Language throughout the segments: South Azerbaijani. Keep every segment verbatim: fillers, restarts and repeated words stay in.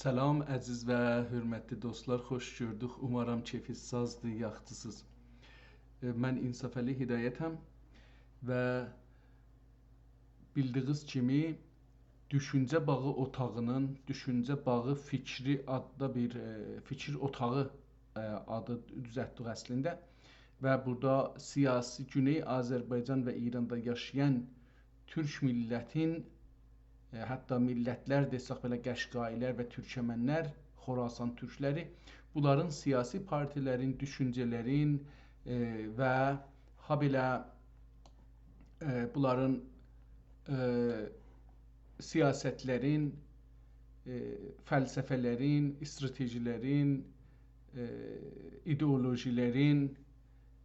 سلام، عزیز و حؤرمتلی دوستلار، خوش گؤردوک. اومارام کئفینیز سازدیر، یاخشیسینیز. ائ، من انصافعلی هدایتم و بیلدیگینیز کیمی، دوشونجه باغی اوتاغینین، دوشونجه باغی فیکری آددا بیر، ائ، فیکیر اوتاغی، ائ، آدی دوزلتدیک اصلینده. و بورادا سیاسی، گونئی آذربایجان و ایراندا یاشایان تورک میللتین، ائ، حتی میللتلر دئسک بئله، قشقایی‌لر و تورکمنلر، خراسان تورکلری، بونلارین سیاسی پارتی‌لرین، دوشونجه‌لرین، ائ، و هابئله، ائ، بونلارین، ائ، سیاستلرین، ائ، فلسفه‌لرین، استراتژی‌لرین، ائ، ایدئولوژی‌لرین،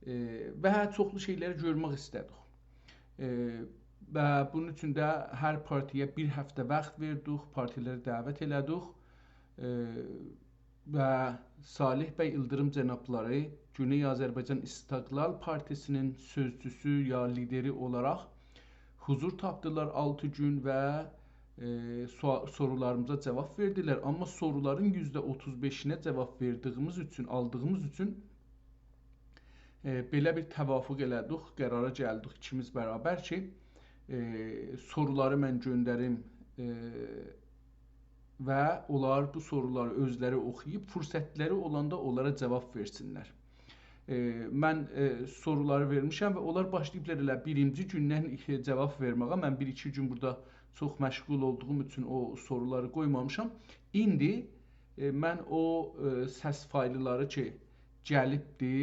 ائ، و چوخلو شئیلری گؤرمک ایسته‌دیک. ائ، و بونون اوچون ده هر پارتی‌یه بیر هفته واخت وئردیک، پارتی‌لری دعوت ائله‌دیک. ائ، و صالح بی ایلدیریم جنابلاری گونئی آذربایجان استقلال پارتی‌سینین سؤزچوسو یا لیدری اولاراق حضور تاپدیلار آلتی گون و، ائ، سو-، سورولاریمیزا جاواب وئردیلر. آمما سورولارین یوزده اوتوز بئشینه جاواب وئردیگیمیز اوچون، آلدیغیمیز اوچون، ائ، بئله بیر توافق ائله‌دیک، قرارا گلدیک ایکیمیز برابر کی، ائ، سورولاری من گؤندریم، ائ، و اونلار بو سورولاری اؤزلری اوخویوب، فرصتلری اولاندا اونلارا جاواب وئرسینلر. ائ، من، ائ، سورولاری وئرمیشم و اونلار باشلاییبلار ائله بیرینجی گوندن جاواب وئرمه‌یه. من بیر-ایکی گون بورادا چوخ مشغول اولدوغوم اوچون او سورولاری قویمامیشام. ایندی، ائ، من او، ائ، سس فایللاری کی، گلیبدی،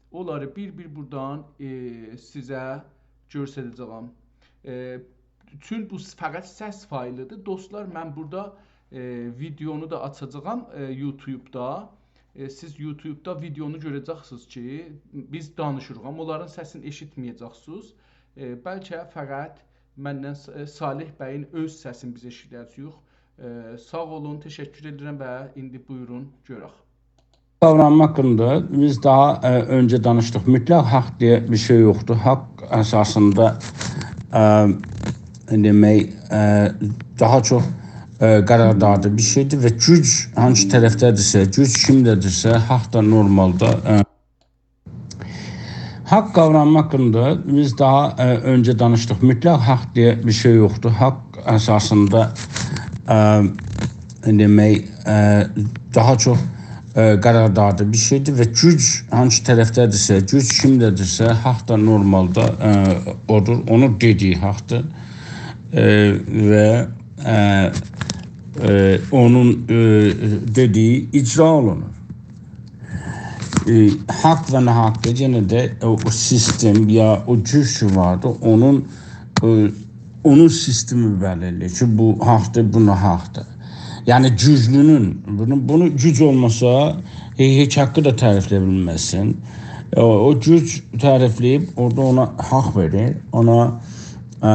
اونلاری بیر-بیر بورادان، ائ، سیزه گؤستره‌جه‌یم. ائ، چون بو فقط سس فایلی‌دیر. دوستلار، من بورادا، ائ، ویدئونو دا آچاجاغام، ائ، یوتیوبدا. ائ، سیز یوتیوبدا ویدئونو گؤره‌جکسینیز کی، بیز دانیشیریق، آمما اونلارین سسینی ائشیتمه‌یه‌جکسینیز. ائ، بلکه فقط مندن س-، ائ، صالح بیین اؤز سسینی بیز ائشیده‌جه‌ییک. ائ، ساغ اولون، تشکر ائدیرم و ایندی بویورون، گؤرک. قاورام حاقیندا بیز داها، ائ، اؤنجه دانیشدیق. مطلق حاق دئیه بیر شئی یوخدور. حاق اساسیندا، ائ، دئمک، ائ، داها چوخ، ائ، قراردادی بیر شئیدیر و گوج هانسی طرفده‌دیرسه، گوج کیمده‌دیرسه، حاق دا نورمالدا، ائ، حاق قاورامیندا بیز داها، ائ، اؤنجه دانیشدیق. مطلق حاق دئیه بیر شئی یوخدور. حاق اساسیندا، ائ، دئمک، ائ، داها چوخ، ائ، قراردادی بیر شئیدیر و گوج هانسی طرفده‌دیرسه، گوج کیمده‌دیرسه، حاق دا نورمالدا، ائ، اودور. اونون دئدیگی حاقدیر. ائ، و، ائ، ائ، اونون، ائ، دئدیگی اجرا اولونور. ائ، حاق و ناحاقدا یئنه ده او، او سیستم یا او گوج کی واردی، اونون، ائ، اونون سیستمی بللی کی، بو حاقدیر، بو ناحاقدیر. یعنی گوجلونون، بونو، بونو گوج اولماسا، هئ-، هئچ حاقی دا تعریفله‌یه بیلمزسن. او، او گوج تعریفله‌ییب، اورادا اونا حاق وئریر، اونا ا،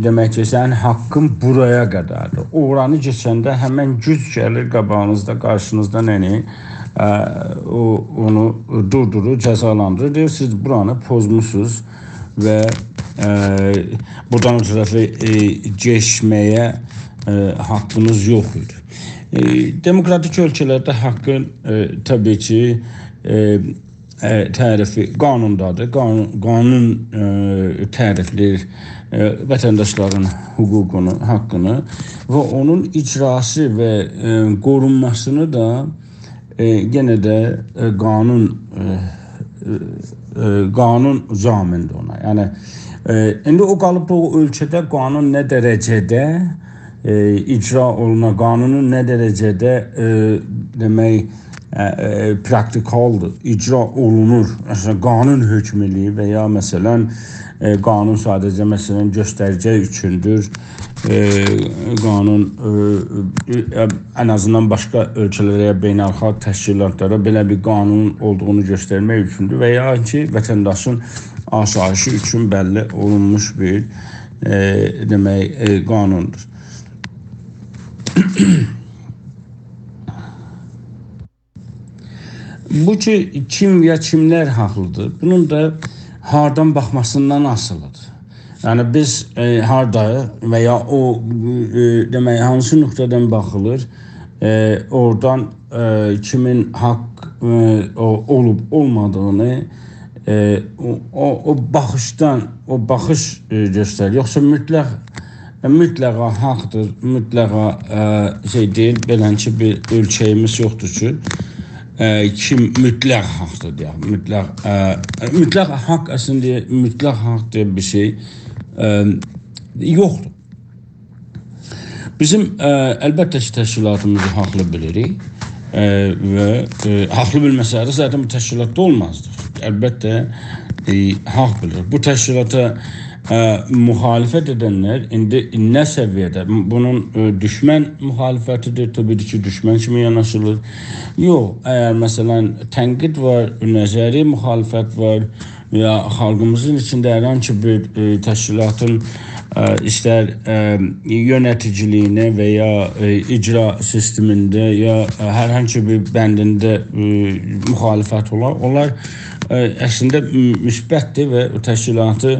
دئمک کی، سنین حاقین بورایا قدردیر. اورانی کئچنده همن گوج گلیر قاباغینیزدا، قارشینیزدا نه‌نی، ا، او، اونو دوردورور، جزالاندیریر. دئییر، سیز بورانی پوزموسونوز و، ا، بورادان او طرفه، ائ، کئچمه‌یه، ائ، حاقینیز یوخ ایدی. ائ، دموکراتیک اؤلکه‌لرده حاقین، ائ، طبیعی کی، ائ، ائ، تعریفی قانوندادیر. قانون، قانون، ائ، تعریفله‌ییر، ائ، وطنداشلارین حقوقونو، حاقینی و اونون اجراسی و، ائ، قورونماسینی دا، ائ، یئنه ده، ائ، قانون، ائ، ائ، ائ، قانون ضامندیر اونا. یعنی، ائ، ایندی او قالیبدا او اؤلکه‌ده قانون نه درجه‌ده، ائ، اجرا اولونا، قانونون نه درجه‌ده، ائ، دئمک، ا، ا، پراکتیکالدیر، اجرا اولونور. مثلا، قانون حکم ائله‌ییر و یا، مثلا، ائ، قانون ساده‌جه، مثلا، گؤستریجی اوچوندور. ائ، قانون، ائ، ائ، ان آزیندان باشقا اؤلکه‌لره یا بین‌الخالق تشکیلاتلارا بئله بیر قانون اولدوغونو گؤسترمک اوچوندور و یا کی، وطنداشین آسایشی اوچون بللی اولونموش بیر، ائ، دئمک، ائ، قانوندور. بو کی، کیم یا کیملر حاقلیدیر، بونون دا هاردان باخماسیندان آسیلیدیر. یعنی، بیز، ائ، هارداییق و یا او، ائ، دئمک، هانسی نقطه‌دن باخیلیر، ائ، اورادان، ائ، کیمین حاق، ائ، او-، اولوب اولمادیغینی، ائ، او، او، او باخیشدان، او باخیش، ائ، گؤستریر. یوخسا مطلق، مطلقا حاقدیر، مطلقا، ائ، شئی دئییل، بئلنچه بیر اؤلچه‌ییمیز یوخدور کی، ائ، کیم مطلق حاقدیر دئیک. مطلق، ائ، مطلق حاق اصلینده، مطلق حاق دئیه بیر شئی، ائ، یوخدور. بیزیم، ائ، البته کی، تشکیلاتیمیزی حاقلی بیلیریک. ائ، و، ائ، حاقلی بیلمه‌سه‌یدیک، ذاتاً بو تشکیلاتدا اولمازدیق. البته، ائ، حاق بیلیریک. بو تشکیلاتا، ائ، مخالفت ائدنلر ایندی نه سویه‌ده؟ بونون، ائ، دوشمن مخالفتی‌دیر، طبیعی کی، دوشمن کیمی یاناشیلیر. یوخ، اگر، مثلاً، تنقید وار، نظری مخالفت وار، یا خالقیمیزین ایچینده هر هانسی بیر، ائ، تشکیلاتین، ائ، ایستر، ائ، یؤنه‌تیجیلیگینه و یا، ائ، اجرا سیستمینده یا، ائ، هر هانسی بیر بندینده، ائ، مخالفت اولار، اونلار، ائ، اصلینده م-، مثبتدیر و او تشکیلاتی،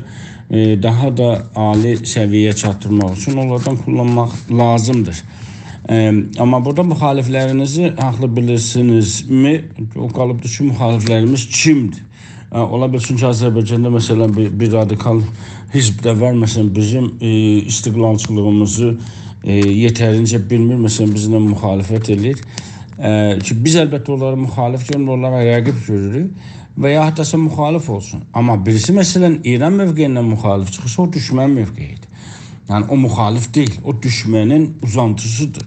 ائ، داها دا عالی سویه‌یه چاتدیرماق اوچون اونلاردان کوللانماق لازیمدیر. ائ، آمما بورادا مخالفلرینیزی حاقلی بیلیرسینیزمی؟ او قالیبدیر کی، مخالفلریمیز کیمدیر؟ ائ، اولا بیلسین کی، آذربایجاندا، مثلاً، بیر، بیر رادیکال حزب ده وار، مثلاً، بیزیم، ائ، استقلالچیلیغیمیزی، ائ، یئترینجه بیلمیر، مثلاً، بیزله مخالفت ائله‌ییر. ائ، کی، بیز البته اونلاری مخالف گؤرموروک، اونلاری رقیب گؤروروک و یا حتی مخالف اولسون. آمما بیریسی، مثلاً، ایران موقعیندن مخالف چیخیرسا، او دوشمن موقعی‌دیر. یعنی، او مخالف دئییل، او دوشمنین اوزانتیسی‌دیر.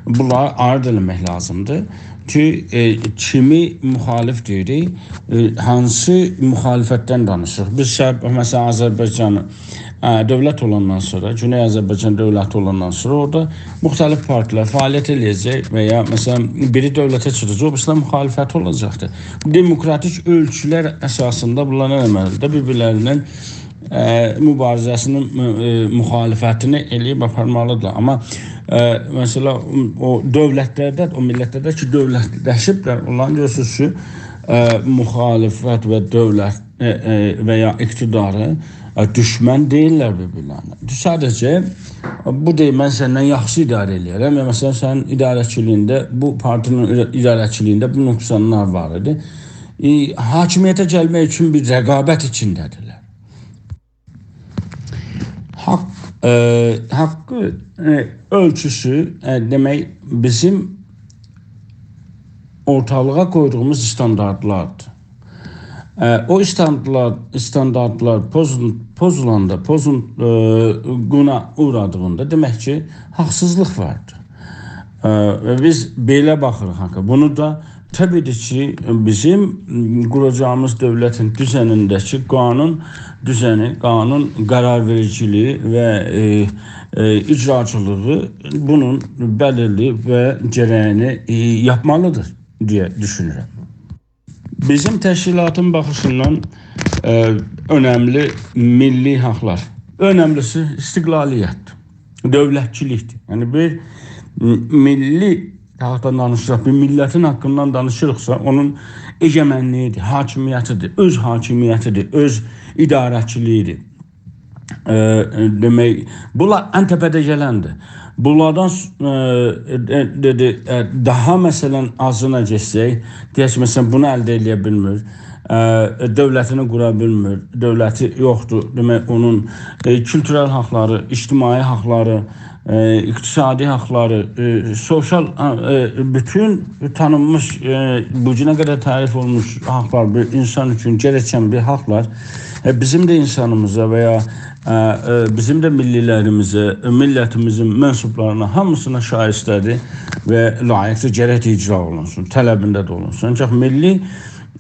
بونلاری آیرد ائله‌مک لازیمدیر کی، ائ، کیمی مخالف دئییریک، ائ، هانسی مخالفتدن دانیشیریق؟ بیز شب-، مثلاً، آذربایجانی، ائ، دؤولت اولاندان سونرا، گونئی آذربایجان دؤولتی اولاندان سونرا اورادا مختلف پارتی‌لر فعالیت ائله‌یه‌جک و یا، مثلاً، بیری دؤولته چیخاجاق، او بیریسی ده مخالفتی اولاجاقدیر. دموکراتیک اؤلچولر اساسیندا بونلار ائله‌مه‌لیدیر، بیر-بیرلریندن ائ، مبارزه‌سینی، ائ، مخالفتینی ائله‌ییب آپارمالیدیر. آمما، ائ، مثلاً، او دؤولتلرده، او میللتلرده کی، دؤولتلشیبلر، اونلارین گؤرورسونوز کی، ائ، مخالفت و دؤولت، ائ، ائ، و یا اقتداری، ائ، دوشمن دئییللر بیر-بیرلرینه. ساده‌جه بو دئییر، «من سندن یاخشی اداره ائله‌یه‌رم.» یا، مثلاً، سنین اداره‌چیلیگینده، بو پارتی‌نین اداره‌چیلیگینده بو نقصانلار وار ایدی. ائ، حاکمیته گلمک اوچون بیر رقابت ایچینده‌دیرلر. حاق، ائ، حاقی، ائ، اؤلچوسو، ائ، دئمک، بیزیم اورتالیغا قویدوغوموز استانداردلاردیر. ائ، او استاندارد-، استانداردلار پوزون-، پوزولاندا، پوزون-، ائ، قونا اوغرادیغیندا، دئمک کی، حاقسیزلیق واردیر. ائ، و بیز بئله باخیریق حاقا. بونو دا طبیعی کی، بیزیم قوراجاغیمیز دؤولتین دوزنینده‌کی قانون دوزنی، قانون قرار‌وئریجیلیگی و، ائ، ائ، اجراچیلیغی بونون بلیرلی و گره‌یینی، ائ، یاپمالیدیر دئیه دوشونورم. بیزیم تشکیلاتین باخیشیندان، ائ، اؤنملی میللی حاقلار. اؤنملیسی استقلالیت‌دیر، دؤولتچیلیک‌دیر. یعنی، بیر م-، میللی حاقدان دانیشیریق، بیر میللتین حاققیندان دانیشیریقسا، اونون ائگئمنلیگی‌دیر، حاکمیتی‌دیر، اؤز حاکمیتی‌دیر، اؤز اداره‌چیلیگی‌دیر. ائ، دئمک، بونلار ان تپه‌ده گلندیر. بونلاردان س-، ائ، دئ-، دئدی، ائ، داها، مثلاً، آزینا گئتسک، دئیک کی، مثلاً، بونو الده ائله‌یه بیلمیر. ائ، دؤولتینی قورا بیلمیر، دؤولتی یوخدور. دئمک، اونون، ائ، کولتورل حاقلاری، اجتماعی حاقلاری، ائ، اقتصادی حاقلاری، ائ، سوسیال، ائ، بوتون تانینمیش، ائ، بو گونه قدر تعریف اولونموش حاقلار، بیر اینسان اوچون گرکن بیر حاقلار، ائ، بیزیم ده اینسانیمیزا و یا، ائ، ائ، بیزیم ده میللی‌لریمیزه، ائ، میللتیمیزین منسوبلارینا، هامیسینا شایسته‌دیر و لایق‌دیر، گرک اجرا اولونسون، طلبینده ده اولونسون. آنجاق میللی،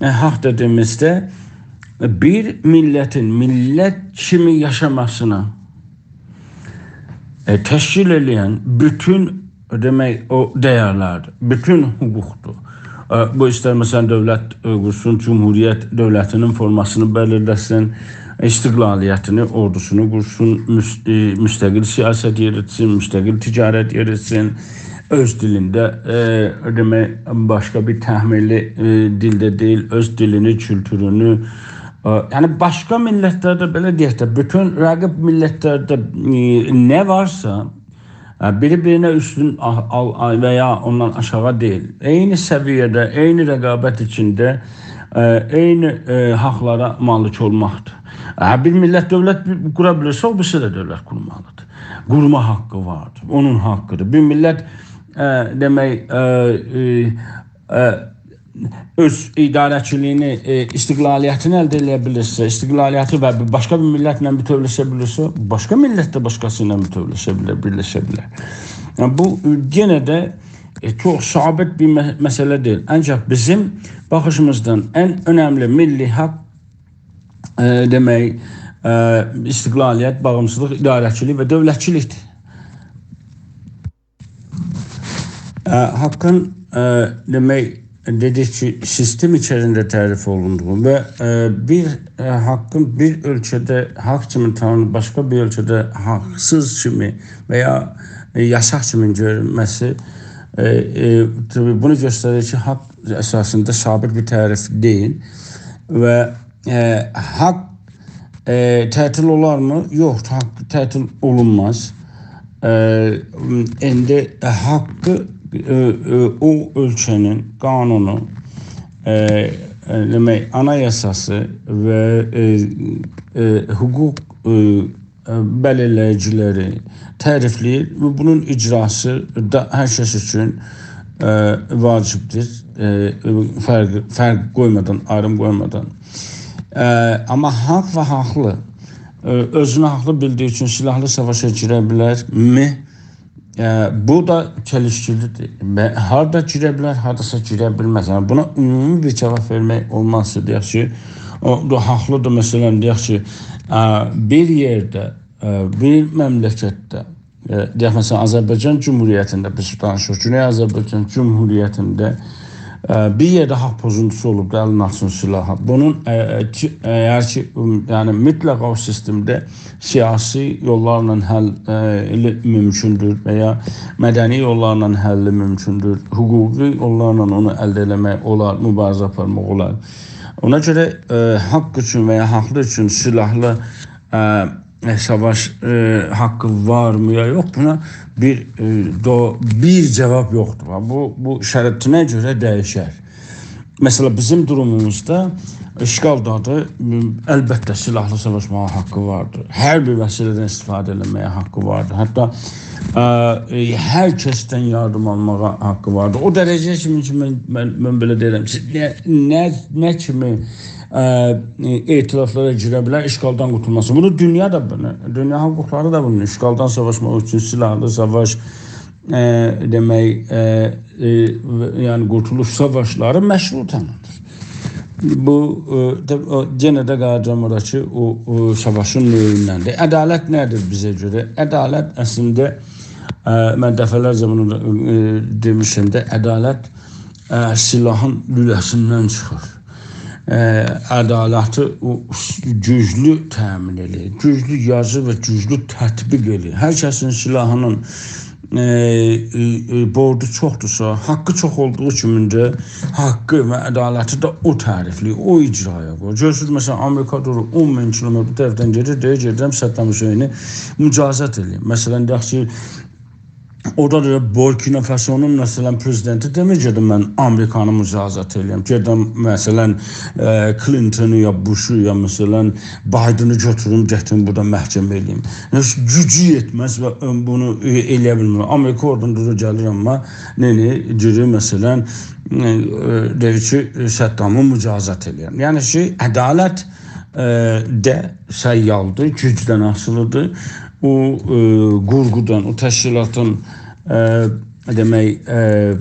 ائ، حاق دئدیگیمیزده، ائ، بیر میللتین میللت کیمی یاشاماسینا، ائ، تشکیل ائله‌ین بوتون، دئمک، او دیرلردیر، بوتون حقوقدور. ائ، بو ایستر، مثلاً، دؤولت، ائ، قورسون، جمهوریت دؤولتینین فورماسینی بلیرله‌سین، استقلالیتینی، اوردوسونو قورسون، مس-، ائ، مستقل سیاست یئریتسین، مستقل تجارت یئریتسین، اؤز دیلینده، ائ، دئمک، باشقا بیر تحمیلی، ائ، دیلده دئییل، اؤز دیلینی، کولتورونو، ائ، یعنی باشقا میللتلرده، بئله دئیک ده، بوتون رقیب میللتلرده، ائ، نه وارسا، هه، بیری بیرینه اوستون آ-، آل-، آ-، و یا اوندان آشاغی دئییل. عینی سویه‌ده، عینی رقابت ایچینده، اه، عینی، اه، حاقلارا مالیک اولماقدیر. هه، بیر میللت دؤولت بی-، قورا بیلیرسه، او بیریسی ده دؤولت قورمالیدیر. قورما حاققی واردیر، اونون حاققیدیر. بیر میللت، اه، دئمک، اه، اه، اه، اؤز اداره‌چیلیگینی، اه، استقلالیتینی الده ائده بیلیرسه، استقلالیتی و بیر باشقا بیر میللتله بوتؤولشه بیلیرسه، باشقا میللت ده باشقاسی ایله بوتؤولشه بیلر، بیرلشه بیلر. یعنی، بو، اه، یئنه ده، اه، چوخ ثابت بیر مه-، مسئله دئییل. آنجاق بیزیم باخیشیمیزدان ان اؤنملی میللی حاق، اه، دئمک، اه، استقلالیت، باغیمسیزلیق، اداره‌چیلیک و دؤولتچیلیکدیر. اه، حاققین، اه، دئمک، دئدیک کی، سیستم ایچریسینده تعریف اولوندوغو و، اه، بیر، اه، حاققین بیر اؤلکه‌ده حاق کیمی تانینیب، باشقا بیر اؤلکه‌ده حاقسیز کیمی و یا، اه، یاساق کیمی گؤرونمه‌سی، اه، اه، طبیعی بونو گؤستریر کی، حاق اساسیندا ثابت بیر تعریف دئییل و اه، حاق، اه، تعطیل اولارمی؟ یوخ، حاق تعطیل اولونماز. اه، ایندی، اه، حاققی، اه، اه، او اؤلکه‌نین قانونو، اه، اه، دئمک، آنایاساسی و، اه، اه، حقوق، اه، اه، بلیرله‌ییجی‌لری تعریفله‌ییر و بونون اجراسی دا هر کس اوچون، اه، واجبدیر. اه، فرق، فرق قویمادان، آیریم قویمادان. اه، آمما حاق و حاقلی، اه، اؤزونو حاقلی بیلدیگی اوچون سیلاحلی ساواشا گیره بیلرمی؟ اه، بو دا چلیشکیلی‌دیر. به-، هاردا گیره بیلر، هارداسا گیره بیلمز. یعنی بونا عمومی بیر جاواب وئرمک اولماز کی، دئیک کی، او دا حاقلی‌دیر، مثلا، دئیک کی، اه، بیر یئرده، اه، بیر مملکتده، اه، دئیک، مثلا، آذربایجان جمهوریتینده بیز دانیشیریق. گونئی آذربایجان جمهوریتینده، اه، بیر یئرده حاق پوزونتوسو اولوب دا، الین آتسین سیلاحا. بونون، اه، اه، کی-، اگر کی، ام، یعنی مطلقا او سیستمده سیاسی یوللارلا حل، اه، ائله مومکوندور و یا مدنی یوللارلا حلی مومکوندور، حقوقی یوللارلا اونو الده ائله‌مک اولار، موباریزه آپارماق اولار. اونا گؤره، اه، حاق اوچون و یا حاقلی اوچون سیلاحلی، اه، ساواش، اه، حاققی وارمی یا یوخ، بونا بیر، اه، دو-، بیر جاواب یوخدور. بو، بو شرطینه گؤره دییشر. مثلا، بیزیم دوروموموزدا اشغالدادیر، البته، سیلاحلی ساواشماغا حاققی واردیر. هر بیر وسیله‌دن استفاده ائله‌مه‌یه حاققی واردیر. حتی، اه، اه، هر کسدن یاردیم آلماغا حاققی واردیر. او درجه‌یه کیمی کی، من، من، من بئله دئییرم، سیز نه، نه، نه کیمی، اه، ائتلافلارا گیره بیلر اشغالدان قورتولماسی. بونو دونیا دا، بونو، دونیا حقوقلاری دا بونو، اشغالدان ساواشماق اوچون سیلاحلی ساواش، اه، دئمک، اه، اه، و-، یعنی قورتولوش ساواشلاری مشروع تانینیر. بو، اه، ده-، او، یئنه ده قاییدیرام اورا کی، او، او ساواشین نوعوندندیر. عدالت نه‌دیر بیزه گؤره؟ عدالت اصلینده، اه، من دفعه‌لرجه بونو دا، اه، دئمیشم ده، عدالت، اه، سیلاحین لوله‌سیندن چیخیر. اه، عدالتی او گوجلو تأمین ائله‌ییر. گوجلو یازیر و گوجلو تطبیق ائله‌ییر. هر کسین سیلاحینین، اه، اه، اه، بوردو چوخدورسا، حاققی چوخ اولدوغو کیمی ده حاققی و عدالتی ده او تعریفله‌ییر، او اجرایا قویور. گؤرورسونوز، مثلا، آمریکا دورور اون مین کیلومتر بو طرفدن گئدیر، دئییر، گئدیرم صدام حسینی مجازات ائله‌ییم. مثلا، دئیک کی، اورادا دا بورکینافاسونون، مثلا، پرزیدنتی دئمیر، «گئدیم من آمریکانی مجازات ائله‌یم.» گئدیم، مثلا، اه، کلینتونو یا بوشو یا، مثلا، بایدنی گؤتوروم، گتیریم بورادا محکمه ائله‌ییم. یعنی، گوجو یئتمز و بونو ائله‌یه بیلمز. آمریکا اورادان دورور، گلیر، آمما نه، نه، گیریر، مثلا، اه، دئییر کی، صدامی مجازات ائله‌یم. یعنی کی، عدالت، اه، ده سیالدیر، گوجدن آسیلیدیر. او، اه، قورغودان، او تشکیلاتین، اه، دئمک، اه، اه،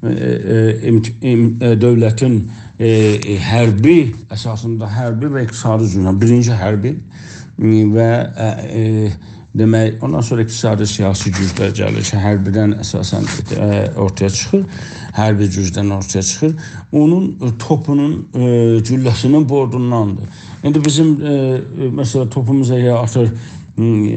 اه، امت-، ام-، اه، دؤولتین، اه، اه، حربی، اساسیندا حربی و اقتصادی گوجدن، بیرینجی حربی، م، و، اه، اه، دئمک، اوندان سونرا اقتصادی، سیاسی گوجلر گلیر کی، حربیدن اساسا، اه، اورتایا چیخیر، حربی گوجدن اورتایا چیخیر. اونون، اه، توپونون، اه، گولله‌سینین بوردونداندیر. ایندی بیزیم، اه، اه، مثلا، توپوموز اگر آتیر، م،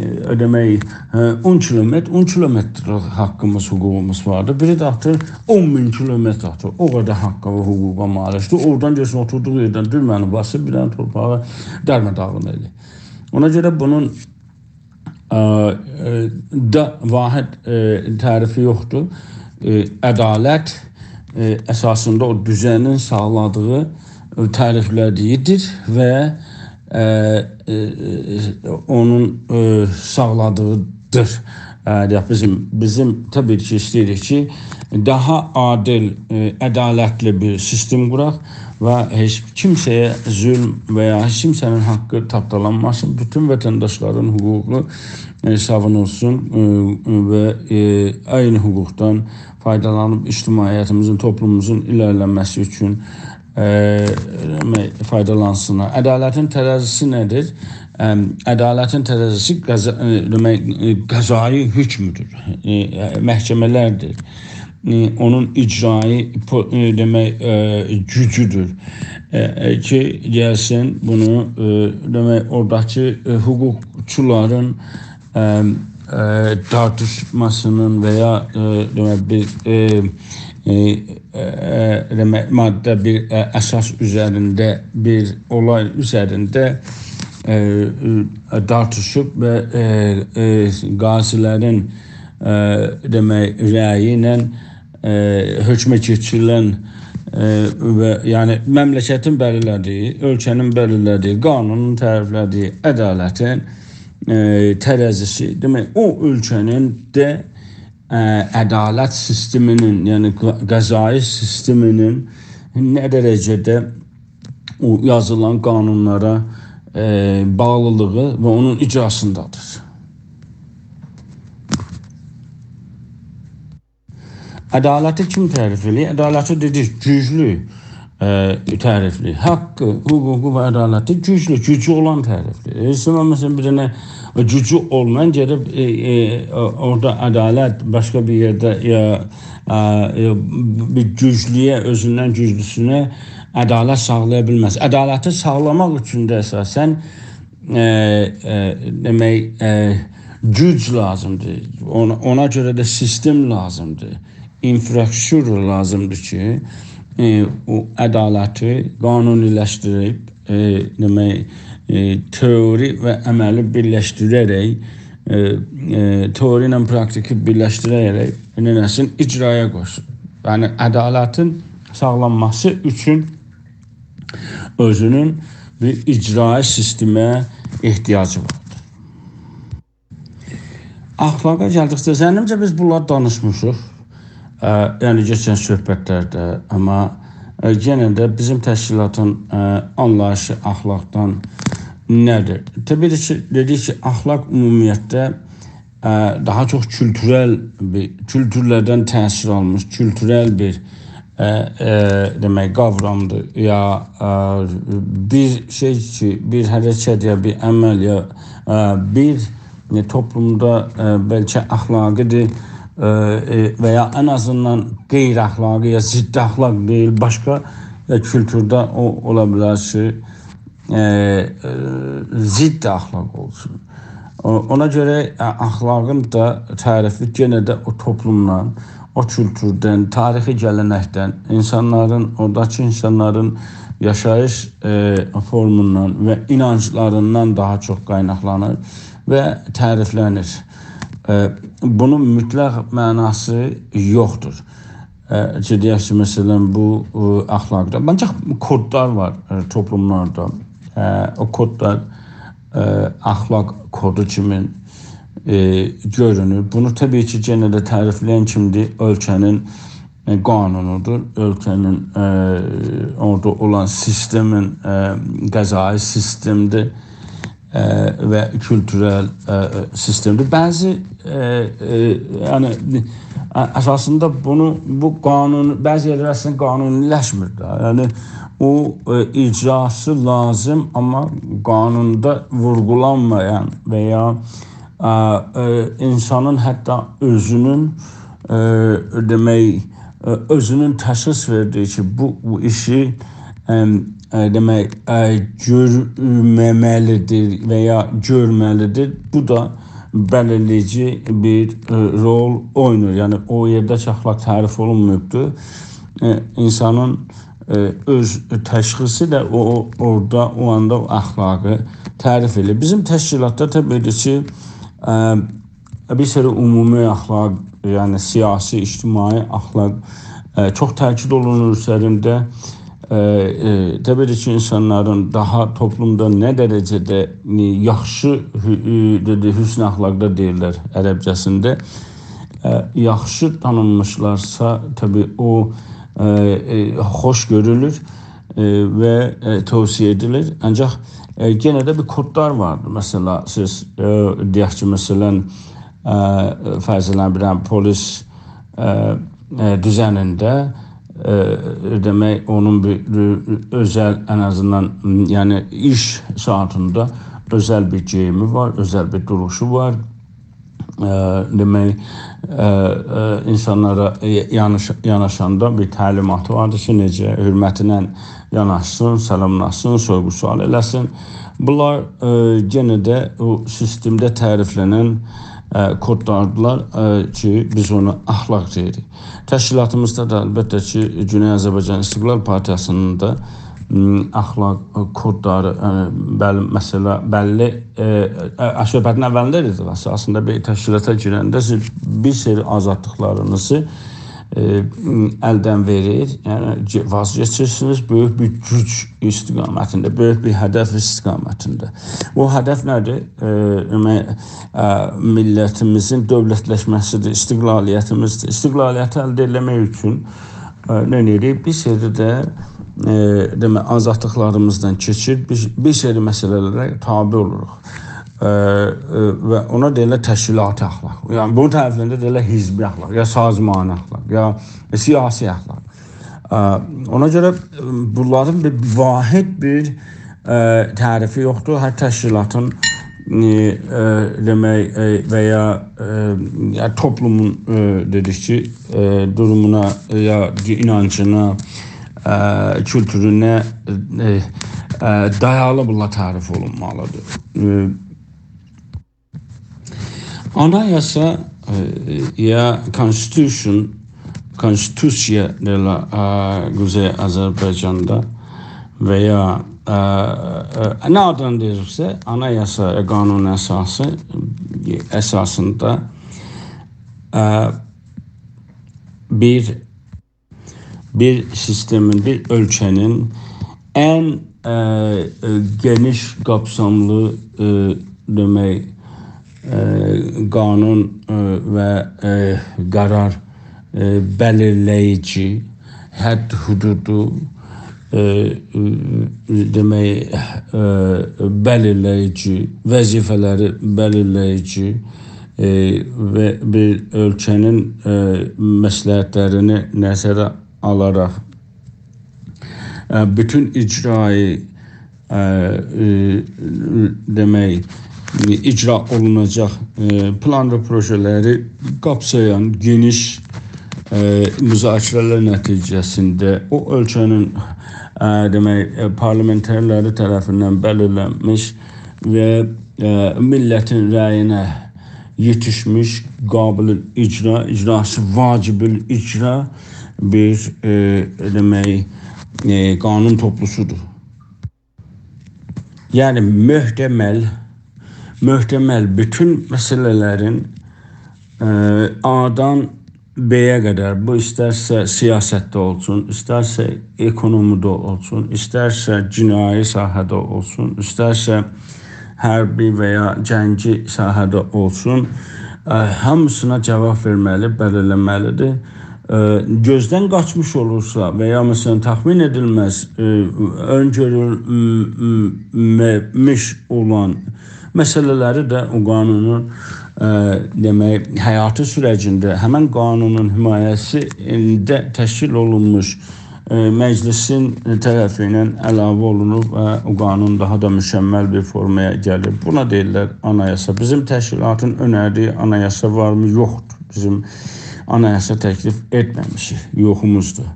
دئمک، اه، اون کیلومتر، اون کیلومتر حاققیمیز، حقوقوموز واردیر. بیری ده آتیر، اون مین کیلومتر آتیر. او قدر حاققا و حقوقا مالیکدیر. اورادان گئتسین، اوتوردوغو یئردن دومه‌نی باسیب، بیر دنه تورپاغی درماداغین ائله‌ییر. اونا گؤره بونون ائ، ائ، دا واحد، ائ، تعریفی یوخدور. ائ، عدالت، ائ، اساسیندا او دوزنین ساغلادیغی، ائ، تعریفله‌دیگیدیر و، ائ، ائ، اونون، ائ، ساغلادیغیدیر. ائ، دئیک، بیزیم، بیزیم طبیعی کی، ایسته‌ییریک کی، داها عادل، ائ، عدالتلی بیر سیستم قوراق و هئچ کیمسه‌یه ظلم و یا هئچ کیمسه‌نین حاققی تاپدالانماسین. بوتون وطنداشلارین حقوقو، ائ، ساوونولسون، ائ، و، ائ، عینی حقوقدان فایدالانیب اجتماعیتیمیزین، توپلوموموزون ایره‌لیله‌مه‌سی اوچون، ائ، دئمک، فایدالانسینلار. عدالتین ترازیسی نه‌دیر؟ ام، عدالتین ترازیسی قضا-، ائ، دئمک، ائ، قضایی حکمودور، ائ، محکمه‌لردیر. ائ، اونون اجرایی پو-، ائ، دئمک، ائ، گوجودور. ائ، ائ، کی، گلسین بونو، ائ، دئمک، اوراداکی، ائ، حقوقچولارین، ائ، ائ، تارتیشماسینین و یا، ائ، دئمک، بیر، ائ، ائ، ائ، دئمک، ماده بیر، ائ، اساس اوزرینده بیر اولای اوزرینده، ائ، ائ، تارتیشیب و، ائ، ائ، قاضی‌لرین، ائ، دئمک، رأیی ایله، ائ، حکمه کئچیریلن، ائ، و، یعنی، مملکتین بلیرله‌دیگی، اؤلکه‌نین بلیرله‌دیگی، قانونون تعریفله‌دیگی عدالتین، ائ، ترازیسی، دئمک، او اؤلکه‌نین ده، ائ، عدالت سیستمینین، یعنی ق-، قضایی سیستمینین نه درجه‌ده او یازیلان قانونلارا، ائ، باغلیلیغی و اونون اجراسیندادیر. عدالتی کیم تعریف ائله‌ییر؟ عدالتی دئدیک، گوجلو، ائ، تعریفله‌ییر. حاققی، حقوقو و عدالتی گوجلو، گوجو اولان تعریفله‌ییر. ائ، ایسته‌ییرم، مثلا، بیر دنه گوجو اولمایان گلیب، ائ، ائ، او-، اورادا عدالت باشقا بیر یئرده یا، ائ، ائ، بیر گوجلویه، اؤزوندن گوجلوسونه عدالت ساغلایا بیلمز. عدالتی ساغلاماق اوچون ده اساسا، ائ، ائ، دئمک، ائ، گوج لازیمدیر. اونا، اونا گؤره ده سیستم لازیمدیر. اینفراستروکتور لازیمدیر کی، ائ، او عدالتی قانونی‌لشدیریب، ائ، دئمک، ائ، تئوری و عملی بیرلشدیره‌رک، ائ، ائ، تئوری ایله پراکتیکی بیرلشدیره‌رک، نئینه‌سین، اجرایا قویسون. یعنی، عدالتین ساغلانماسی اوچون اؤزونون بیر اجرایی سیستمه احتیاجی واردیر. اخلاقا گلدیکده، ظنیمجه بیز بونلاری دانیشمیشیق. ا، یعنی، کئچن صحبتلرده، آمما، ا، یئنه ده بیزیم تشکیلاتین، ا، آنلاییشی اخلاقدان نه‌دیر؟ طبیعی کی، دئدیک کی، اخلاق عمومیتده، ا، داها چوخ کولتورل بیر، کولتورلردن تأثیر آلمیش، کولتورل بیر، ا، ا، دئمک، قاورامدیر. یا، ا، بیر شئی کی، بیر حرکت یا بیر عمل یا، ا، بیر ائ، توپلومدا، ائ، بلکه اخلاقی‌دیر، ائ، ائ، و یا ان آزیندان غیر اخلاقی یا ضد اخلاق دئییل، باشقا، ائ، کولتورده او اولا بیلر کی، ائ، ائ، ضد اخلاق اولسون. او، اونا گؤره، ائ، اخلاقین دا تعریفی یئنه ده او توپلومدان، او کولتوردن، تاریخی گله‌نکدن، اینسانلارین، اوراداکی اینسانلارین یاشاییش، ائ، فورموندان و اینانجلاریندان داها چوخ قایناقلانیر و تعریفله‌نیر. ائ، بونون مطلق معناسی یوخدور. ائ، کی، دئیک کی، مثلا، بو، ائ، اخلاقدا. آنجاق کودلار وار، ائ، توپلوملاردا. ائ، او کودلار، ائ، اخلاق کودو کیمی، ائ، گؤرونور. بونو طبیعی کی، یئنه ده تعریفله‌ین کیمدیر؟ اؤلکه‌نین، ائ، قانونودور. اؤلکه‌نین، ائ، اورادا اولان سیستمین، ائ، قضایی سیستمدیر. ائ، و کولتورل، ائ، ائ، سیستمدیر. بعضی، ائ، ائ، یعنی، ا-، اساسیندا بونو، بو قانون، بعضی یئرلر اصلینده قانونی‌لشمیر ده. یعنی، او، ائ، اجراسی لازیم، آمما قانوندا وورغولانمایان و یا، ا، ائ، اینسانین حتی اؤزونون، ائ، دئمک، ائ، اؤزونون تشخیص وئردیگی کی، بو، بو ایشی، ام، ائ، دئمک، ائ، گؤرمه‌مه‌لی‌دیر و یا گؤرمه‌لی‌دیر. بو دا بلیرله‌ییجی بیر، ائ، رول اوینایر. یعنی، او یئرده کی، اخلاق تعریف اولونماییبدیر، ائ، اینسانین، ائ، اؤز تشخیصی ده او، او، اورادا، او آندا او اخلاقی تعریف ائدیر. بیزیم تشکیلاتدا طبیعی کی، ائ، بیر سری عمومی اخلاق، یعنی سیاسی، اجتماعی اخلاق، ائ، چوخ تأکید اولونور اوزرینده. ائ، ائ، طبیعی کی، اینسانلارین داها توپلومدا نه درجه‌ده، ائ، یاخشی، حو-، ائ، دئدی، حسن اخلاقدا دئییرلر عربجه‌سینده. ائ، یاخشی تانینمیشلارسا، طبیعی او، ائ، ائ، خوش گؤرولور، ائ، و، ائ، توصیه ائدیلیر. آنجاق، ائ، یئنه ده بیر کودلار واردیر. مثلا، سیز، ائ، دئیک کی، مثلا، ائ، فرض ائله‌ییرم، بیر دنه پلیس، ائ، ائ، دوزنینده، ائ، دئمک، اونون بیر، بیر اؤزل، ان آزیندان، یعنی ایش ساعاتیندا اؤزل بیر گئییمی وار، اؤزل بیر دوروشو وار. ائ، دئمک، ائ، ائ، اینسانلارا، ائ، یانیش-، یاناشاندا بیر تعلیماتی واردیر کی، نئجه حؤرمتله یاناشسین، سلاملاشسین، سورغو-سؤال ائله‌سین. بونلار، ائ، یئنه ده او سیستمده تعریفله‌نن، ائ، کودلاردیلار، ائ، کی، بیز اونا اخلاق دئییریک. تشکیلاتیمیزدا دا البته کی، گونئی آذربایجان استقلال پارتیاسینین دا، م، اخلاق، ائ، کودلاری، ائ، بل-، مثلا، بللی، ائ، ائ، صحبتین اولینده دئدیک، اساسیندا بیر تشکیلاتا گیرنده سیز بیر سری آزادلیقلارینیزی، ائ، م، الدن وئریر، یعنی گئ-، واز کئچیرسینیز بؤیوک بیر گوج استقامتینده، بؤیوک بیر هدف استقامتینده. او هدف نه‌دیر؟ ائ، ائمه-، ائ، میللتیمیزین دؤولتلشمه‌سیدیر، استقلالیتیمیزدیر. استقلالیتی الده ائله‌مک اوچون، ائ، نه ائدیریک؟ بیر سری ده، ائ، دئمک، آزادلیقلاریمیزدان کئچیر، بیر، بیر سری مسئله‌لره تابع اولوروق. ائ، ائ، و اونا دئییرلر تشکیلاتی اخلاق. یعنی، بونون تعریفینده دئییرلر حزبی اخلاق، یا سازمانی اخلاق، یا سیاسی اخلاق. ا، اونا گؤره، ا، بونلارین بیر واحد بیر، ا، تعریفی یوخدور. هر تشکیلاتین، ا، ا، دئمک، ا، و یا، ا، یا توپلومون، ا، دئدیک کی، ا، دورومونا، یا اینانجینا، ا، کولتورونه، ا، ا، دایالی بونلار تعریف اولونمالیدیر. ا، آنایاسا، ائ، یا constitution، کونستیتوسیا دئییرلر، ائ، قوزئی آذربایجاندا و یا، ائ، ائ، نه آدینی دئییرسه، آنایاسا، قانون اساسی، ائ، اساسیندا، ائ، بیر بیر سیستمین، بیر اؤلکه‌نین ان، ائ، ائ، گئنیش قاپساملی، ائ، دئمک، ائ، قانون، ائ، و، ائ، قرار، ائ، بلیرله‌ییجی، حد حدودو، ائ، ائ، دئمک، ائ، بلیرله‌ییجی، وظیفه‌لری بلیرله‌ییجی، ائ، و بیر اؤلکه‌نین، ائ، مصلحتلرینی نظره آلاراق، ائ، بوتون اجرایی، ائ، ائ، دئمک، اجرا اولوناجاق، ائ، پلان و پروژه‌لری قاپسایان گئنیش، ائ، مذاکره‌لر نتیجه‌سینده او اؤلکه‌نین، ائ، دئمک، ائ، پارلامنترلری طرفیندن بلیرلنمیش و، ائ، میللتین رأیینه یئتیشمیش، قابل الاجرا، اجراسی واجب الاجرا بیر، ائ، دئمک، ائ، قانون توپلوسودور. یعنی محتمل، محتمل بوتون مسئله‌لرین، ائ، آ-دان ب-یه قدر، بو ایسترسه سیاستده اولسون، ایسترسه اکونومیده اولسون، ایسترسه جنایی ساحه‌ده اولسون، ایسترسه حربی و یا جنگی ساحه‌ده اولسون، ائ، هامیسینا جواب وئرمه‌لی، بلیرله‌مه‌لیدیر. ائ، گؤزدن قاچمیش اولورسا و یا، مثلا، تخمین ائدیلمز، ائ، اؤن‌گؤرولمه‌میش اولان مسئله‌لری ده او قانونون، ائ، دئمک، حیاتی سورجینده، همین قانونون حمایه‌سینده تشکیل اولونموش، ائ، مجلسین طرفی ایله علاوه اولونوب و او قانون داها دا مکمل بیر فورمایا گلیر. بونا دئییرلر آنایاسا. بیزیم تشکیلاتین اؤنردیگی آنایاسا وارمی؟ یوخدور. بیزیم آنایاسا تکلیف ائتمه‌میشیک. یوخوموزدور.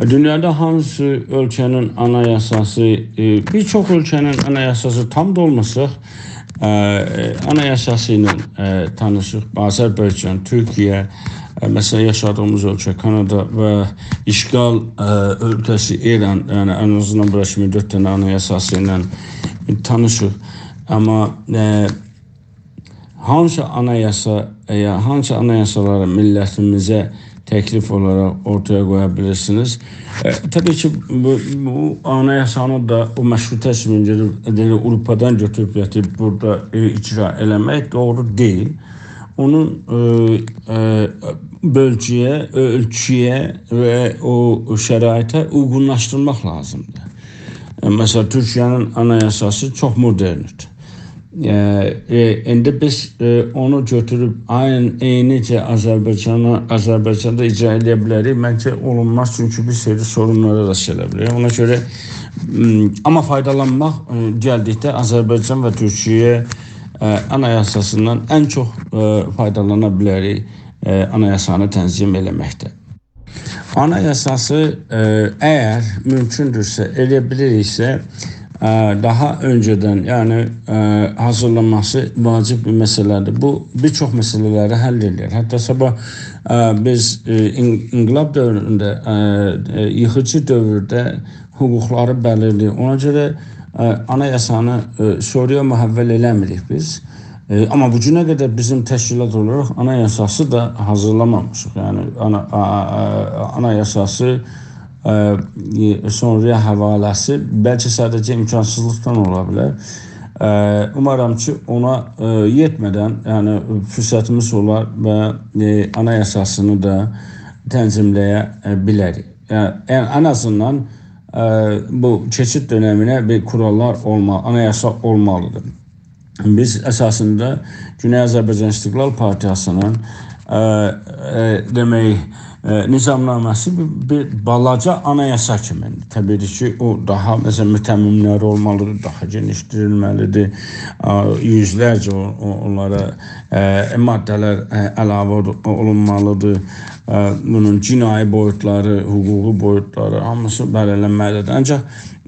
دونیادا هانسی اؤلکه‌نین آنایاساسی، ائ، بیر چوخ اؤلکه‌نین آنایاساسی، تام دا اولماساق، ائ، ائ، آنایاساسی ایله، ائ، تانیشیق. آذربایجان، تورکیه، ائ، مثلا، یاشادیغیمیز اؤلکه کانادا و اشغال، ائ، اؤلکه‌سی ایران، یعنی ان آزیندان بورا کیمی دؤرد دنه آنایاساسی ایله تانیشیق. آمما، ائ، هانسی آنایاسا، ائ، هانسی آنایاسالاری میللتیمیزه تکلیف اولاراق اورتایا قویا بیلیرسینیز؟ ائ، طبیعی کی، بو، بو آنایاسانی دا او مشروطه سونگونو، دئییر، آوروپادان گؤتوروب گتیریب بورادا، ائ، اجرا ائله‌مک دوغرو دئییل. اونون، ائ، ائ، بؤلگویه، اؤلکویه و او شرایطه اویغونلاشدیرماق لازیمدیر. ائ، مثلا، تورکیه‌نین آنایاساسی چوخ مدرندیر. ائ، ائ، ایندی بیز، ائ، اونو گؤتوروب عین، عینیجه آذربایجانا، آذربایجاندا اجرا ائده بیلریک؟ منجه اولونماز، چونکی بیر سری سورونلارا راست گله بیلریک. اونا گؤره، م، آمما فایدالانماق، ائ، گلدیکده آذربایجان و تورکیه، ائ، آنایاساسیندان ان چوخ، ائ، فایدالانا بیلریک، ائ، آنایاسانی تنظیم ائله‌مکده. آنایاساسی، ائ، اگر مومکوندورسه، ائلیه بیلیریکسه، ائ، داها اؤنجه‌دن، یعنی، ائ، حاضیرلانماسی واجیب بیر مسئله‌دیر. بو، بیر چوخ مسئله‌لری حل ائدر. حتی صاباح، ائ، بیز، ائ، ان-، انقلاب دؤورونده، ائ، ائ، ییخیجی دؤورده حقوقلاری بلیرله‌ییر. اونا گؤره، ائ، آنایاسانی، ائ، سورویا محول ائله‌میریک بیز. ائ، آمما بو گونه قدر بیزیم تشکیلات اولاراق آنایاساسی دا حاضیرلامامیشیق. یعنی، آنا-، آ-، آ-، آ-، آنایاساسی، ائ، ائ، سونرایا حواله‌سی بلکه ساده‌جه امکانسیزلیقدان اولا بیلر. ائ، اومارام کی، اونا، ائ، یئتمه‌دن، یعنی، فرصتیمیز اولار و، ائ، آنایاساسینی دا تنظیمله‌یه، ائ، بیلریک. یعنی، ان، ان آزیندان، ائ، بو کئچید دؤنمینه بیر قوراللار اولما-، آنایاسا اولمالیدیر. بیز اساسیندا گونئی آذربایجان استقلال پارتیاسینین، ائ، ائ، دئمک، ائ، نظامنامه‌سی بیر، بیر بالاجا آنایاسا کیمیندیر. طبیعی کی، او داها، مثلا، متمم‌لری اولمالیدیر، داها گئنیشدیریلمه‌لیدیر. ائ، یوزلرجه او، او، اونلارا، ائ، ماده‌لر، ائ، علاوه اول-، اولونمالیدیر. ائ، بونون جنایی بویوتلاری، حقوقی بویوتلاری، هامیسی بلیرلنمه‌لیدیر. آنجاق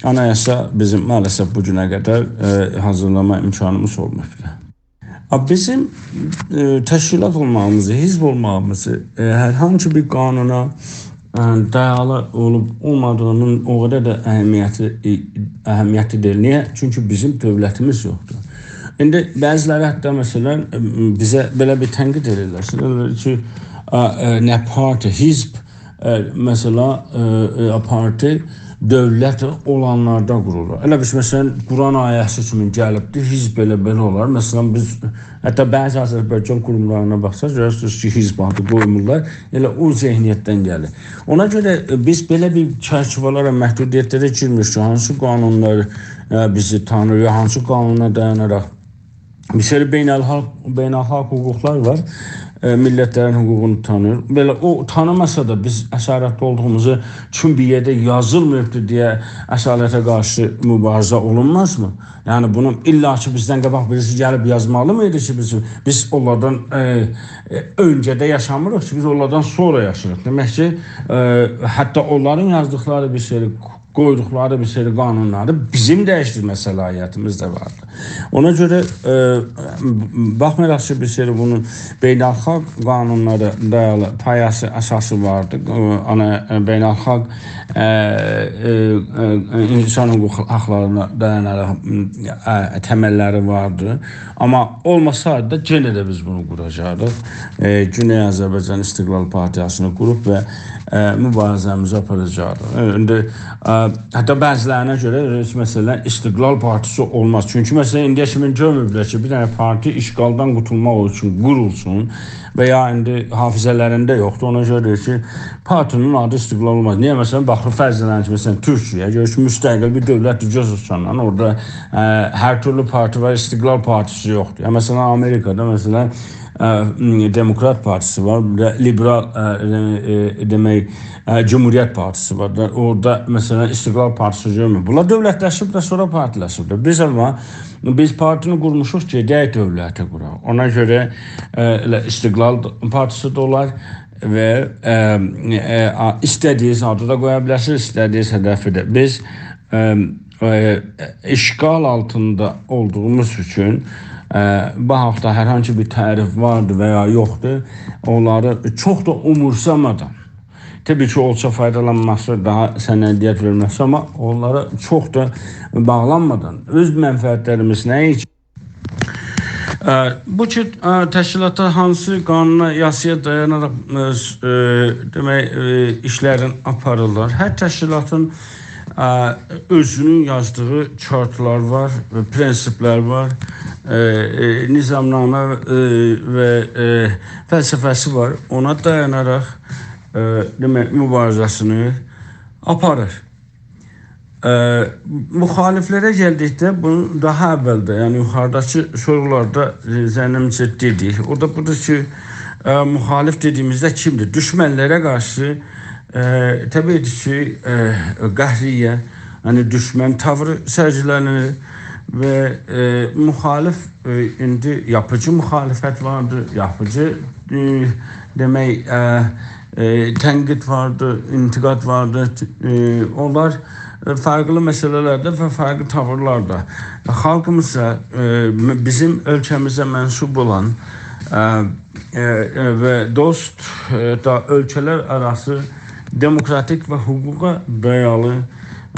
آنایاسا بیزیم مع‌الاسف بو گونه قدر، ائ، حاضیرلاما امکانیمیز اولماییبدیر. آ، بیزیم، ائ، تشکیلات اولماغیمیزی، حزب اولماغیمیزی، ائ، هر هانسی بیر قانونا، ائ، دایالی اولوب اولمادیغینین او قدر ده اهمیتی، ائ، اهمیتی دئییل. نییه؟ چونکی بیزیم دؤولتیمیز یوخدور. ایندی بعضی‌لری حتی، مثلا، ائ، بیزه بئله بیر تنقید ائدیرلر. دئییرلر کی، آ، ائ، نه پارتی، حزب، ائ، مثلا، ائ، ائ، پارتی دؤولت اولانلاردا قورولور. ائله بیز، مثلا، قرآن آیه‌سی کیمی گلیبدیر، حزب ائله بئله اولار. مثلا، بیز حتی بعضی آذربایجان قوروملارینا باخساق، گؤررسینیز کی، حزب آدی قویمورلار. ائله او ذهنیتدن گلیر. اونا گؤره، ائ، بیز بئله بیر چرچیوه‌لره، محدودیت‌لره گیرمیریک کی، هانسی قانونلار، ائ، بیزی تانیر، یا هانسی قانونا دایاناراق بیر سری بین‌الخالق، بین‌الخالق حقوقلار وار. ائ، میللت‌لرین حقوقونو تانیر. بئله او تانیماسا دا بیز اسارتلی اولدوغوموزو، چون بیر یئرده یازیلماییبدیر دئیه اصالتا قارشی مبارزه اولونمازمی؟ یعنی بونو الا کی بیزدن قاباق بیریسی گلیب یازمالی میدی کی بیز، بیز اونلاردان، ائ، ائ، اؤنجه‌ده یاشامیریق کی، بیز اونلاردان سونرا یاشاییریق. دئمک کی، ائ، حتی اونلارین یازدیقلاری بیر سری، قویدوقلاری بیر سری قانونلاری بیزیم دییشدیرمه صلاحیتیمیز ده واردیر. اونا گؤره، ائ، باخمایاراق کی، بیر سری بونون بین‌الخالق قانونلارا دایالی پایه‌سی، اساسی واردیر. ائ، آنا، ائ، بین‌الخالق، ائ، ائ، ائ، اینسان حقوق حاقلارینا دایاناراق، ائ، تمل‌لری واردیر. آمما اولماسایدی دا، یئنه ده بیز بونو قوراجاقدیق. ائ، گونئی آذربایجان استقلال پارتیاسینی قوروب و، ائ، مبارزه‌میزی آپاراجاقدیق. ائ، ایندی، ائ، حتی بعضی‌لرینه گؤره هئچ، مثلا، استقلال پارتیسی اولماز. چونکی، مثلا، ایندیه کیمی گؤرمه‌ییبلر کی، بیر دنه پارتی اشغالدان قورتولماق اوچون قورولسون و یا ایندی حافظه‌لرینده یوخدور. اونا گؤره دئییر کی، پارتی‌نین آدی استقلال اولماز. نییه؟ مثلا، باخیر، فرض ائله‌یین کی، مثلا، تورکیه، گؤرور کی، مستقل بیر دؤولتدیر، گؤز اوچاندان. اورادا، ائ، هر تورلو پارتی وار، استقلال پارتیسی یوخدور. یا، مثلا، آمریکادا، مثلا، ائ، م، دموکرات پارتیسی وار، بیر ده لیبرال، ائ، ائ، ائ، دئمک، ائ، جمهوریت پارتیسی وار. دا، اورادا، مثلا، استقلال پارتیسی گؤرمور. بونلار دؤولتلشیب ده، سونرا پارتیلشیب ده. بیز آمما، بیز پارتینی قورموشوق کی، گرک دؤولتی قوراق. اونا گؤره، ائ، ائله استقلال پارتیسی دا اولار و، ائ، ائ، آ، ایسته‌دیگینیز آدی دا قویا بیلرسینیز، ایسته‌دیگینیز هدفی ده. بیز، ائ، ائ، اشغال آلتیندا اولدوغوموز اوچون، ائ، بو حاقدا هر هانسی بیر تعریف واردیر و یا یوخدور، اونلاری چوخ دا اومورسامادان، طبیعی کی، اولسا فایدالانماسی، داها سندیت وئرمه‌سی، آمما اونلارا چوخ دا باغلانمادان، اؤز منفعت‌لریمیز نه‌اینکی ائ، بو کی، ائ، تشکیلاتلار هانسی قانونا، یاسایا دایاناراق، ائ، س-، ائ، دئمک، ائ، ایشلرین آپاریرلار. هر تشکیلاتین، ائ، اؤزونون یازدیغی چارتلار وار، ائ، پرنسیپلر وار، ائ، ائ، نظامنامه، ائ، و، ائ، فلسفه‌سی وار. اونا دایاناراق، ائ، دئمک، مبارزه‌سینی آپاریر. ائ، مخالفلره گلدیکده، بونو داها اولده، یعنی یوخاریداکی سورولاردا، ائ، زنیمجه دئدیک. او دا بودور کی، ائ، مخالف دئدیییمیزده کیمدیر؟ دوشمنلره قارشی، ائ، طبیعی کی، ائ، قهریه، یعنی دوشمن تاوری سرگیله‌نیر و، ائ، مخالف، ائ، ایندی یاپیجی مخالفت واردیر، یاپیجی، ائ، دئمک، ائ، ائ، تنقید واردی، انتقاد واردی. ائ، اونلار، ائ، فرقلی مسئله‌لرده و فرقلی تاویرلاردا. خالقیمیزا، ائ، م-، بیزیم اؤلکه‌میزه منسوب اولان، ائ، ائ، ائ، و دوست، ائ، دا اؤلکه‌لر آراسی دموکراتیک و حقوقا دایالی،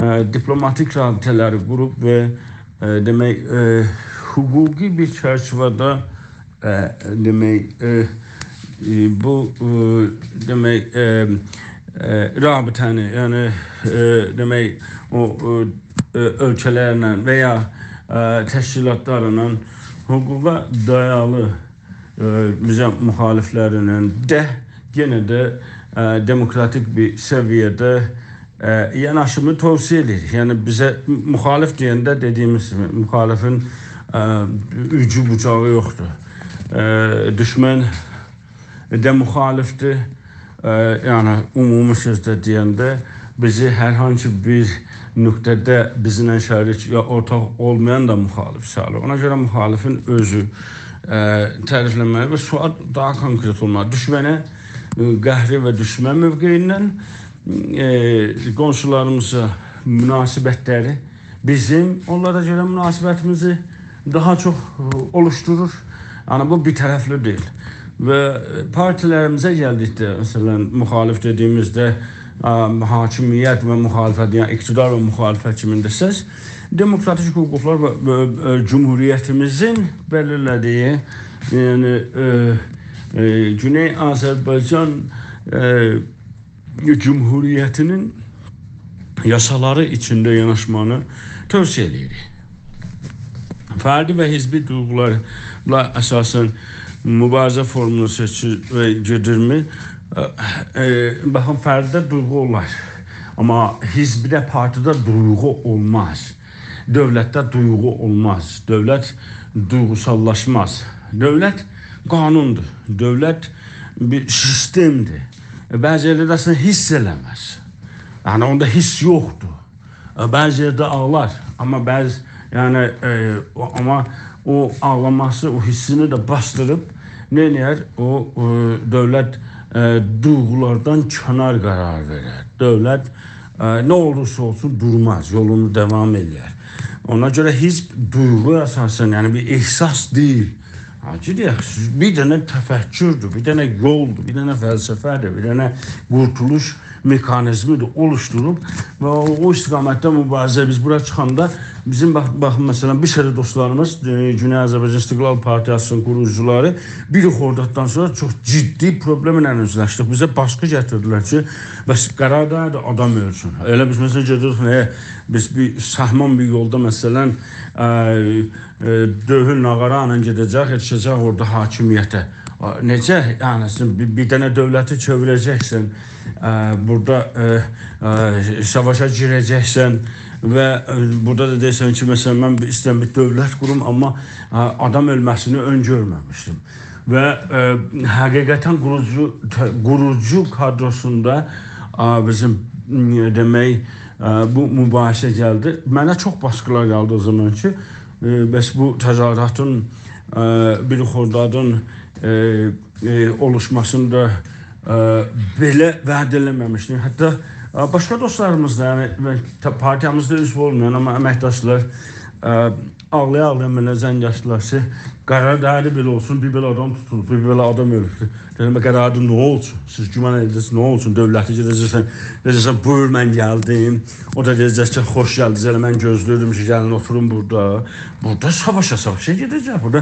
ائ، دیپلوماتیک رابطه‌لری قوروب و، ائ، دئمک، ائ، حقوقی بیر چرچیوه‌ده ائ، دئمک، ائ، ائ، بو، ائ، دئمک، ائ، ائ، رابطه‌نی، یعنی، ائ، دئمک، او، ائ، ائ، اؤلکه‌لرله و یا، ائ، تشکیلاتلارلا حقوقا دایالی، ائ، بیزه مخالفلرینن ده، یئنه ده، ائ، دموکراتیک بیر سویه‌ده ائ، یاناشیمی توصیه ائدیریک. یعنی بیزه مخالف دئینده دئدیییمیز کیمی، مخالفین، ائ، اوجو بوجاغی یوخدور. ائ، دوشمن ده مخالفدیر. ائ، یعنی عمومی سؤزده دئینده بیزی هر هانسی بیر نقطه‌ده بیزیمله شریک یا اورتاق اولمایان دا مخالف ساییلیر. اونا گؤره مخالفین اؤزو، ائ، تعریفلنمه‌لی و سؤال داها کونکرئت اولمالی. دوشمنه، ائ، قهری و دوشمن موقعیندن ائ، قونشولاریمیزا مناسبتلری بیزیم اونلارا گؤره مناسبتیمیزی داها چوخ، ائ، اولوشدورور. یعنی بو بیر طرفلی دئییل. و، ائ، پارتیلریمیزه گلدیکده، مثلا، مخالف دئدیییمیزده، ا، حاکمیت و مخالفت، یعنی اقتدار و مخالفت کیمین دئسز، دموکراتیک حقوقلار و، و، ائ، جمهوریتیمیزین بلیرله‌دییی، یعنی، ائ، ائ، گونئی آذربایجان، ائ، جمهوریتی‌نین یاسالاری ایچینده یاناشمانی توصیه ائدیریک. فردی و حزبی دویغولارلا اساساً مبارزه فورمولو سئچیلیر و گئدیرمی؟ ائ، ائ، باخین، فردده دویغو اولار. آمما حزبده، پارتیده دویغو اولماز. دؤولتده دویغو اولماز. دؤولت دویغوساللاشماز. دؤولت قانوندور. دؤولت بیر سیستمدیر. ائ، بعضی یئرلرده اصلینده حیس ائله‌مز. یعنی اوندا حیس یوخدور. ائ، بعضی یئرده آغلار. آمما بعضی، یعنی، ائ، او، آمما او آغلاماسی، او حیسینی ده باسدیریب، نه ائله‌یر؟ او، ائ، دؤولت، ائ، دویغولاردان کنار قرار وئرر. دؤولت، ائ، نه اولورسا اولسون دورماز، یولونو داوام ائله‌یر. اونا گؤره حزب دویغو اساساً، یعنی بیر احساس دئییل. ها، کی دئیک، بیر دنه تفکردور، بیر دنه یولدور، بیر دنه فلسفه‌دیر، بیر دنه قورتولوش مکانیزمی‌دیر، اولوشدوروب و او، او استقامتده مبارزه. بیز بورا چیخاندا بیزیم، باخ-، باخین، مثلا، بیر سری دوستلاریمیز، ائ، گونئی آذربایجان استقلال پارتیاسی‌نین قوروجولاری بیر خرداددان سونرا چوخ جدی پروبلمله اوزلشدیک. بیزه باسقی گتیردیلر کی، بس قرار دا نه‌دیر، آدام اؤلسون. ائله بیز، مثلا، گئدیریک، ائ، بیز بیر سهمان بیر یولدا، مثلا، ائ، ائ، دؤهول ناغارا ایله گئده‌جک، یئتیشه‌جک اورادا حاکمیته. آ، نئجه؟ یعنی، سن بیر، بیر دنه دؤولتی چئویره‌جکسن، ائ، بورادا، ائ، ائ، ساواشا گیره‌جکسن و، ائ، بورادا دا دئییرسن کی، مثلا، من بیر، ایسته‌ییرم بیر دؤولت قوروم، آمما، ائ، آدام اؤلمه‌سینی اؤنگؤرمه‌میشدیم. و، ائ، حقیقتاً قوروجو، ت-، قوروجو کادروسوندا، ائ، بیزیم، م، دئمک، ائ، بو مباحثه گلدی. منه چوخ باسقیلار گلدی او زامان کی، ائ، بس بو تظاهراتین، ائ، بیر خردادین، ائ، ائ، اولوشماسینی دا، ائ، بئله وعده ائله‌مه‌میشدین. حتی، ائ، باشقا دوستلاریمیز دا، یعنی، من تا-، پارتیامیزدا عضو اولمایان، آمما امکداشلار، ائ، آغلایا-آغلایا منه زنگ آچدیلار کی، قرار دئییردی بئله اولسون، بیر بئله آدام توتولوب، بیر بئله آدام اؤلوبدور. دئدیم: «قراردی، نه اولسون؟ سیز گمان ائدیرسینیز، نه اولسون؟ دؤولتی گئده‌جکسن، دئیه‌جکسن، بویور، من گلدیم.» او دا دئیه‌جک کی، خوش گلدینیز، ائله من گؤزله‌ییردیم کی، گلین اوتورون بورادا. بورادا ساواشا، ساواشا گئده‌جک. بورادا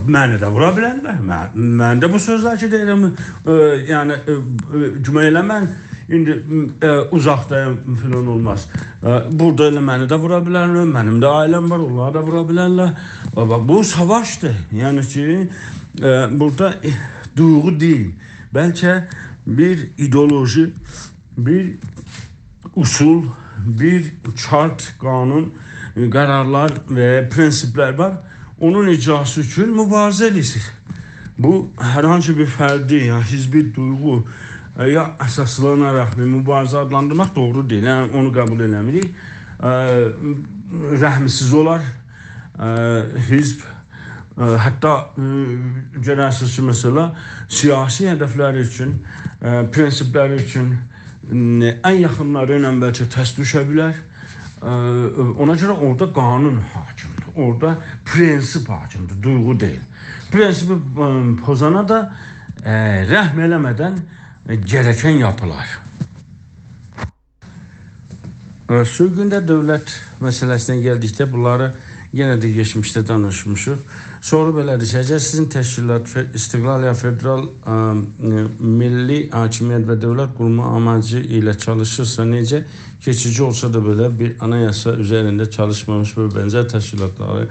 منی ده وورا بیلرلر. من، من ده بو سؤزلری کی دئییرم، ائ، یعنی، ائ، ائ، گمان ائله‌مه‌یین، ایندی، ائ، اوزاقدایام، فلان اولماز. ائ، بورادا ائله منی ده وورا بیلرلر، منیم ده عائله‌م وار، اونلاری دا وورا بیلرلر. باخ، بو ساواشدیر. یعنی کی، ائ، بورادا، ائ، دویغو دئییل، بلکه بیر ایدئولوژی، بیر اصول، بیر چارت، قانون، ائ، قرارلار و پرنسیپلر وار. اونون اجراسی اوچون موباریزه ائدیرسینیز. بو، هر هانسی بیر فردی، یا حزبی دویغو، ائ، یا اساسلاناراق بیر موباریزه آدلاندیرماق دوغرو دئییل. یعنی، اونو قبول ائله‌میریک. ائ، رحمسیز اولار، ائ، حزب، ائ، حتی، ائ، گؤررسینیز کی، مثلا، سیاسی هدفلری اوچون، ائ، پرنسیپلری اوچون، ائ، ان یاخینلاری ایله بلکه ترس دوشه بیلر. ائ، اونا گؤره اورادا قانون حاکمدیر، اورادا پرنسیپ حاکمدیر، دویغو دئییل. پرنسیپی، ائ، پوزانا دا، ائ، رحم ائله‌مه‌دن، ائ، گرکن یاپیلار. ائ، سورگوندا دؤولت مسئله‌سینه گلدیکده بونلاری یئنه ده کئچمیشده دانیشمیشیق. سورو بئله‌دیر کی، اگر سیزین تشکیلات ف-، استقلال یا فدرال، ائ، ائ، میللی حاکمیت و دؤولت قورومو آماجی ایله چالیشیرسا، نئجه کئچیجی اولسا دا بئله بیر آنایاسا اوزرینده چالیشمامیش و بنزر تشکیلاتلاری،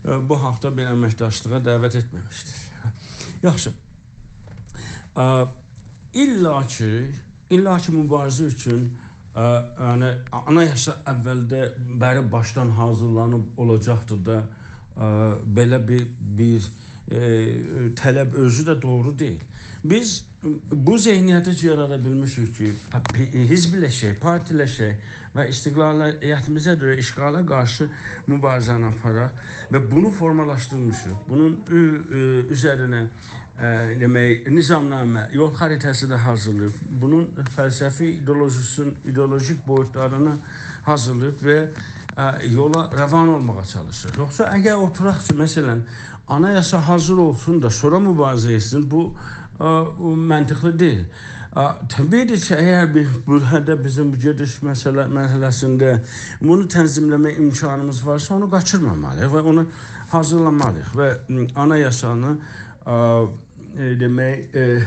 ائ، بو حاقدا بیر امکداشلیغا دعوت ائتمه‌میشدیر. یاخشی. ائ، الا کی، الا کی موباریزه اوچون، ائ، یعنی آنایاسا اولده بری باشدان حاضیرلانیب اولاجاقدیر دا، ائ، بئله بیر، بیر، ائ، طلب اؤزو ده دوغرو دئییل. بیز بو ذهنیتی کی یارادا بیلمیشیک کی، پا-، پی-، حزبلشک، پارتیلشک و استقلالیتیمیزه گؤره اشغالا قارشی موباریزه‌نی آپاراق و بونو فورمالاشدیرمیشیق. بونون اؤ-، اؤ-، اوزرینه، ائ، دئمک، نظامنامه، یول خریطه‌سی ده حاضیرلاییب. بونون فلسفی ایدئولوژیسین-، ایدئولوژیک بویوتلارینی حاضیرلاییب و، ائ، یولا روان اولماغا چالیشیر. یوخسا اگر اوتوراق کی، مثلا، آنایاسا حاضیر اولسون دا سونرا موباریزه ائتسین، بو، ائ، بو منطقلی دئییل. ائ، طبیعی‌دیر کی، اگر بیر بورادا بیزیم بو گئدیش مسئله-، مرحله‌سینده بونو تنظیمله‌مه امکانیمیز وارسا، اونو قاچیرمامالی‌ییق و اونو حاضیرلامالی‌ییق و، م، آنایاسانی، ائ، ائ، دئمک، ائ،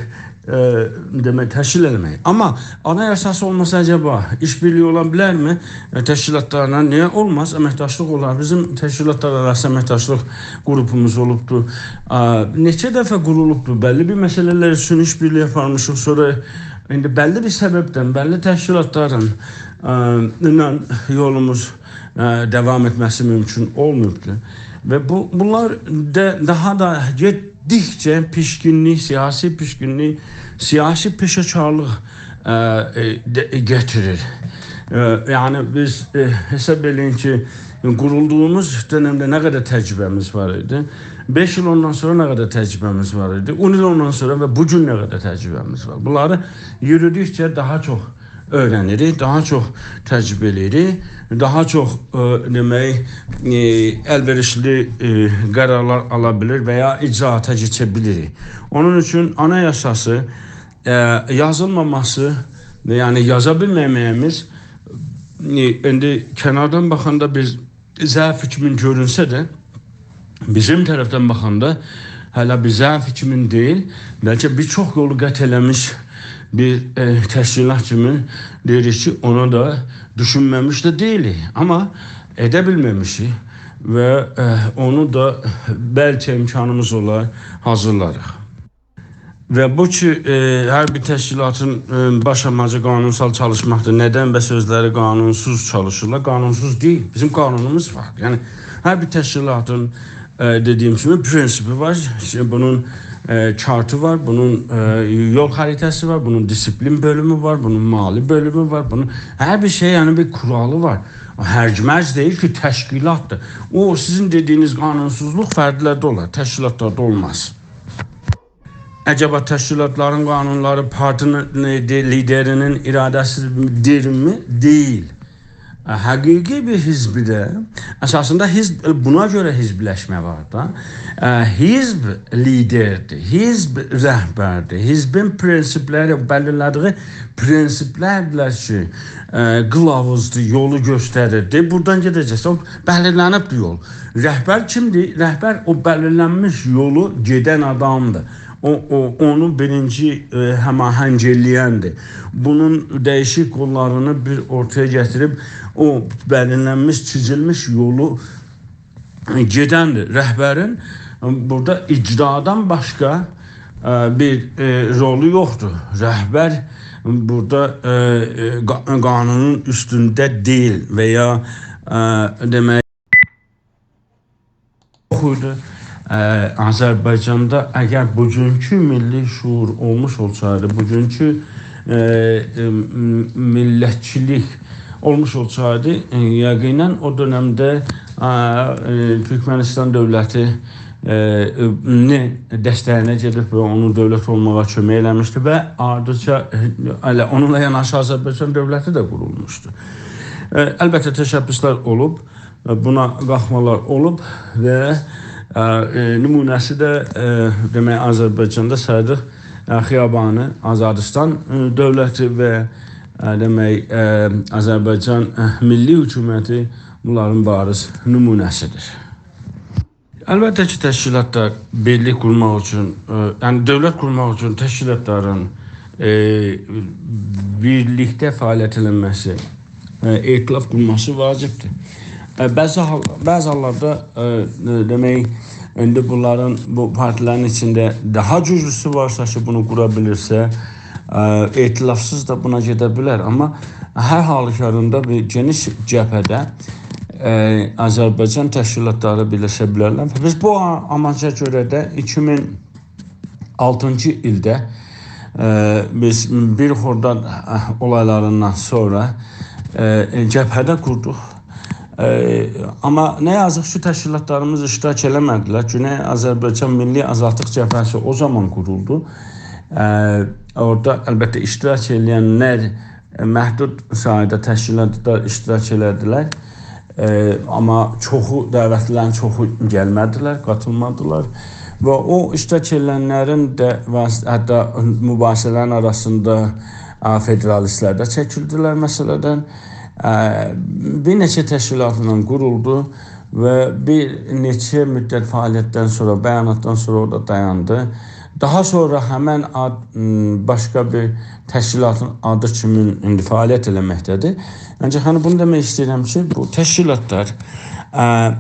ائ، دئمک، تشکیل ائله‌مک. آمما آنایاساسی اولماسا، عجبا ایش‌بیرلیگی اولا بیلرمی، ائ، تشکیلاتلارلا؟ نییه اولماز؟ امکداشلیق اولار. بیزیم تشکیلاتلار آراسی امکداشلیق قروپوموز اولوبدور. ا، نئچه دفعه قورولوبدور. بللی بیر مسئله‌لر اوچون ایش‌بیرلیگی آپارمیشیق. سونرا ایندی بللی بیر سببدن، بللی تشکیلاتلارین، ا، ایله یولوموز، ا، داوام ائتمه‌سی مومکون اولماییبدیر. و بو، بونلار دا داها دا گئتدیکجه پیشکینلیک، سیاسی پیشکینلیک، سیاسی پئشه‌کارلیق، ا، ائ، ده-، گتیریر. ا، یعنی بیز، ا، حساب ائله‌یین کی، قورولدوغوموز دؤنمده نه قدر تجربه‌میز وار ایدی؟ بئش ایل اوندان سونرا نه قدر تجربه‌میز وار ایدی؟ اون ایل اوندان سونرا و بو گون نه قدر تجربه‌میز وار؟ بونلاری یورودوکجه داها چوخ اؤیره‌نیریک، داها چوخ تجربه ائله‌ییریک، داها چوخ، ائ، دئمک، ائ، ال‌وئریشلی، ائ، قرارلار آلا بیلیر و یا اجراآتا کئچه بیلیریک. اونون اوچون آنایاساسی، ائ، یازیلماماسی، یعنی یازا بیلمه‌مه‌ییمیز، ائ، ایندی کناردان باخاندا بیر ضعف کیمی گؤرونسه ده، بیزیم طرفدن باخاندا هله بیر ضعف کیمی دئییل، بلکه بیر چوخ یولو قطع ائله‌میش بیر، ائ، تشکیلات کیمی دئییریک کی، اونا دا دوشونمه‌میش ده دئییلیک. آمما ائده بیلمه‌میشیک و، ائ، اونو دا بلکه امکانیمیز اولار، حاضیرلاریق. و بو کی، ائ، هر بیر تشکیلاتین، ائ، باش آماجی قانونسال چالیشماقدیر. ندن؟ بس اؤزلری قانونسوز چالیشیرلار؟ قانونسوز دئییل. بیزیم قانونوموز وار. یعنی، هر بیر تشکیلاتین، ائ، دئدیگیم کیمی، پرنسیپی وار. بونون، ائ، چارتی وار، بونون، ائ، یول خریطه‌سی وار، بونون دیسیپلین بؤلومو وار، بونون مالی بؤلومو وار، بونون هر بیر شئی، یعنی بیر کورالی وار. هرج‌مرج دئییل کی، تشکیلاتدیر. او، سیزین دئدیگینیز قانونسوزلوق فردلرده اولار، تشکیلاتلاردا اولماز. عجبا تشکیلاتلارین قانونلاری پارتی‌نین، ائ، دئ-، لیدرینین اراده‌سی‌دیرمی؟ دئییل. ائ، حقیقی بیر حزبده، اساسیندا حزب، بونا گؤره حزبلشمه وار دا. ائ، حزب لیدردیر، حزب رهبردیر، حزبین پرنسیپلری، بلیرله‌دیگی پرنسیپلردیلر کی، ائ، قیلاووزدور، یولو گؤستریر. دئییر، بورادان گئده‌جکسن، او بلیرلنیبدیر یول. رهبر کیمدیر؟ رهبر او بلیرلنمیش یولو گئدن آدامدیر. او، او، اونو بیرینجی، ائ، هماهنگ ائله‌یندیر. بونون دییشیک قوللارینی بیر اورتایا گتیریب، او بلیرلنمیش، چیزیلمیش یولو، ائ، گئدندیر. رهبرین، ائ، بورادا اجرادان باشقا، ائ، بیر، ائ، رولو یوخدور. رهبر بورادا، ائ، ائ، قا-، قانونون اوستونده دئییل و یا، ائ، دئمک، یوخ ایدی. ائ، آذربایجاندا اگر بوگونکو میللی شعور اولموش اولسایدی، بوگونکو، ائ، ائ، م-، میللتچیلیک اولموش اولسایدی، ائ، یقینا او دؤنمده، ائ، ائ، تورکمنیستان دؤولتی، ائ، ائ، نین دستگینه گئدیب و اونون دؤولت اولماغا کؤمک ائله‌میشدی و آردیجا، ائ، ائله اونونلا یاناشی آذربایجان دؤولتی ده قورولموشدو. ائ، البته، تشبثلر اولوب، بونا قالخمالار اولوب و، ائ، ائ، نمونه‌سی ده، ائ، دئمک، آذربایجاندا سایدیق، ائ، خیابانی آزادیستان، ائ، دؤولتی و، ائ، دئمک، ائ، آذربایجان، ائ، میللی حکومتی بونلارین بارز نمونه‌سیدیر. البته کی، تشکیلاتلار بیرلیک قورماق اوچون، ائ، یعنی دؤولت قورماق اوچون تشکیلاتلارین، ائ، بیرلیکده فعالیت ائله‌مه‌سی، ائ، ائتلاف قورماسی واجبدیر. ائ، بعضی حال-، بعضی حاللاردا، ائ، ائ، دئمک، ایندی بونلارین، بو پارتیلرین ایچینده داها گوجلوسو وارسا کی، بونو قورا بیلیرسه، ائ، ائتلافسیز دا بونا گئده بیلر. آمما هر حالوکاریندا بیر گئنیش جبهه‌ده، ائ، آذربایجان تشکیلاتلاری بیرلشه بیلرلر. بیز بو آ-، آماجا گؤره ده ایکی مین آلتینجی ایلده، ائ، بیز بیر خرداد، ائ، اولایلاریندان سونرا، ائ، جبهه ده قوردوق. ائ، آمما نه یازیق کی، تشکیلاتلاریمیز اشتراک ائله‌مه‌دیلر. گونئی آذربایجان میللی آزادلیق جبهه‌سی او زامان قورولدو. ائ، اورادا البته اشتراک ائله‌ینلر، ائ، محدود سایدا تشکیلاتدا اشتراک ائله‌دیلر. ائ، آمما چوخو، دعوتلی‌لرین چوخو گلمه‌دیلر، قاتیلمادیلار. و او اشتراک ائله‌ینلرین ده واس-، حتی مباحثه‌لرین آراسیندا، ائ، فدرالیستلر ده چکیلدیلر مسئله‌دن. ائ، بیر نئچه تشکیلاتلا قورولدو و بیر نئچه مدت فعالیتدن سونرا، بیاناتدان سونرا اورادا دایاندی. داها سونرا همن آد، م، باشقا بیر تشکیلاتین آدی کیمین ایندی فعالیت ائله‌مکده‌دیر. آنجاق، هانی، بونو دئمک ایسته‌ییرم کی، بو تشکیلاتلار، ائ،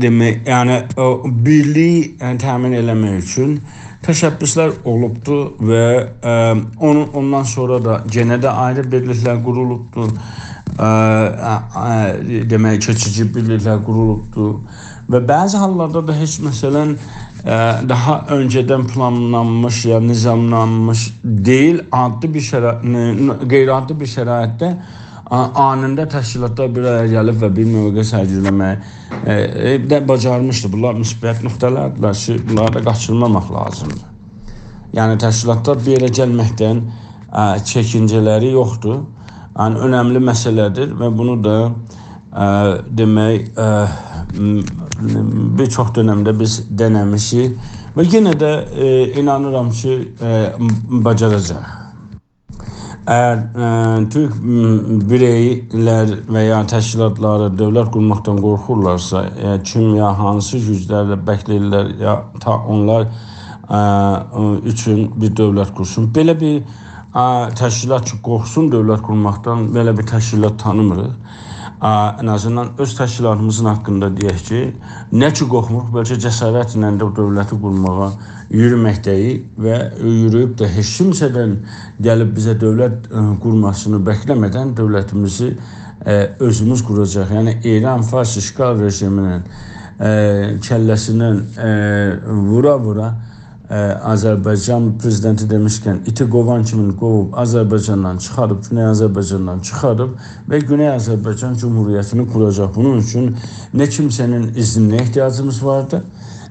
دئمک، یعنی، او بیرلیگی، یعنی، تأمین ائله‌مک اوچون تشبثلر اولوبدو و، ائ، اونون، اوندان سونرا دا یئنه ده آیری بیرلیکلر قورولوبدو. ائ، ائ، ائ، دئمک، کئچیجی بیرلیکلر قورولوبدو. و بعضی حاللاردا دا هئچ، مثلا، ائ، داها اؤنجه‌دن پلانلانمیش یا نظاملانمیش دئییل، عادی بیر شرا-، ن-، ن-، غیرعادی بیر شرایطده آ-، آنیندا تشکیلاتلار بیر آرایا گلیب و بیر موقع سرگیله‌مک، ائ، ائ، ده باجارمیشدی. بونلار مثبت نقطه‌لردیرلر کی، بونلاری دا قاچیرماماق لازیمدیر. یعنی، تشکیلاتلار بیر یئره گلمکدن، ائ، چکینجه‌لری یوخدور. یعنی، اؤنملی مسئله‌دیر و بونو دا، ائ، دئمک، ائ، م-، م-، بیر چوخ دؤنمده بیز دئنه‌میشیک و یئنه ده، ائ، اینانیرام کی، ائ، م-، باجاراجاق. اگر، ائ، تورک، م، بیرئیلر و یا تشکیلاتلاری دؤولت قورماقدان قورخورلارسا، ائ، کیم یا هانسی گوجلرله بکله‌ییرلر، یا تا اونلار، ائ، اوچون بیر دؤولت قورسون؟ بئله بیر، ائ، تشکیلات کی، قورخسون دؤولت قورماقدان، بئله بیر تشکیلات تانیمیریق. ائ، ان آزیندان اؤز تشکیلاتیمیزین حاقیندا دئیک کی، نه کی قورخموروق، بلکه جسارتله ده او دؤولتی قورماغا یورومکده‌ییک و یورویوب ده هئچ کیمسه‌دن گلیب بیزه دؤولت، ائ، قورماسینی بکله‌مه‌دن دؤولتیمیزی، ائ، اؤزوموز قوراجاق. یعنی، ایران فارس اشغال رژیمینین، ائ، کله‌سیندن، ائ، وورا-وورا، ائ، آذربایجان پرزیدنتی دئمیشکن، ایتی قووان کیمین قوووب، آذربایجاندان چیخاریب، گونئی آذربایجاندان چیخاریب و گونئی آذربایجان جمهوریتینی قوراجاق. بونون اوچون نه کیمسه‌نین اذنینه احتیاجیمیز واردیر،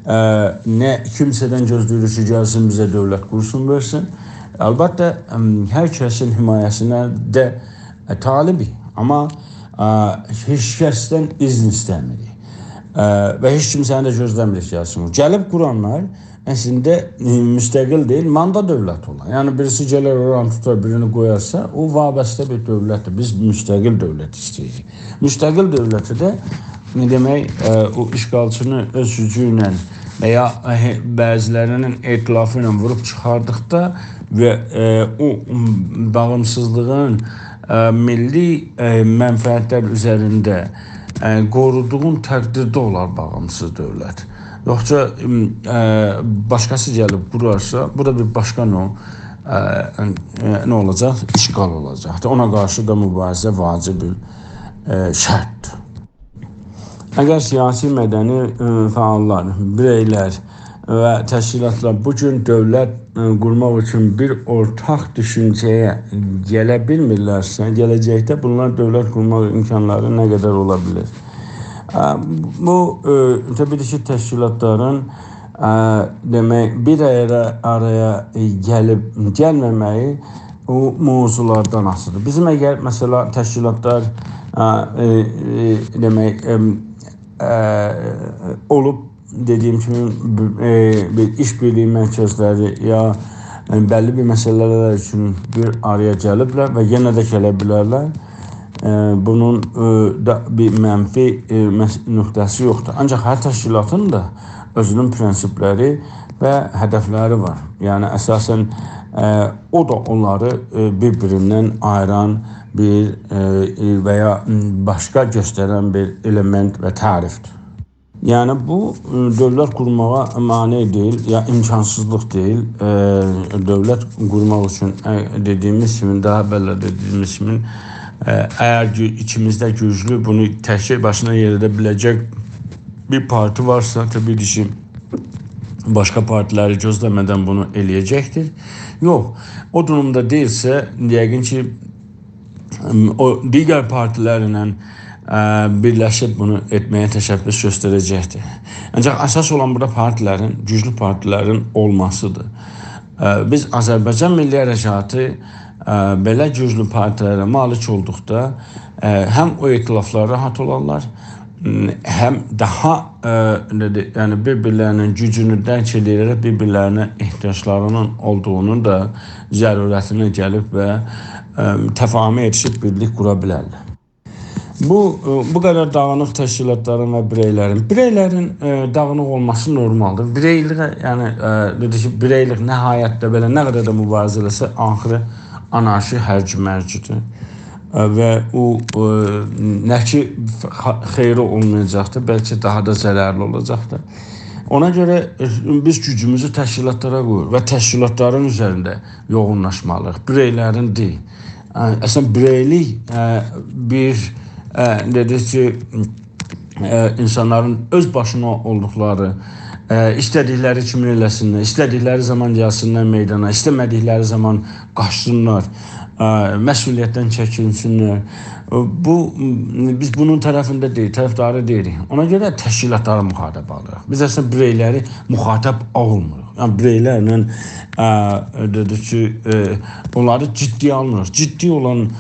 ائ، نه کیمسه‌دن گؤزله‌ییریک کی، گلسین بیزه دؤولت قورسون، وئرسین. البته، ام، هر کسین حمایه‌سینه ده، ائ، طالبیک. آمما، ا، هئچ کسدن اذن ایسته‌میریک. ا، و هئچ کیمسه‌نی ده گؤزله‌میریک گلسین. گلیب قورانلار اصلینده، ائ، مستقل دئییل، ماندا دؤولت اولار. یعنی بیریسی گلر اورانی توتار، بیرینی قویارسا، او وابسته بیر دؤولتدیر. بیز مستقل دؤولت ایسته‌ییریک. مستقل دؤولتی ده، نه دئمک، ا، او اشغالچینی اؤز گوجو ایله و یا، ا، هه-، بعضی‌لری‌نین ائتلافی ایله ووروب چیخاردیقدا و، ا، او، م، باغیمسیزلیغین، ا، میللی، ا، منفعت‌لر اوزرینده، ا، قورودوغون تقدیرده اولار باغیمسیز دؤولت. یوخسا، م، ا، باشقاسی گلیب قورارسا، بو دا بیر باشقا نوع، ا، ا، نه اولاجاق؟ اشغال اولاجاقدیر. اونا قارشی دا مبارزه واجب بیر، ا، شرطدیر. اگر سیاسی، مدنی، ا، فعال‌لار، بیرئی‌لر و تشکیلات‌لار بو گون دؤولت، ا، قورماق اوچون بیر اورتاق دوشونجه‌یه گله بیلمیرلرسه، گله‌جکده بونلار دؤولت قورماق امکانلاری نه قدر اولا بیلیر؟ ا، بو، ا، طبیعی کی، تشکیلات‌لارین، ا، دئمک، بیر آرایا، آرایا، ا، گلیب گلمه‌مه‌یی او موضوع‌لاردان آسیلیدیر. بیزیم اگر، مثلا، تشکیلات‌لار، ا، ا، ا، دئمک، ام، ا، اولوب، دئدیگیم کیمی، ب-، ا، بیر ایش‌بیرلیگی مرکزلری یا، ا، بللی بیر مسئله‌لر اوچون بیر آرایا گلیبلر و یئنه ده گله بیلرلر. ا، بونون، ا، دا بیر منفی، ا، مس-، نقطه‌سی یوخدور. آنجاق هر تشکیلاتین دا اؤزونون پرنسیپ‌لری و هدف‌لری وار. یعنی، اساساً، ا، او دا اونلاری، ا، بیر-بیریندن آییران بیر، ا، ا، و یا، م، باشقا گؤسترن بیر المنت و تعریف‌دیر. یعنی، بو، ا، دؤولت قورماغا مانع دئییل، یا امکانسیزلیق دئییل. ا، دؤولت قورماق اوچون، ا، دئدیگیمیز کیمی، داها بللی دئدیگیمیز کیمی، ا، اگر گو-، ایچیمیزده گوجلو، بونو تکجه باشینا یئریده بیله‌جک بیر پارتی وارسا، طبیعی کی، باشقا پارتی‌لری گؤزله‌مه‌دن بونو ائله‌یه‌جکدیر. یوخ، او دورومدا دئییلسه، یقین کی، او دیگر پارتی‌لرله، ا، بیرلشیب بونو ائتمه‌یه تشبث گؤستره‌جکدیر. آنجاق اساس اولان بورادا پارتی‌لرین، گوجلو پارتی‌لرین اولماسیدیر. ا، بیز آذربایجان میللی حرکاتی، ا، بئله گوجلو پارتی‌لره مالیک اولدوقدا، ا، هم او ائتلاف‌لار راحت اولارلار، م، هم داها، ا، نه دئ-، یعنی بیر-بیرلری‌نین گوجونو درک ائده‌رک بیر-بیرلرینه احتیاجلاری‌نین اولدوغونو دا، ضرورتینه گلیب و، ا، تفاهمه یئتیشیب بیرلیک قورا بیلرلر. بو، ا، بو قدر داغینیق تشکیلات‌لارین و بیرئی‌لرین، بیرئی‌لرین، ا، داغینیق اولماسی نورمالدیر. بیرئیلیگه، یعنی، ا، دئدی کی، بیرئیلیک نهایتده بئله نه قدر ده مبارزه ائله‌سه، آخیری آنارشی، هرج‌مرج‌دیر. ا، و او، ا، نه کی، خ-، خیری اولمایاجاقدیر، بلکه داها دا ضررلی اولاجاقدیر. اونا گؤره، ا، بیز گوجوموزو تشکیلات‌لارا قویوروق و تشکیلات‌لارین اوزرینده یوغونلاشمالی‌ییق. بیرئی‌لرین دئییل. ا، اصلاً، بیرئیلیک، ا، بیر، ا، دئدیک کی، ا، اینسانلارین اؤز باشینا اولدوقلاری، ا، ایسته‌دیکلری کیمی ائله‌سینلر، ایسته‌دیکلری زامان گلسینلر میدانا، ایسته‌مه‌دیکلری زامان قاچسینلار، ا، مسئولیتدن چکینسینلر. ا، بو، بیز بونون طرفینده دئییل، طرفداری دئییلیک. اونا گؤره تشکیلات‌لاری مخاطب آلیریق. بیز اصلاً بیرئی‌لری مخاطب آلمیریق. یعنی، بیرئی‌لرله، ا، دئدیک کی، ا، اونلاری جدی‌یه آلمیریق. جدی اولان، ا،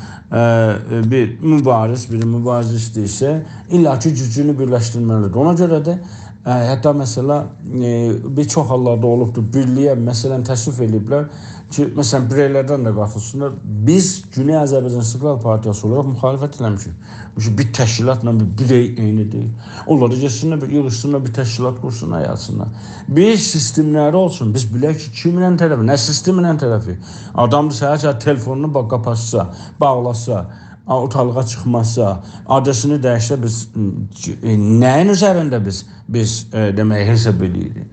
بیر مبارز، بیر مبارز ایسته‌ییرسه، الّا کی گوجونو بیرلشدیرمه‌لیدیر. اونا گؤره ده، ا، حتی مثلا، ا، بیر چوخ حاللاردا اولوبدور، بیرلیگه، مثلا، تکلیف ائله‌ییبلر کی، مثلا، بیرئی‌لردن ده قاتیلسینلار. بیز گونئی آذربایجان استقلال پارتیاسی اولاراق مخالفت ائله‌میشیک. چونکی بیر تشکیلاتلا بیر بیرئی عینی دئییل. اونلار دا گئتسینلر، بیر ییغیشسینلار، بیر تشکیلات قورسونلار، یازسینلار. بیر سیستم‌لری اولسون، بیز بیلک کی، کیمله طرفی، نه سیستمله طرفی. آدام سحر ساعت تلفونونو باغ-، قاپاتسا، باغلاسا، ا، اورتالیغا چیخماسا، آدرسینی دییشسه، بیز، م، ائ، نه‌یین اوزرینده بیز، بیز، ائ، دئمک، حساب ائله‌ییریک؟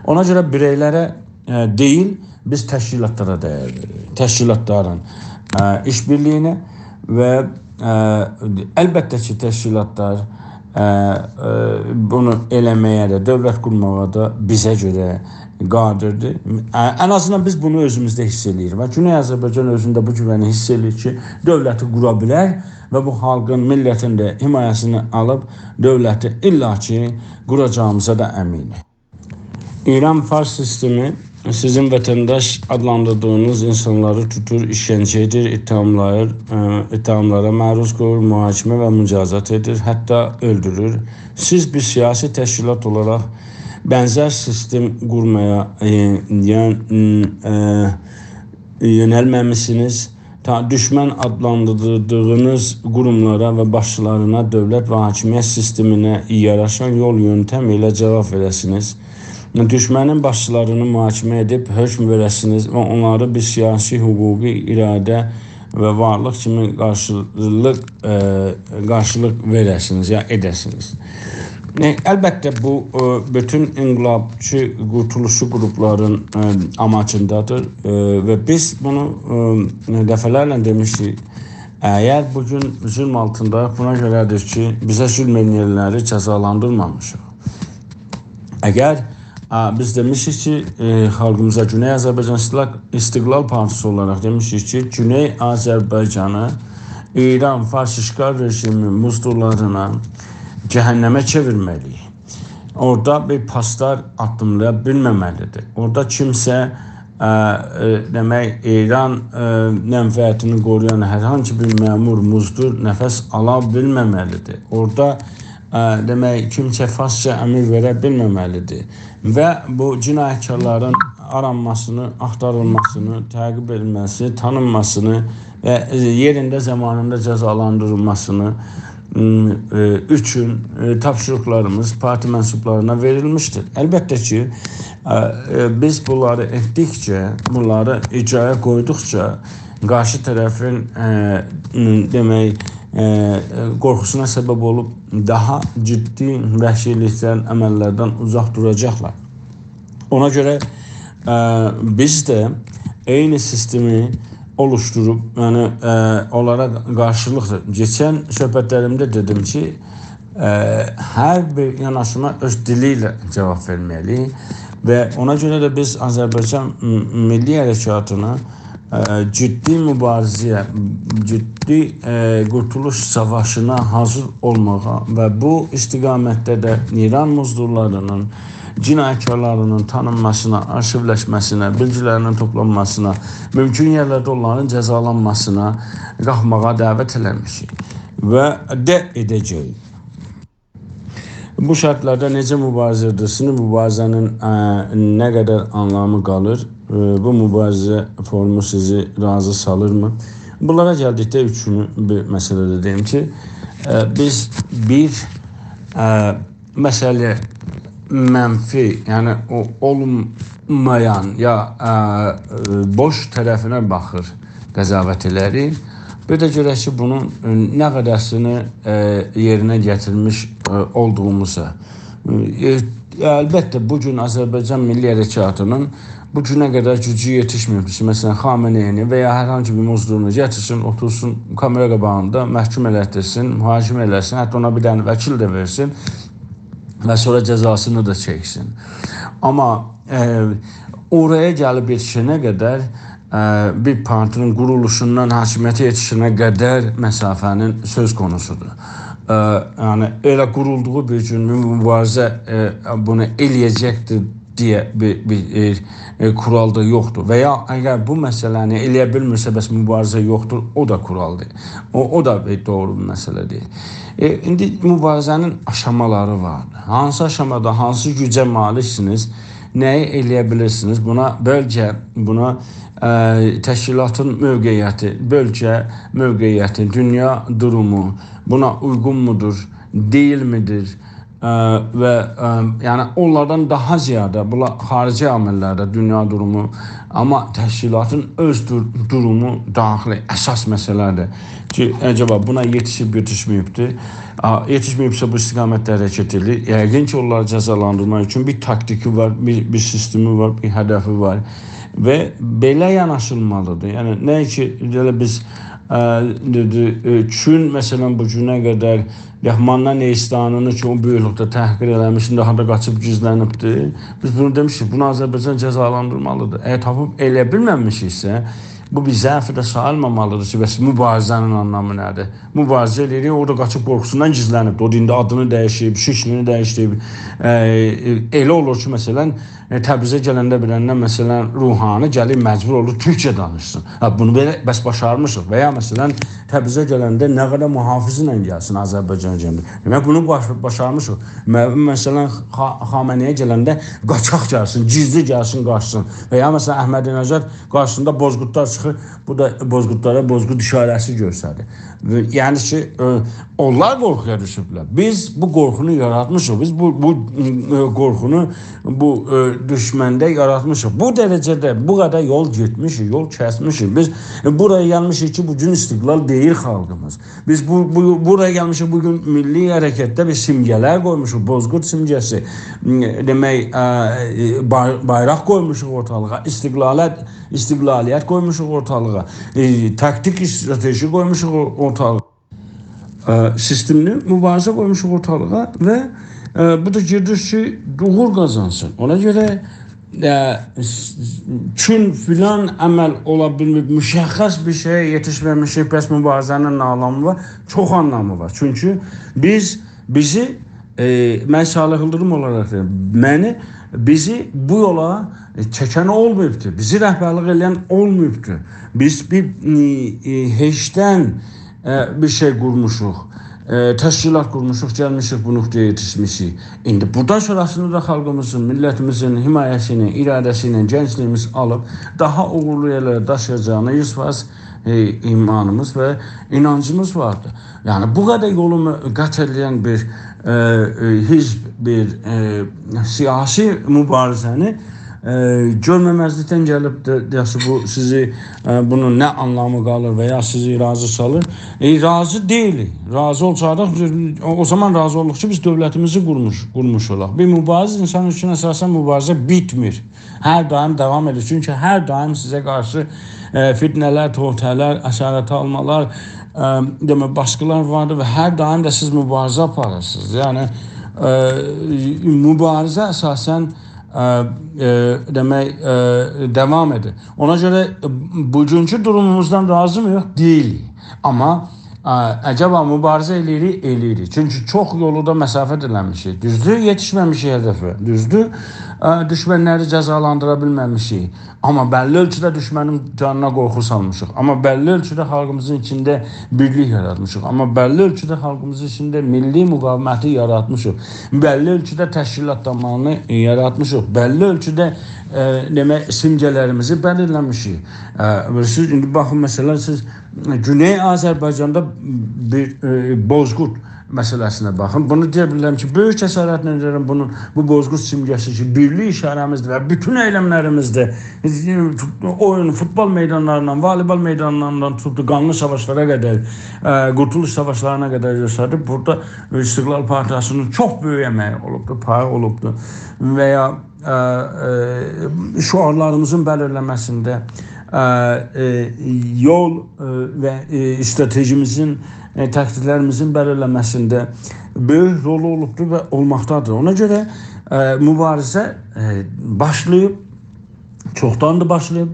اونا گؤره بیرئی‌لره، ائ، دئییل، بیز تشکیلات‌لارا دَیَر وئریریک. تشکیلات‌لارین، ائ، ایش‌بیرلیگینه و، ائ، البته کی، تشکیلات‌لار، ائ، ائ، بونو ائله‌مه‌یه ده، دؤولت قورماغا دا بیزه گؤره قادردیر. ا، ان آزیندان بیز بونو اؤزوموزده حیس ائله‌ییریک. و گونئی آذربایجان اؤزونده بو گوونی حیس ائله‌ییر کی، دؤولتی قورا بیلر و بو خالقین، میللتین ده حمایه‌سینی آلیب دؤولتی الّا کی قوراجاغیمیزا دا امینیک. ایران-فارس سیستمی سیزین وطنداش آدلاندیردیغینیز اینسانلاری توتور، ایشکنجه ائدیر، اتهاملاییر، ائ، اتهاملارا معروض قویور، محاکمه و مجازات ائدیر، حتی اؤلدورور. سیز بیر سیاسی تشکیلات اولاراق بنزر سیستم قورمایا، ائ، یعنی، ائ، یؤنلمه‌میسینیز. تا دوشمن آدلاندیردیغینیز قوروملارا و باشلارینا، دؤولت و حاکمیت سیستمینه یاراشان یول یؤنتم ایله جاواب وئره‌سینیز. دوشمنین باشلارینی محاکمه ائدیب حکم وئره‌سینیز و اونلاری بیر سیاسی، حقوقی اراده و وارلیق کیمی قارشیلیق، ائ، قارشیلیق وئره‌سینیز یا ائده‌سینیز. ائ، البته، بو، ائ، بوتون انقلابچی قورتولوشچو قروپلارین، ائ، آماجیندادیر. ائ، و بیز بونو، ائ، دفعه‌لرله دئمیشیک. اگر بو گون ظلم آلتینداییق، بونا گؤره‌دیر کی، بیزه ظلم ائدنلری جزالاندیرمامیشیق. اگر، ا، بیز دئمیشیک کی، ائ، خالقیمیزا، گونئی آذربایجان استقلال، استقلال پارتیسی اولاراق دئمیشیک کی، گونئی آذربایجانی ایران فارس اشغال رژیمی مزدورلارینا جهنمه چئویرمه‌لی‌ییک. اورادا بیر پاسدار آددیملایا بیلمه‌مه‌لی‌دیر. اورادا کیمسه، ا، ائ، دئمک، ایران، ائ، منفعتینی قورویان هر هانسی بیر مأمور، مزدور نفس آلا بیلمه‌مه‌لی‌دیر. اورادا، ا، دئمک، کیمسه فارسجا امر وئره بیلمه‌مه‌لی‌دیر. و بو جنایتکارلارین آرانماسینی، آختاریلماسینی، تعقیب ائدیلمه‌سی، تانینماسینی و، ائ، یئرینده، زامانیندا جزالاندیریلماسینی، م، ائ، اوچون، ائ، تاپشیریقلاریمیز پارتی منسوبلارینا وئریلمیشدیر. البته کی، ا، ائ، بیز بونلاری ائتدیکجه، بونلاری اجرایا قویدوقجا قارشی طرفین، ائ، م، دئمک، ائ، قورخوسونا سبب اولوب داها جدی وحشیلیکدن، عمللردن اوزاق دوراجاقلار. اونا گؤره، ا، بیز ده عینی سیستمی اولوشدوروب، یعنی، ا، اونلارا قارشیلیق، کئچن صحبتلریمده دئدیم کی، ا، هر بیر یاناشیما اؤز دیلی ایله جاواب وئرمه‌لی‌ییک و اونا گؤره ده بیز آذربایجان م-، میللی حرکاتینی، ا، جدی موباریزه‌یه، جدی، ا، قورتولوش ساواشینا حاضیر اولماغا و بو استقامتده ده ایران مزدورلارینین، جنایتکارلارینین تانینماسینا، آرشیولشمه‌سینه، بیلگیلرینین توپلانماسینا، مومکون یئرلرده اونلارین جزالانماسینا قالخماغا دعوت ائله‌میشیک و ده ائده‌جه‌ییک. بو شرطلرده نئجه موباریزه ائدیرسینیز، موباریزه‌نین، ا، نه قدر آنلامی قالیر، ا، بو موباریزه فورمو سیزی راضی سالیرمی؟ بونلارا گلدیکده اوچونجو بیر مسئله ده دئییم کی، ا، بیز بیر، ا، مسئله منفی، یعنی او اولمایان یا، ا، ائ، بوش طرفینه باخیر، قضاوت ائله‌ریک. بیر ده گؤرک کی، بونون، ائ، نه قدرسینی، ائ، یئرینه گتیرمیش، ائ، اولدوغوموزا. ائ، البته، بو گون آذربایجان میللی حرکاتینین بو گونه قدر گوجو یئتیشمه‌ییب کی، مثلا، خامنه‌ای‌نی و یا هر هانسی بیر مزدورونو گتیرسین، اوتورسون کامئرا قاباغیندا، محکوم ائلتدیرسین، محاکمه ائله‌سین، حتی اونا بیر دنه وکیل ده وئرسین و سونرا جزاسینی دا چکسین. آمما، ائ، اورایا گلیب یئتیشنه قدر، ائ، بیر پارتی‌نین قورولوشوندان حاکمیته یئتیشنه قدر مسافه‌نین سؤز قونوسودور. ائ، یعنی، ائله قورولدوغو بیر گون موباریزه، ائ، بونو ائله‌یه‌جکدیر دئیه بیر، بیر، ائ، ائ، قورال دا یوخدور. و یا اگر بو مسئله‌نی ائله‌یه بیلمیرسه، بس موباریزه یوخدور، او دا قورال دئییل. او، او دا بیر دوغرو بیر مسئله دئییل. ائ، ایندی موباریزه‌نین آشامالاری واردیر. هانسی آشامادا، هانسی گوجه مالیکسینیز، نه‌یی ائله‌یه بیلیرسینیز، بونا بؤلگه، بونا، ائ، تشکیلاتین موقعیتی، بؤلگه موقعیتی، دونیا دورومو بونا اویغون مودور، دئییلمیدیر؟ ائ، و، ائ، یعنی اونلاردان داها زیاده، بونلار خاریجی عامل‌لردیر، دونیا دورومو، آمما تشکیلاتین اؤز دور-، دورومو داخلی اساس مسئله‌دیر کی، عجبا بونا یئتیشیب، یئتیشمه‌ییبدیر؟ آ، یئتیشمه‌ییبسه، بو استقامتده حرکت ائدیر. یقین کی، اونلاری جزالاندیرماق اوچون بیر تاکتیکی وار، بیر، بیر سیستمی وار، بیر هدفی وار و بئله یاناشیلمالیدیر. یعنی، نه کی، ائله بیز، ائ، دئدی، ائ، چون، مثلا، بو گونه قدر لقمان نئیستانینی کی، او بؤیوکلوکده تحقیر ائله‌میشدی، داها دا قاچیب گیزلنیبدی. بیز بونو دئمیشیک، بونو آذربایجان جزالاندیرمالیدیر. اگر تاپیب ائله‌یه بیلمه‌میشیکسه، بو بیر ضعف ده ساییلمامالیدیر کی، بس موباریزه‌نین آنلامی نه‌دیر؟ موباریزه ائله‌ییر، اورادا قاچیب قورخوسوندان گیزلنیبدی. او دا ایندی آدینی دییشیب، شکلینی دییشدیریب. ائ، ائ، ائله اولور کی، مثلا، ائ، تبریزه گلنده بیلنده، مثلا، روحانی گلیر، مجبور اولور تورکجه دانیشسین. هه، بونو بئله، بس باشارمیشیق. و یا، مثلا، تبریزه گلنده نه قدر محافظ ایله گلسین، آذربایجانا گلنده. دئمک، بونو باش-، باشارمیشیق. م-، مثلا، خا-، خامنه‌ای‌یه گلنده قاچاق گلسین، گیزلی گلسین، قاچسین. و یا، مثلا، احمدی‌نژاد قارشیسیندا بوزقورتلار چیخیر، بو دا بوزقورتلارا بوزقورت ایشاره‌سی گؤستریر. و، یعنی کی، ائ، اونلار قورخویا دوشوبلر. بیز بو قورخونو یاراتمیشیق. بیز بو، بو، ائ، قورخونو، بو، ائ، دوشمنده یاراتمیشیق. بو درجه‌ده، بو قدر یول گئتمیشیک، یول کسمیشیک. بیز، ائ، بورایا گلمیشیک کی، بو گون استقلال دئییر خالقیمیز. بیز بو، بو، بورایا گلمیشیک، بو گون میللی حرکتده بیر سیمگه‌لر قویموشوق. بوزقورت سیمگه‌سی، م، دئمک، ائ، بای-، بایراق قویموشوق اورتالیغا. استقلالت، استقلالیت قویموشوق اورتالیغا. ائ، تاکتیک، استراتژی قویموشوق او-، اورتالیغا. ائ، سیستملی موباریزه قویموشوق اورتالیغا و، ائ، بو دا گئدیر کی، اوغور قازانسین. اونا گؤره، ائ، س-، چون فلان عمل اولا بیلمیر، مشخص بیر شئیه یئتیشمه‌میشیک، بس موباریزه‌نین نه آنلامی وار؟ چوخ آنلامی وار. چونکی بیز، بیزی، ائ، من صالح ایلدیریم اولاراق دئییرم، منی، بیزی بو یولا، ائ، چکن اولماییبدی. بیزی رهبرلیک ائله‌ین اولماییبدی. بیز بیر، ائ، ائ، هئچدن، ائ، بیر شئی قورموشوق، ائ، تشکیلات قورموشوق، گلمیشیک بو نقطه‌یه یئتیشمیشیک. ایندی بوردان سونراسیندا دا خالقیمیزین، میللتیمیزین حمایه‌سی ایله، اراده‌سی ایله گنجلیییمیز آلیب داها اوغورلو یئرلره داشییاجاغینا یوز فایز، ائ، ایمانیمیز و اینانجیمیز واردیر. یعنی، بو قدر یولو مو-، قطع ائله‌ین بیر، ائ، ائ، حزب، بیر، ائ، سیاسی موباریزه‌نی، ائ، گؤرمه‌مزلیکدن گلیب ده، دئیه‌سیز بو سیزی، ائ، بونون نه آنلامی قالیر و یا سیزی راضی سالیر؟ ائ، راضی دئییلیک. راضی اولسایدیق، او، او زامان راضی اولدوق کی، بیز دؤولتیمیزی قورموش، قورموش اولاق. بیر موباریز اینسان اوچون اساسا موباریزه بیتمیر. هر دائم داوام ائدیر. چونکی هر دائم سیزه قارشی، ائ، فتنه‌لر، توطئه‌لر، اسارتا آلمالار، ائ، دئمک، باسقیلار واردیر و هر دائم ده سیز موباریزه آپاریرسینیز. یعنی، ائ، موباریزه اساسا، ائ، ائ، دئمک، ائ، داوام ائدیر. اونا گؤره، ائ، بوگونکو دوروموموزدان راضی‌میق؟ یوخ، دئییلیک. آمما، ائ، عجبا موباریزه ائله‌ییریک؟ ائله‌ییریک. چونکی چوخ یولو دا مسافت ائله‌میشیک. دوزدور، یئتیشمه‌میشیک هدفه. دوزدور، ائ، دوشمنلری جزالاندیرا بیلمه‌میشیک. آمما بللی اؤلچوده دوشمنین جانینا قورخو سالمیشیق. آمما بللی اؤلچوده خالقیمیزین ایچینده بیرلیک یاراتمیشیق. آمما بللی اؤلچوده خالقیمیزین ایچینده میللی مقاومتی یاراتمیشیق. بللی اؤلچوده تشکیلاتلانمانی، ائ، یاراتمیشیق. بللی اؤلچوده، ائ، دئمک، سیمگه‌لریمیزی بلیرله‌میشیک. ائ، سیز ایندی باخین، مثلا، سیز گونئی آذربایجاندا بیر، ائ، بوزقورت مسئله‌سینه باخین. بونو دئیه بیلرم کی، بؤیوک جسارتله دئییرم، بونون، بو بوزقورت سیمگه‌سی کی، بیرلیک ایشاره‌میزدیر و بوتون ائیلملریمیزده، اویون، فوتبال میدانلاریندان، والیبال میدانلاریندان توتوب دا قانلی ساواشلارا قدر، ائ، قورتولوش ساواشلارینا قدر گؤستریب. بورادا استقلال پارتیاسی‌نین چوخ بؤیوک امه‌یی اولوبدور، پایی اولوبدور. و یا ائ، ائ، شعارلاریمیزین بلیرله‌مه‌سینده، ائ، ائ، یول، ائ، و، ائ، استراتژیمیزین، ائ، تاکتیکلریمیزین بلیرله‌مه‌سینده بؤیوک رولو اولوبدور و اولماقدادیر. اونا گؤره، ائ، موباریزه، ائ، باشلاییب، چوخداندیر باشلاییب،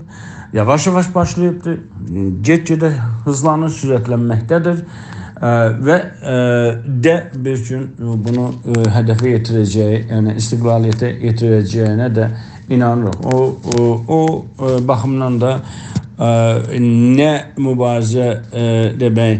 یاواش-یاواش باشلاییبدیر، گئت-گئده هیزلانیر، سرعتلنمکده‌دیر. ائ، و، ائ، ده بیر گون بونو، ائ، هدفه یئتیره‌جه‌یی، یعنی استقلالیته یئتیره‌جه‌یینه ده اینانیریق. او، او، او، ائ، باخیمدان دا، ائ، نه موباریزه، ائ، دئمک،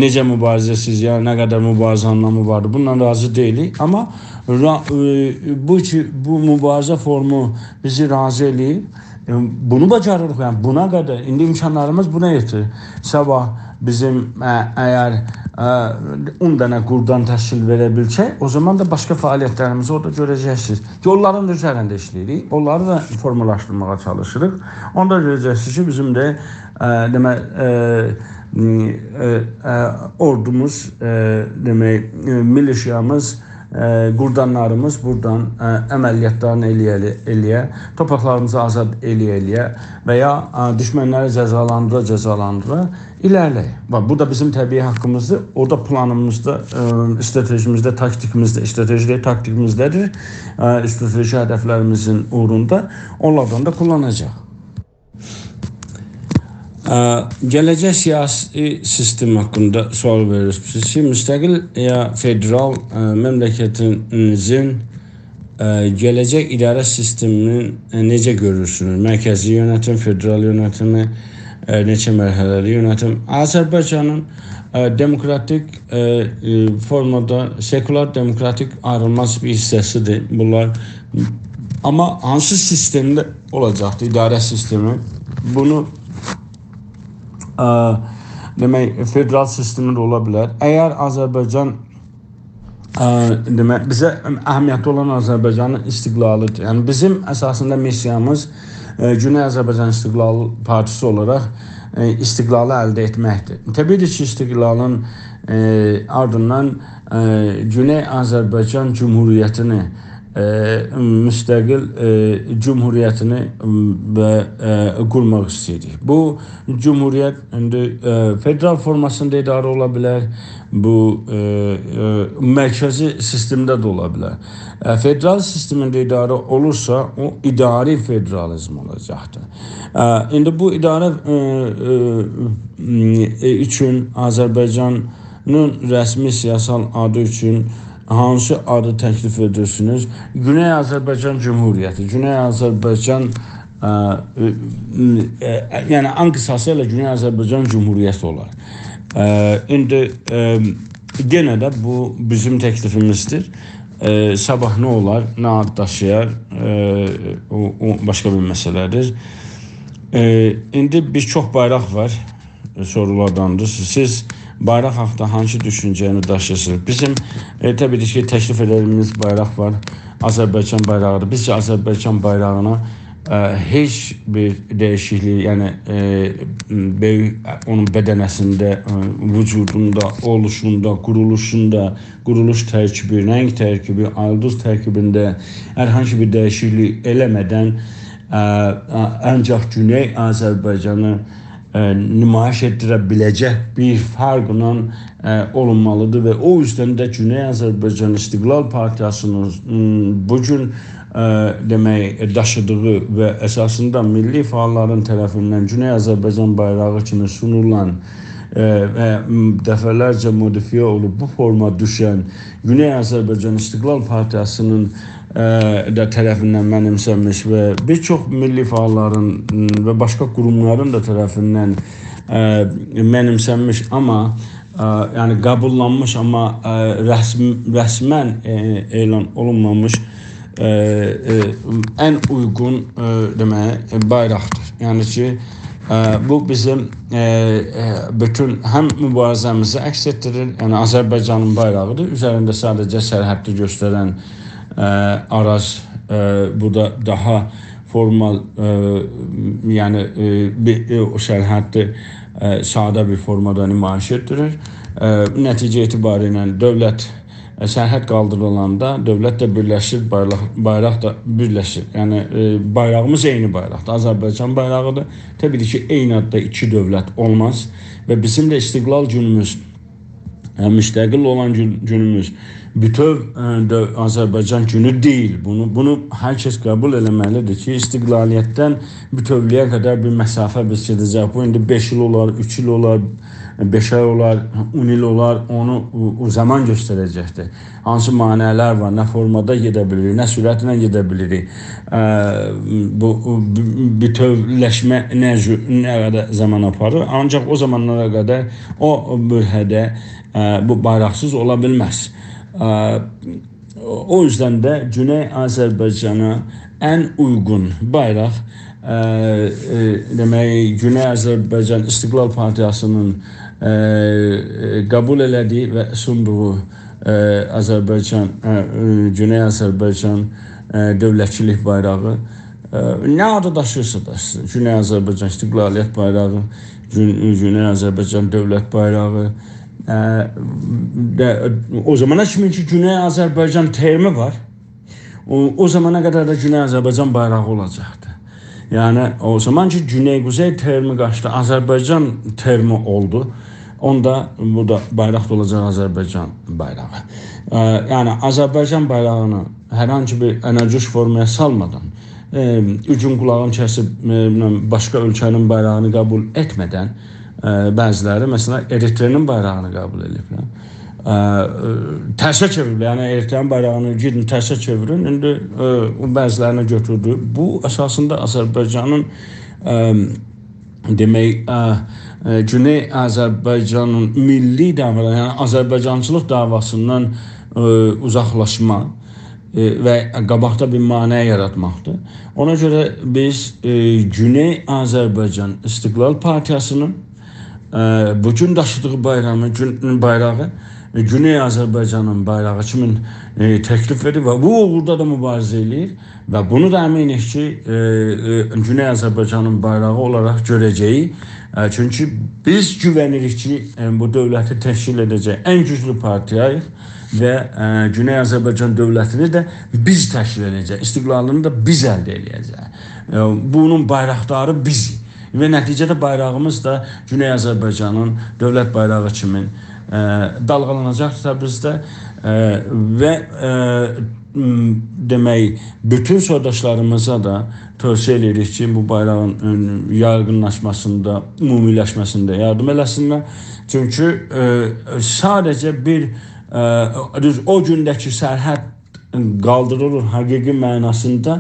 نئجه موباریزه سیزجه، نه قدر موباریزه آنلامی واردیر، بونونلا راضی دئییلیک. آمما را-، ائ، بو کی، بو موباریزه فورمو بیزی راضی ائله‌ییب، ائ، بونو باجاریریق، یعنی بونا قدر. ایندی امکانلاریمیز بونا یئتیر. صاباح بیزیم، ائ، اگر، ائ، اون دنه قوردان تشکیل وئره بیلسک، او زامان دا باشقا فعالیتلریمیزی اورادا گؤره‌جکسینیز. یوللارین اوزرینده ایشله‌ییریک. اونلاری دا فورمالاشدیرماغا چالیشیریق. اوندا گؤره‌جکسینیز کی، بیزیم ده، ائ، دئمک، ائ، م، ائ، ائ، اوردوموز، ائ، دئمک، ائ، میلیشیامیز، ائ، قوردانلاریمیز بورادان، ائ، عملیاتلارینی ائله‌یه-، ائله‌یه، تورپاقلاریمیزی آزاد ائله‌یه-، ائله‌یه و یا، ائ، دوشمنلری جزالاندیرا-جزالاندیرا ایره‌لی‌یک. باخ، بو دا بیزیم طبیعی حاقیمیزدیر. او دا پلانیمیزدا، ائ، استراتژیمیزده، تاکتیکیمیزده، استراتژی دئییل، تاکتیکیمیزده‌دیر. ائ، استراتژی هدفلریمیزین اوغروندا اونلاردان دا کوللاناجاق. ا، گله‌جک سیاسی سیستم حاقیندا سؤال وئریرسینیز کی، مستقل یا فدرال، ا، مملکتیمیزین، ائ، گله‌جک اداره سیستمینی، ائ، نئجه گؤرورسونوز؟ مرکزی یؤنتیم، فدرال یؤنتیمی، ائ، نئچه مرحله‌لی یؤنتیم؟ آذربایجانین، ائ، دموکراتیک، ائ، ائ، فورمادا سکولار دموکراتیک آیریلماز بیر حیصه‌سیدیر بونلار. آمما هانسی سیستمده اولاجاقدیر اداره سیستمی؟ بونو، ائ، دئمک، فدرال سیستمی ده اولا بیلر. اگر آذربایجان ائ، دئمک، بیزه اهمیتلی اولان آذربایجانین استقلالی‌دیر. یعنی بیزیم اساسیندا میسیامیز، ائ، گونئی آذربایجان استقلال پارتیسی اولاراق، ائ، استقلالی الده ائتمکدیر. طبیعی کی، استقلالین، ائ، آردیندان، ائ، گونئی آذربایجان جمهوریتینی، ائ، مستقل، ائ، جمهوریتینی، م، و، ائ، قورماق ایسته‌ییریک. بو جمهوریت ایندی، ائ، فدرال فورماسیندا اداره اولا بیلر، بو، ائ، ائ، مرکزی سیستمده ده اولا بیلر. ائ، فدرال سیستمینده اداره اولورسا، او اداری فدرالیزم اولاجاقدیر. ائ، ایندی بو اداره، ائ، ائ، م، ائ، اوچون آذربایجانین رسمی سیاسال آدی اوچون هانسی آدی تکلیف ائدیرسینیز؟ گونئی آذربایجان جمهوریتی، گونئی آذربایجان، ائ، ائ، ائ، یعنی ان قیساسی ائله گونئی آذربایجان جمهوریتی اولار. ائ، ایندی، ائ، یئنه ده بو بیزیم تکلیفیمیزدیر. ائ، صاباح نه اولار، نه آد داشییار، ائ، او، او باشقا بیر مسئله‌دیر. ائ، ایندی بیر چوخ بایراق وار، ائ، سورولارداندیر. سیز بایراق حاقدا هانسی دوشونجه‌نی داشیییرسینیز؟ بیزیم، ائ، طبیعی کی، تکلیف ائدیلمیش بایراق وار. آذربایجان بایراغیدیر. بیز کی، آذربایجان بایراغینا، ائ، هئچ بیر دییشیکلیک، یعنی، ائ، بؤیوک، اونون بدنه‌سینده، ائ، وجودوندا، اولوشوندا، قورولوشوندا، قورولوش ترکیبی، رنگ ترکیبی، آییلدیز ترکیبینده هر هانسی بیر دییشیکلیک ائله‌مه‌دن، ائ، ائ، آنجاق گونئی آذربایجانی، ائ، نمایش ائتدیره بیله‌جک بیر فرقله، ائ، اولونمالیدیر و او یوزدن ده گونئی آذربایجان استقلال پارتیاسی‌نین، م، بو گون، ائ، دئمک، داشیدیغی و اساسیندا میللی فعاللارین طرفیندن گونئی آذربایجان بایراغی کیمی سونولان، ائ، و، م، دفعه‌لرجه مودیفیه اولوب بو فورما دوشن گونئی آذربایجان استقلال پارتیاسی‌نین، ائ، ده طرفیندن منیمسه‌نمیش و بیر چوخ میللی فعاللارین، م، و باشقا قوروملارین دا طرفیندن، ائ، منیمسه‌نمیش، آمما، ائ، یعنی قبوللانمیش، آمما، ائ، رسم-، رسماً، ائ، اعلان اولونمامیش، ائ، ائ، ان اویغون، ائ، دئمک، بایراقدیر. یعنی کی، ائ، بو بیزیم، ائ، ائ، بوتون هم موباریزه‌میزی عکس ائتدیریر، یعنی آذربایجانین بایراغیدیر، اوزرینده ساده‌جه سرحدی گؤسترن، ائ، آراز، ائ، بورادا داها فورمال، ائ، یعنی، ائ، بیر، ائ، او سرحدی، ائ، ساده بیر فورمادا نمایش ائتدیریر. ائ، نتیجه اعتباری ایله دؤولت، ائ، سرحد قالدیریلاندا دؤولت ده بیرلشیر، بایراق، بایراق دا بیرلشیر. یعنی، ائ، بایراغیمیز عینی بایراقدیر. آذربایجان بایراغیدیر. طبیعی کی، عینی آددا ایکی دؤولت اولماز و بیزیم ده استقلال گونوموز، ائ، مستقل اولان گون، گونوموز بوتؤو، ائ، دؤ-، آذربایجان گونو دئییل. بونو، بونو هر کس قبول ائله‌مه‌لیدیر کی، استقلالیتدن بوتؤولویه قدر بیر مسافه بیز گئده‌جک. بو ایندی بئش ایل اولار، اوچ ایل اولار، بئش آی اولار، اون ایل اولار، اونو او، او زامان گؤستره‌جکدیر. هانسی مانع‌لر وار، نه فورمادا گئده بیلیریک، نه سرعتله گئده بیلیریک. ائ، بو، بو بوتؤولشمه نه جور، نه قدر زامان آپاریر؟ آنجاق او زامانلارا قدر او برهه‌ده، ائ، بو بایراقسیز اولا بیلمز. ائ، او یوزدن ده گونئی آذربایجانا ان اویغون بایراق، ائ، ائ، دئمک، گونئی آذربایجان استقلال پارتیاسی‌نین، ائ، ائ، قبول ائله‌دیگی و سوندوغو، ائ، آذربایجان، ائ، ائ، گونئی آذربایجان، ائ، دؤولتچیلیک بایراغی، ائ، نه آدی داشیییرسا داشییسین، گونئی آذربایجان استقلالیت بایراغی، گون-، گونئی آذربایجان دؤولت بایراغی، ائ، ده، او زامانا کیمی کی، گونئی آذربایجان ترمی وار، او، او زامانا قدر ده گونئی آذربایجان بایراغی اولاجاقدیر. یعنی، او زامان کی، گونئی-قوزئی ترمی قاچدی، آذربایجان ترمی اولدو، اوندا بو دا بایراق دا اولاجاق آذربایجان بایراغی. ائ، یعنی، آذربایجان بایراغینی هر هانسی بیر اناگوش فورمایا سالمادان، ائ، اوجون قولاغین کسیب، ائ، بیلمم، باشقا اؤلکه‌نین بایراغینی قبول ائتمه‌دن، ائ، بعضی‌لری، مثلا، اریتره‌نین بایراغینی قبول ائدیبلر. ائ، ائ، ترسه چئویریبلر. یعنی، ائرتریانین بایراغینی گئدین ترسه چئویرین. ایندی، ائ، او بعضی‌لرینه گؤتوردو. بو، اساسیندا آذربایجانین، ائ، دئمک، ائ، ائ، گونئی آذربایجانین میللی دعوالاریندان، یعنی آذربایجانچیلیق دعواسیندان، ائ، اوزاقلاشما، ائ، و قاباقدا بیر مانع یاراتماقدیر. اونا گؤره بیز، ائ، گونئی آذربایجان استقلال پارتیاسی‌نین، ائ، بو گون داشیدیغی بایرامی، گون، بایراغی، ائ، گونئی آذربایجانین بایراغی کیمی، ائ، تکلیف وئریر و بو اوغوردا دا موباریزه ائله‌ییر. و بونو دا امینیک کی، ائ، ائ، گونئی آذربایجانین بایراغی اولاراق گؤره‌جه‌ییک. ائ، چونکی بیز گوونیریک کی، ائ، بو دؤولتی تشکیل ائده‌جک ان گوجلو پارتیاییق و، ائ، گونئی آذربایجان دؤولتینی ده بیز تشکیل ائده‌جک، استقلالینی دا بیز الده ائله‌یه‌جک. ائ، بونون بایراقداری بیزیک. و نتیجه‌ده بایراغیمیز دا گونئی آذربایجانین دؤولت بایراغی کیمی، ائ، دالغالاناجاقدیر تبریزده. ائ، و، ائ، م، دئمک، بوتون سویداشلاریمیزا دا توصیه ائدیریک کی، بو بایراغین، ائ، یایغینلاشماسیندا، عمومی‌لشمه‌سینده یاردیم ائله‌سینلر. چونکی، ائ، ساده‌جه بیر، ائ، دوز او گونده کی سرحد قالدیریلیر حقیقی معناسیندا،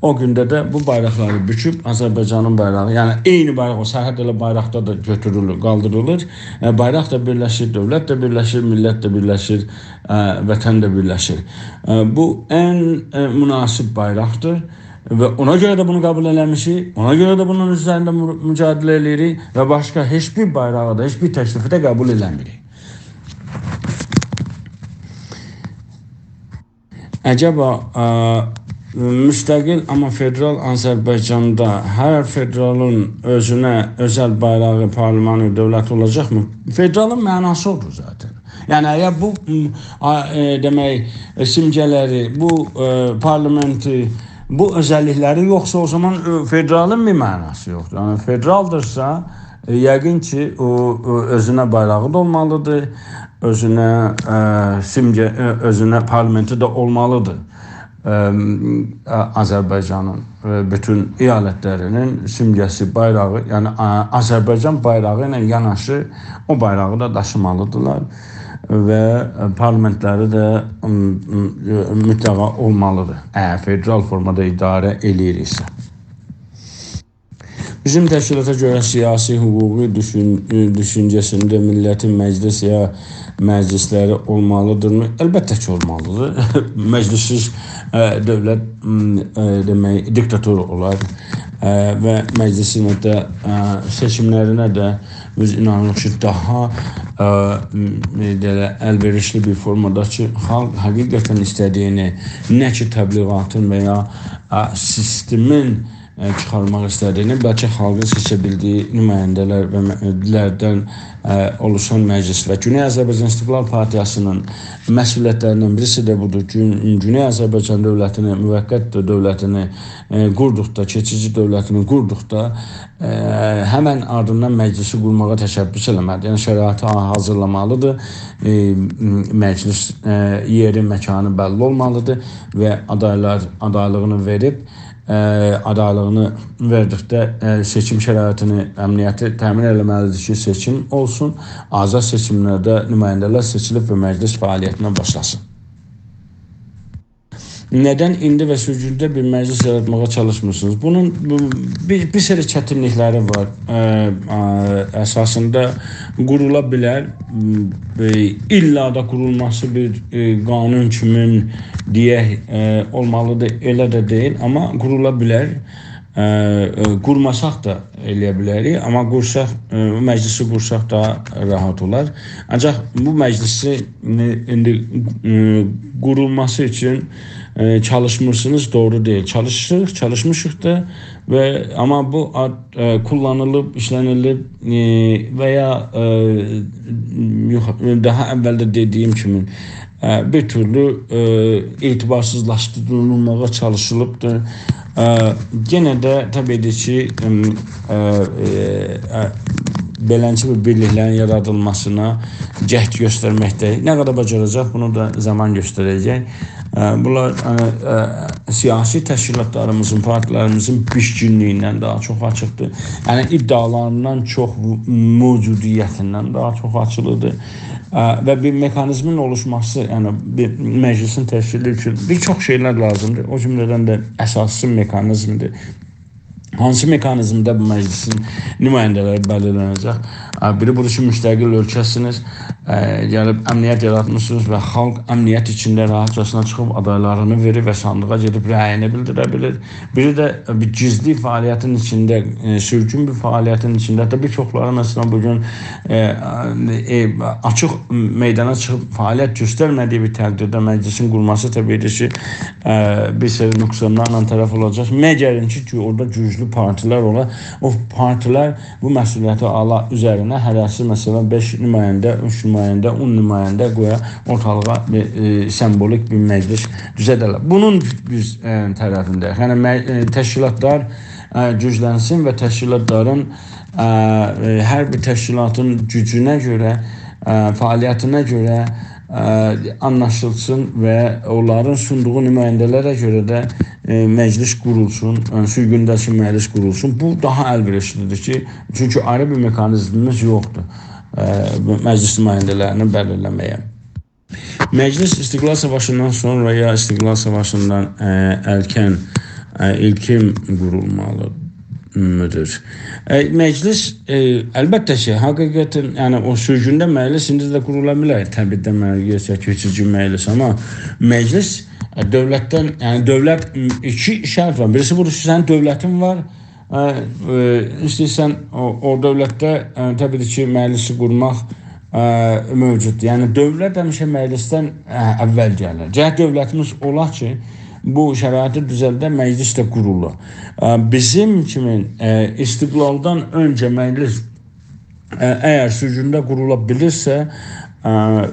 او گونده ده بو بایراقلاری بوکوب آذربایجانین بایراغی، یعنی عینی بایراق، او سرحد ائله بایراقدا دا گؤتورولور، قالدیریلیر. ائ، بایراق دا بیرلشیر، دؤولت ده بیرلشیر، میللت ده بیرلشیر، ائ، وطن ده بیرلشیر. ائ، بو ان، ائ، مناسب بایراقدیر و اونا گؤره ده بونو قبول ائله‌میشیک، اونا گؤره ده بونون اوزرینده مو-، مجادله ائله‌ییریک و باشقا هئچ بیر بایراغی دا، هئچ بیر تکلیفی ده قبول ائله‌میریک. عجبا، ائ، مستقل آمما فدرال آذربایجاندا هر فدرالین اؤزونه اؤزل بایراغی، پارلمانی، دؤولتی اولاجاقمی؟ فدرالین معناسی اودور ذاتاً. یعنی، اگر بو، م، آ، ائ، دئمک، ائ، سیمگه‌لری، بو، ائ، پارلمنتی، بو اؤزللیکلری یوخسا، او زامان، ائ، فدرالین بیر معناسی یوخدور. یعنی، فدرالدیرسا، ائ، یقین کی، او، او اؤزونه بایراغی دا اولمالیدیر، اؤزونه، ائ، سیمگه، ائ، اؤزونه پارلمنتی ده اولمالیدیر. ائ، آ-، آذربایجانین، ائ، بوتون ایالتلرینین سیمگه‌سی، بایراغی، یعنی، آ-، آذربایجان بایراغی ایله یاناشی او بایراغی دا داشیمالیدیرلار و، ائ، پارلمنتلری ده، م، م، ائ، مطلقا اولمالیدیر. اگر فدرال فورمادا اداره ائله‌ییریکسه. بیزیم تشکیلاتا گؤره سیاسی، حقوقی دوشون-، ائ، دوشونجه‌سینده میللتین مجلس یا مجلسلری اولمالیدیرمی؟ البته کی، اولمالیدیر. مجلس‌سیز، ائ، دؤولت، م، ائ، دئمک، دیکتاتور اولار. ائ، و مجلسینه ده، ائ، سئچیملرینه ده بیز اینانیریق کی، داها، ائ، م، بئله ال‌وئریشلی بیر فورمادا کی، خالق حقیقتاً ایسته‌دیگینی، نه کی تبلیغاتین و یا، ائ، سیستمین ائ، چیخارماق ایسته‌دیگینی، بلکه خالقین سئچه بیلدیگی نماینده‌لر و م-، لردن، ائ، اولوشان مجلس و گونئی آذربایجان استقلال پارتیاسی‌نین مسئولیت‌لریندن بیریسی ده بودور. گون-، گونئی آذربایجان دؤولتینی، موقت دؤولتینی، ائ، قوردوقدا، کئچیجی دؤولتینی قوردوقدا، ائ، همن آردیندان مجلسی قورماغا تشبث ائله‌مه‌لیدیر. یعنی، شرایطی حاضیرلامالیدیر. ائ، م-، مجلس، ائ، یئری، مکانی بللی اولمالیدیر و آدایلار آدایلیغینی وئریب، ائ، آدایلیغینی وئردیکده، ائ، سئچیم شرایطینی، امنیتی تأمین ائله‌مه‌لیدیر کی، سئچیم اولسون، آزاد سئچیملرده نماینده‌لر سئچیلیب و مجلس فعالیتینه باشلاسین. ندن ایندی و سورگونده بیر مجلس یاراتماغا چالیشمیرسینیز؟ بونون، بو، بیر، بیر سری چتینلیکلری وار. ائ، ائ، اساسیندا قورولا بیلر، م، ائ، ایللا دا قورولماسی بیر، ائ، قانون کیمین دئیک، ائ، اولمالیدیر، ائله ده دئییل، آمما قورولا بیلر. ائ، ائ، قورماساق دا ائلیه بیلریک، آمما قورساق، ائ، مجلسی قورساق داها راحت اولار. آنجاق بو مجلسی، ائ، ایندی، ائ، قورولماسی اوچون، ائ، چالیشمیرسینیز، دوغرو دئییل. چالیشیریق، چالیشمیشیق دا و، آمما بو آد، ائ، کوللانیلیب، ایشله‌نیلیب، ائ، و یا، ائ، یوخ، داها اول ده دئدیگیم کیمی، ائ، بیر تورلو، ائ، اعتبارسیزلاشدیریلماغا چالیشیلیبدیر. ائ، یئنه ده طبیعی کی، ائم، ائ، ائ، ائ، بئلنجه بیر بیرلیکلرین یارادیلماسینا جهد گؤسترمکده‌ییک. نه قدر باجاراجاق، بونو دا زامان گؤستره‌جک. ائ، بونلار، یعنی، ائ، سیاسی تشکیلاتلاریمیزین، پارتیلریمیزین بیشکینلیگیندن داها چوخ آچیقدیر. یعنی، ادعالاریندان چوخ، موجودیتیندن داها چوخ آچیقدیر. ائ، و بیر مکانیزمین اولوشماسی، یعنی بیر مجلسین تشکیلی اوچون بیر چوخ شئیلر لازیمدیر. او جمله‌دن ده اساسی‌سی مکانیزمدیر. هانسی مکانیزمده بو مجلسین نماینده‌لری بلیرلنه‌جک؟ ائ، بیری بودور کی، مستقل اؤلکه‌سینیز، ائ، گلیب امنیت یاراتمیسینیز و خالق امنیت ایچینده راحتجاسینا چیخیب آدایلارینی وئریر و صاندیغا گئدیب رأیینی بیلدیره بیلیر. بیری ده بیر گیزلی فعالیتین ایچینده، ائ، سورگون بیر فعالیتین ایچینده، حتی بیر چوخلاری، مثلا، بو گون، ائ، ائ، آچیق میدانا چیخیب فعالیت گؤسترمه‌دیگی بیر تقدیرده مجلسین قورولماسی طبیعی کی، ائ، بیر سری نقصانلارلا طرف اولاجاق. مگر اینکی کی، اورادا گوجلو پارتیلر اولا، او پارتیلر بو مسئولیتی آلا اوزرینه، هره‌سی، مثلا، بئش نماینده، اوچ نماینده، اون نماینده قویا، اورتالیغا بیر، ائ، سمبولیک بیر مجلس دوزلدرلر. بونون بیز، ائ، طرفینده، یعنی مه-، ائ، تشکیلاتلار، ائ، گوجلنسین و تشکیلاتلارین، ائ، ائ، هر بیر تشکیلاتین گوجونه گؤره، ائ، فعالیتینه گؤره، ائ، آنلاشیلسین و اونلارین سوندوغو نماینده‌لره گؤره ده، ائ، مجلس قورولسون، یعنی سورگونده‌کی مجلس قورولسون. بو داها ال‌وئریشلی‌دیر کی، چونکی آیری بیر مکانیزمیمیز یوخدور، ائ، بو مجلس نماینده‌لرینی بلیرله‌مه‌یه. مجلس استقلال ساواشیندان سونرا یا استقلال ساواشیندان، ائ، ارکن، ائ، ایلکین قورولمالی می‌دیر؟ ائ، مجلس، ائ، البته کی، حقیقتاً، یعنی او سورگونده مجلس ایندی ده قورولا بیلر، طبیعی ده مجلس، یا کئچیجی مجلس، آمما مجلس، ائ، دؤولتدن، یعنی دؤولت، م، ایکی شرط وار. بیریسی بودور کی، سنین دؤولتین وار، ائ، ائ، ایسته‌ییرسن او، او دؤولتده، ائ، طبیعی کی، مجلسی قورماق، ائ، موجوددور. یعنی دؤولت همیشه مجلسدن، ائ، اول گلیر. گرک دؤولتیمیز اولا کی، بو شرایطی دوزلده، مجلس ده قورولا. ائ، بیزیم کیمی، ائ، استقلالدان اؤنجه مجلس، ائ، اگر سورگونده قورولا بیلیرسه، ائ،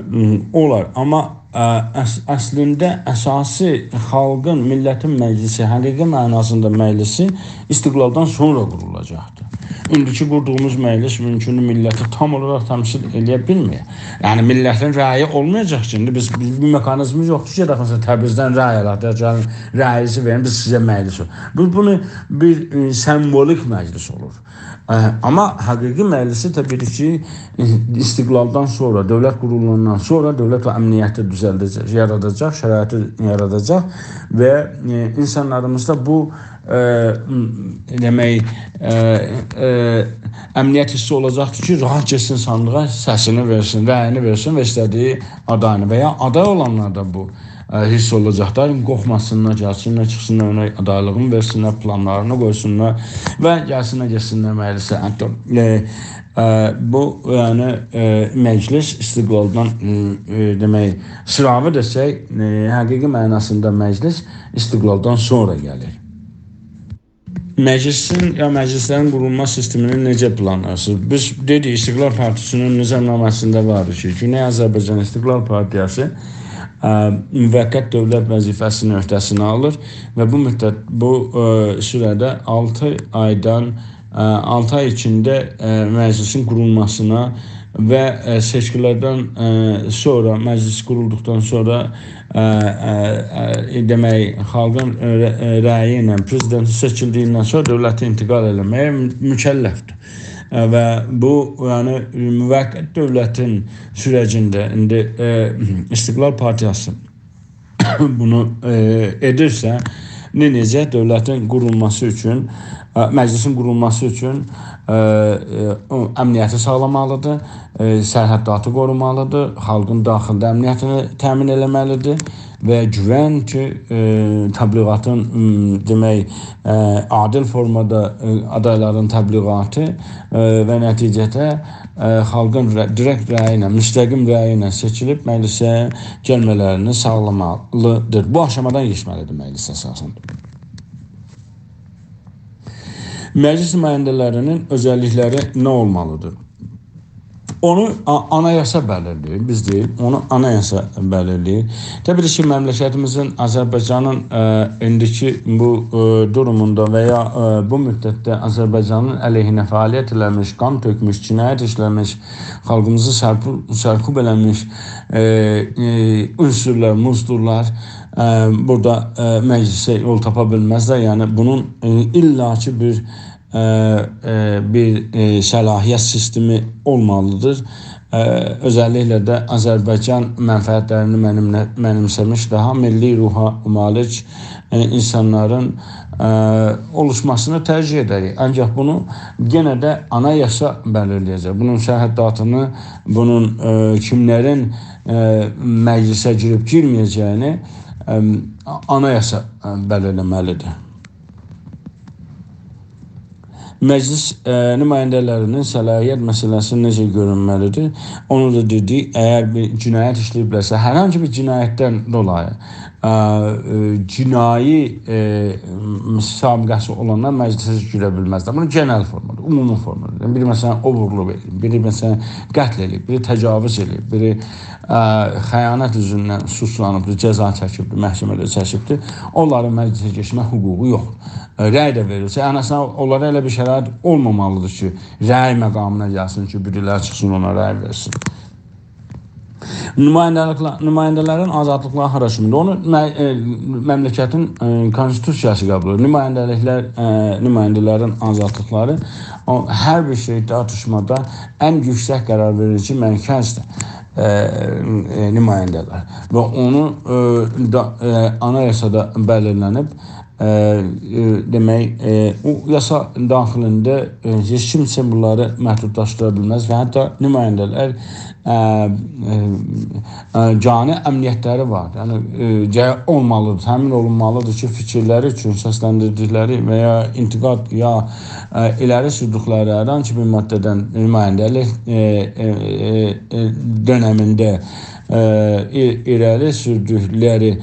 اولار. آمما، ائ، اص-، اصلینده اساسی خالقین، میللتین مجلسی، حقیقی معناسیندا مجلسی استقلالدان سونرا قورولاجاقدیر. ایندیکی قوردوغوموز مجلس مومکوندور میللتی تام اولاراق تمثیل ائله‌یه بیلمه‌یه. یعنی میللتین رأیی اولمایاجاق کی، ایندی بیز، بیز بیر مکانیزمیمیز یوخدور کی، گئدک، مثلا، تبریزدن رأی آلاق، دئیک، گلین رأیینیزی وئرین، بیز سیزه مجلس اولور. بو، بونو بیر، ائ، سمبولیک مجلس اولور. ائ، آمما حقیقی مجلسی طبیعی کی، ائ، استقلالدان سونرا، دؤولت قورولاندان سونرا دؤولت او امنیتی دوزلده‌جک، یاراداجاق، شرایطی یاراداجاق و، ائ، اینسانلاریمیزدا بو، ائ، م، دئمک، ائ، ائ، امنیت حیسی اولاجاقدیر کی، راحت گئتسین صاندیغا، سسینی وئرسین، رأیینی وئرسین و ایسته‌دیگی آدایینی و یا آدای اولانلار دا بو ائ، حیس اولاجاق دا، قورخماسینلار، گلسینلر، چیخسینلار، اونا آدایلیغینی وئرسینلر، پلانلارینی قویسونلار و گلسینلر، گئتسینلر مجلسه. حتی، ائ، ائ، بو، یعنی، ائ، مجلس استقلالدان، ائ، ائ، دئمک، سیراوی دئسک، ائ، حقیقی معناسیندا مجلس استقلالدان سونرا گلیر. مجلسین یا مجلسلرین قورولما سیستمینی نئجه پلانلاییرسینیز؟ بیز دئدیک، استقلال پارتیسی‌نین نظامنامه‌سینده وار کی، گونئی آذربایجان استقلال پارتیاسی، ائ، موقت دؤولت وظیفه‌سینی عهده‌سینه آلیر و بو مدت، بو، ائ، سوره‌ده آلتی آیدان، ائ، آلتی آی ایچینده، ائ، مجلسین قورولماسینا و، ائ، سئچکیلردن، ائ، سونرا، مجلس قورولدوقدان سونرا، ائ، ائ، ائ، دئمک، خالقین، ائ، رأ-، ائ، رأیی ایله پرزیدنت سئچیلدیگیندن سونرا دؤولتی انتقال ائله‌مه‌یه مو-، مکلفدیر. ائ، و بو، یعنی، موقت دؤولتین سوره‌جینده ایندی، ائ، استقلال پارتیاسی بونو، ائ، ائدیرسه، نه ائده‌جک؟ دؤولتین قورولماسی اوچون، ائ، مجلسین قورولماسی اوچون، ائ، ائ، او امنیتی ساغلامالیدیر، ائ، سرحداتی قورومالیدیر، خالقین داخیلده امنیتینی تأمین ائله‌مه‌لیدیر و گوون کی، ائ، تبلیغاتین، م، دئمک، ائ، عادل فورمادا، ائ، آدایلارین تبلیغاتی، ائ، و نتیجه‌ده، ائ، خالقین رأ-، دیرکت رأیی ایله، مستقیم رأیی ایله سئچیلیب مجلسه گلمه‌لرینی ساغلامالیدیر. بو آشامادان کئچمه‌لیدیر مجلس اساسیندا. مجلس نماینده‌لرینین اؤزللیکلری نه اولمالیدیر؟ اونو آ-، آنایاسا بلیرله‌ییر، بیز دئییل، اونو آنایاسا بلیرله‌ییر. طبیعی کی، مملکتیمیزین، آذربایجانین، ائ، ایندیکی بو، ائ، دوروموندا و یا، ائ، بو مدتده آذربایجانین علیهینه فعالیت ائله‌میش، قان تؤکموش، جنایت ایشله‌میش، خالقیمیزی سرکو-، سرکوب ائله‌میش، ائ، ائ، عنصرلر، مزدورلار، ائ، بورادا، ائ، مجلسه یول تاپا بیلمزلر. یعنی بونون، ائ، ایللا کی بیر، ائ، ائ، بیر، ائ، صلاحیت سیستمی اولمالیدیر. ائ، اؤزللیکله ده آذربایجان منفعتلرینی منیمله-، منیمسه‌میش، داها میللی روحا مالیک، ائ، اینسانلارین، ائ، اولوشماسینی ترجیح ائدریک. آنجاق بونو یئنه ده آنایاسا بلیرله‌یه‌جک. بونون سرحداتینی، بونون، ائ، کیملرین، ائ، مجلسه گیریب گیرمه‌یه‌جه‌یینی، ائ، آنایاسا، ائ، بلیرله‌مه‌لیدیر. مجلس، ائ، نماینده‌لرینین صلاحیت مسئله‌سی نئجه گؤرونمه‌لیدیر؟ اونو دا دئدیک، اگر بیر جنایت ایشله‌ییبلرسه، هر هانسی بیر جنایتدن دولایی، ائ، ائ، جنایی، ائ، سابقه‌سی اولانلار مجلسه گیره بیلمزلر. بونو گئنل فورمادا، عمومی فورمادا. بیری، مثلا، اوغورلوق ائله‌ییب، بیری، مثلا، قتل ائله‌ییب، بیری تجاوز ائله‌ییب، بیری، ائ، خیانت اوزوندن سوچلانیبدیر، جزا چکیبدیر، محکمه‌ده چکیبدیر. اونلارین مجلسه گئچمه حقوقو یوخدور. ائ، رأی ده وئریلسه، ان آزیندان اونلارا ائله بیر شرایط اولمامالیدیر کی، رأی مقامینا گلسین کی، بیریلری چیخسین اونا رأی وئرسین. نماینده‌لیکلر، نماینده‌لرین آزادلیقلاری هارا کیمیندیر؟ اونو مه-، ائ، مملکتین، ائ، کونستیتوسیاسی قبول ائدیر. نماینده‌لیکلر، ائ، نماینده‌لرین آزادلیقلاری، او، هر بیر شئی تارتیشمادا ان یوکسک قرار وئریجی مرکزدیر، ائ، ائ، نماینده‌لر. و اونو، ائ، دا، ائ، آنایاسادا بلیرلنیب، ائ، ائ، دئمک، ائ، او یاسا داخلینده، ائ، هئچ کیمسه بونلاری محدودلاشدیرا بیلمز و حتی نماینده‌لر، ائ، ائ، ائ، جانی امنیتلری وار. یعنی، ائ، جه-، اولمالیدیر، تأمین اولونمالیدیر کی، فیکیرلری اوچون سسلندیردیکلری و یا انتقاد، یا، ائ، ایره‌لی سوردوکلری هر هانسی بیر ماده‌دن نماینده‌لیک، ائ، ائ، ائ، ائ، دؤنمینده، ائ، ای-، ایره‌لی سوردوکلری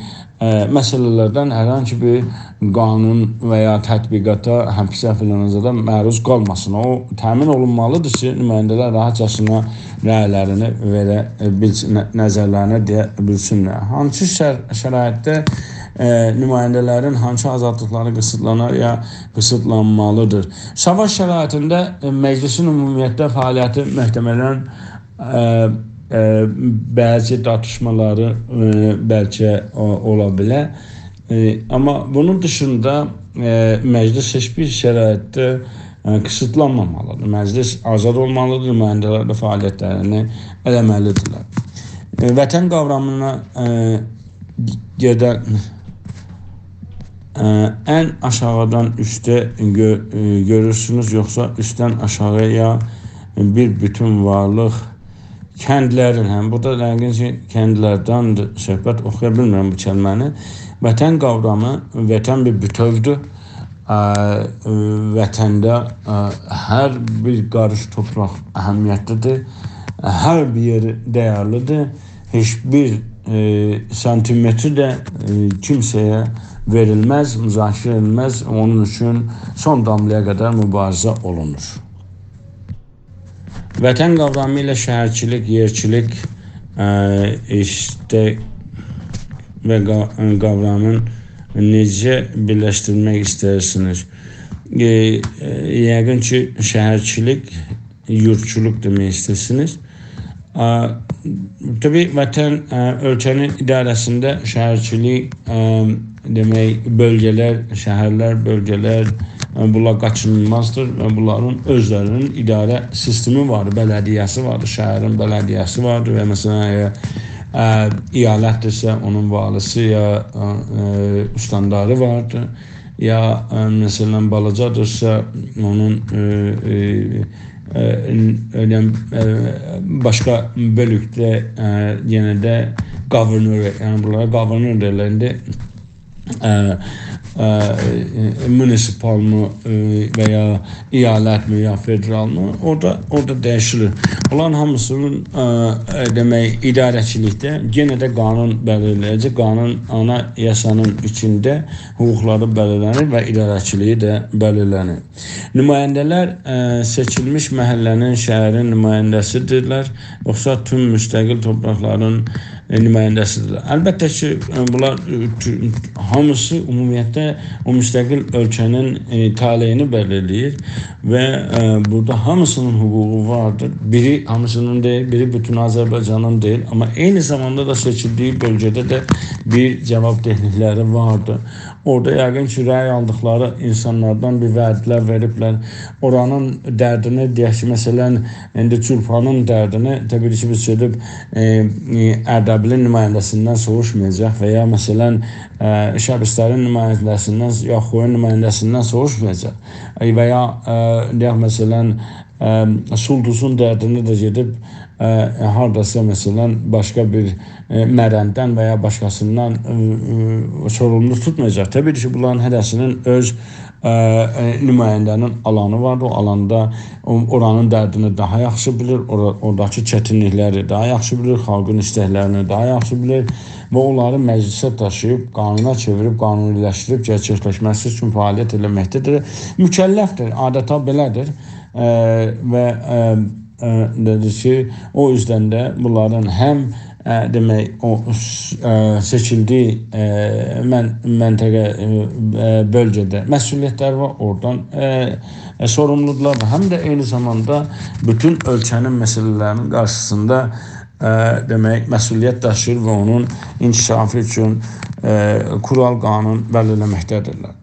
ائ، مسئله‌لردن هر هانسی بیر قانون و یا تطبیقاتا، حبسه فلان زادا معروض قالماسین. او تأمین اولونمالیدیر کی، نماینده‌لر راحتجاسینا رأیلرینی وئره، ائ، بیلسین، ن-، نظرلرینی دئیه بیلسینلر. هانسی شر-، شرایطده، ائ، نماینده‌لرین هانسی آزادلیقلاری قیسیتلانار یا قیسیتلانمالیدیر؟ ساواش شرایطینده، ائ، مجلسین عمومیتده فعالیتی محتملاً ائ، ائ، بعضی تارتیشمالاری، ائ، بلکه او-، اولا بیلر. ائ، آمما بونون دیشیندا، ائ، مجلس هئچ بیر شرایطده، ائ، قیسیتلانمامالیدیر. مجلس آزاد اولمالیدیر، نماینده‌لر ده فعالیتلرینی ائله‌مه‌لیدیرلر. ائ، وطن قاورامینا، ائ، گئدن، ائ، ان آشاغیدان اوسته گؤ-، ائ، گؤرورسونوز، یوخسا اوستدن آشاغییا بیر بوتون وارلیق کندلرین، هم بورادا یقین کی، کندلردن صحبت اوخویا بیلمیرم بو کلمه‌نی. وطن قاورامی، وطن بیر بوتؤودور. ا، ا، وطنده، ا، هر بیر قاریش تورپاق اهمیتلیدیر. هر بیر یئری دیرلیدیر. هئچ بیر، ائ، سانتیمتر ده، ائ، کیمسه‌یه وئریلمز، مذاکره ائدیلمز. اونون اوچون سون داملایا قدر مبارزه اولونور. وطن قاورامی ایله شهرچیلیک، یئرچیلیک، ائ، ایشته و قا-، قاورامین نئجه بیرلشدیرمک ایسته‌ییرسینیز؟ ائ، ائ، یقین کی، شهرچیلیک، یوردچولوق دئمک ایسته‌ییرسینیز. ا، طبیعی، وطن، ا، اؤلکه‌نین اداره‌سینده شهرچیلیک، ا، دئمک، بؤلگه‌لر، شهرلر، بؤلگه‌لر، ا، بونلار قاچینیلمازدیر و بونلارین اؤزلرینین اداره سیستمی واردیر، بلدیه‌سی واردیر، شهرین بلدیه‌سی واردیر و، مثلا، اگر، ا، ایالتدیرسه، اونون والیسی یا، ا، ا، استانداری واردیر. یا، ا، مثلا، بالاجادیرسا، اونون، ا، ا، ا، ن-، ائله، ا، باشقا بؤلوکده، ا، یئنه ده گاورنور، یعنی بونلارا گاورنور دئییرلر ایندی. ا، ا، ائ، مونیسیپالمی، ائ، و یا ایالتمی، یا فدرالمی، اورادا، اورادا دییشیلیر. بونلارین هامیسینین، ا، ا، دئمک، اداره‌چیلیکده یئنه ده قانون بلیرله‌یه‌جک، قانون، آنایاسانین ایچینده حقوقلاری بلیرلنیر و اداره‌چیلیگی ده بلیرلنیر. نماینده‌لر، ا، سئچیلمیش محله‌نین، شهرین نماینده‌سیدیرلر، یوخسا توم مستقل تورپاقلارین، ائ، نماینده‌سی‌دیرلر. البته کی، ائ، بونلار، ائ، تو-، هامیسی عمومیتله او مستقل اؤلکه‌نین، ائ، طالعینی بللی ائله‌ییر و، ائ، بورادا هامیسی‌نین حقوقو واردیر. بیری هامیسی‌نین دئییل، بیری بوتون آذربایجانین دئییل، آمما عینی زاماندا دا سئچیلدیگی بؤلگه‌ده ده بیر جوابدهلیکلری واردیر. اورادا یقین کی، رأی آلدیقلاری اینسانلاردان بیر وعده‌لر وئریبلر. اورانین دردینی، دئیک کی، مثلا، ایندی چولپانین دردینی، طبیعی کی، بیز گئدیب، ائ، ائ، اردبیلین نماینده‌سیندن سوروشمایاجاق و یا، مثلا، ائ، شبسترین نماینده‌سیندن، یا خویون نماینده‌سیندن سوروشمایاجاق. ائ، و یا، ائ، دئیک، مثلا، ائ، سولدوزون دردینی ده گئدیب، ائ، هارداسا، مثلا، باشقا بیر، ائ، مرنددن و یا باشقاسیندان، ائ، ائ، سوروملو توتمایاجاق. طبیعی کی، بونلارین هره‌سی‌نین اؤز، ائ، ائ، نماینده‌نین آلانی واردیر. او آلاندا او-، اورانین دردینی داها یاخشی بیلیر، اورا-، اوراداکی چتینلیکلری داها یاخشی بیلیر، خالقین ایستکلرینی داها یاخشی بیلیر و اونلاری مجلسه داشیییب، قانونا چئویریب، قانونی‌لشدیریب، گئرچکلشمه‌سی اوچون فعالیت ائله‌مکده‌دیر. مکلفدیر، آدتا بئله‌دیر. ائ، و، ائ، ائ، دئدی کی، او یوزدن ده بونلارین هم، ائ، دئمک، او، ائ، سئچیلدیگی، ائ، من-، منطقه، ائ، ائ، بؤلگه‌ده مسئولیتلری وار، اورادان، ائ، ائ، سوروملودولار. هم ده عینی زاماندا بوتون اؤلکه‌نین مسئله‌لری‌نین قارشیسیندا، ائ، دئمک، مسئولیت داشیییر و اونون انکشافی اوچون، ائ، قورال، قانون بللی‌له‌مکده‌دیرلر.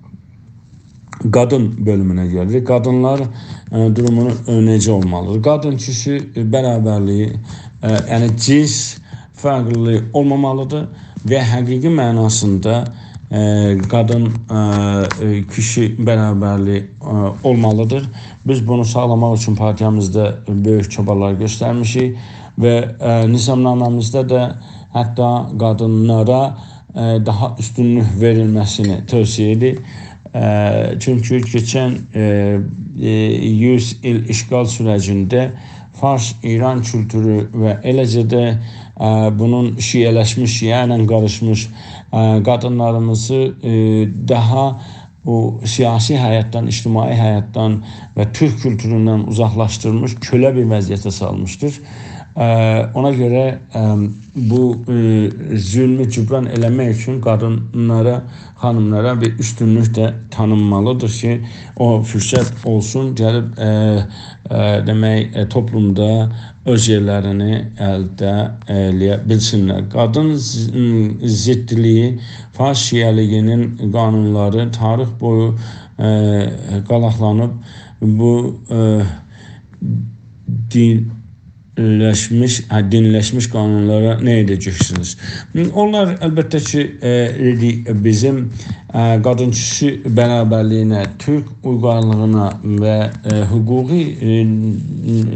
قادین بؤلومونه گلیریک. قادینلار، ائ، دورومونو، ائ، نئجه اولمالیدیر؟ قادین کیشی، ائ، برابرلیگی، ائ، یعنی جنس فرقلیلیگی اولمامالیدیر و حقیقی معناسیندا، ائ، قادین، ائ، ائ، کیشی برابرلیگی، ائ، اولمالیدیر. بیز بونو ساغلاماق اوچون پارتییامیزدا بؤیوک چابالار گؤسترمیشیک و، ائ، نظامنامه‌میزده ده حتی قادینلارا، ائ، داها اوستونلوک وئریلمه‌سینی توصیه ائدیر. ائ، چونکی کئچن، ائ، ائ، یوز ایل اشغال سورجینده فارس، ایران کولتورو و ائله‌جه ده، ائ، بونون شیعه‌لشمیش، شیعه ایله قاریشمیش، ائ، قادینلاریمیزی، ائ، داها او سیاسی حیاتدان، اجتماعی حیاتدان و تورک کولتوروندن اوزاقلاشدیرمیش، کؤله بیر وضعیته سالمیشدیر. ائ، اونا گؤره، ائ، بو، ائ، ظلمو جبران ائله‌مک اوچون قادینلارا، خانیملارا بیر اوستونلوک ده تانینمالیدیر کی، او فرصت اولسون، گلیب، ائ، ائ، دئمک، ائ، توپلومدا اؤز یئرلرینی الده ائله‌یه بیلسینلر. قادین ض-، ضدلیگی، فارس شیعه‌لیگی‌نین قانونلاری تاریخ بویو، ائ، قالاقلانیب. بو، ائ، دینلشمیش، هه، دینلشمیش قانونلارا نه ائده‌جکسینیز؟ اونلار، البته کی، ائ، دئدیک، بیزیم، ائ، قادین کیشی برابرلیگینه، تورک اویغارلیغینا و، ائ، حقوقی، ائ،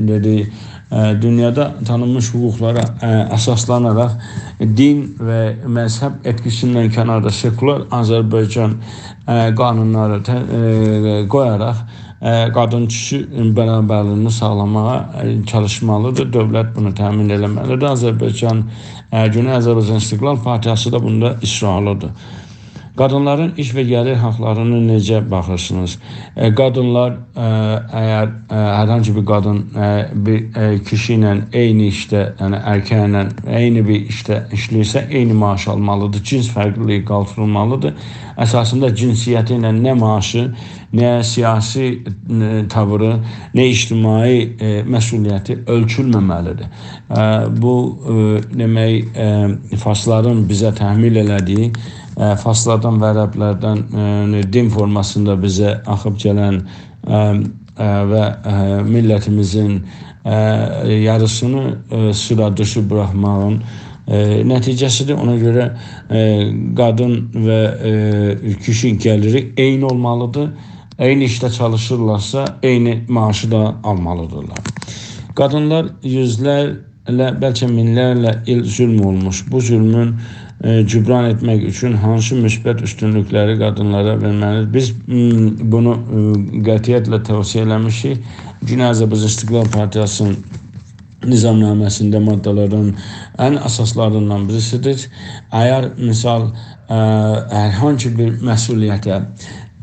دئدیک، ائ، دونیادا تانینمیش حقوقلارا، ائ، اساسلاناراق دین و مذهب ائتکیسیندن کناردا سکولار آذربایجان، ائ، قانونلاری ته-، ائ، قویاراق، ائ، قادین کیشی برابرلیگینی ساغلاماغا، ائ، چالیشمالیدیر. دؤولت بونو تأمین ائله‌مه‌لیدیر. آذربایجان، ائ، گونئی آذربایجان استقلال پارتییاسی دا بوندا اصرارلیدیر. قادینلارین ایش و گلیر حاقلارینی نئجه باخیرسینیز؟ ائ، قادینلار، ائ، اگر، ائ، هر هانسی بیر قادین، ائ، بیر، ائ، کیشی ایله عینی ایشده، یعنی ارکک ایله عینی بیر ایشده ایشله‌ییرسه، عینی معاش آلمالیدیر. جنس فرقلیلیگی قالدیریلمالیدیر. اساسیندا جنسیتی ایله نه معاشی، نه سیاسی، ائ، تاویری، نه اجتماعی، ائ، مسئولیتی اؤلچولمه‌مه‌لیدیر. ائ، بو، ائ، دئمک، ائ، فارسلارین بیزه تحمیل ائله‌دیگی، ائ، فارسلاردان و عربلردن، ائ، دین فورماسیندا بیزه آخیب گلن، ائ، ائ، و، ائ، میللتیمیزین، ائ، یاریسینی، ائ، سیرا دیشی بوراخماغین، ائ، نتیجه‌سیدیر. اونا گؤره، ائ، قادین و، ائ، کیشی گلیری عینی اولمالیدیر. عینی ایشده چالیشیرلارسا، عینی معاشی دا آلمالیدیرلار. قادینلار یوزلرله، بلکه مینلرله ایل ظلم اولموش. بو ظلمون، ائ، جبران ائتمک اوچون هانسی مثبت اوستونلوکلری قادینلارا وئرمه‌لیدیر؟ بیز، م، بونو، ائ، قطعیتله توصیه ائله‌میشیک. گونئی آذربایجان استقلال پارتییاسی‌نین نظامنامه‌سینده ماده‌لرین ان اساسلاریندان بیریسیدیر. اگر، مثال، ائ، هر هانسی بیر مسئولیته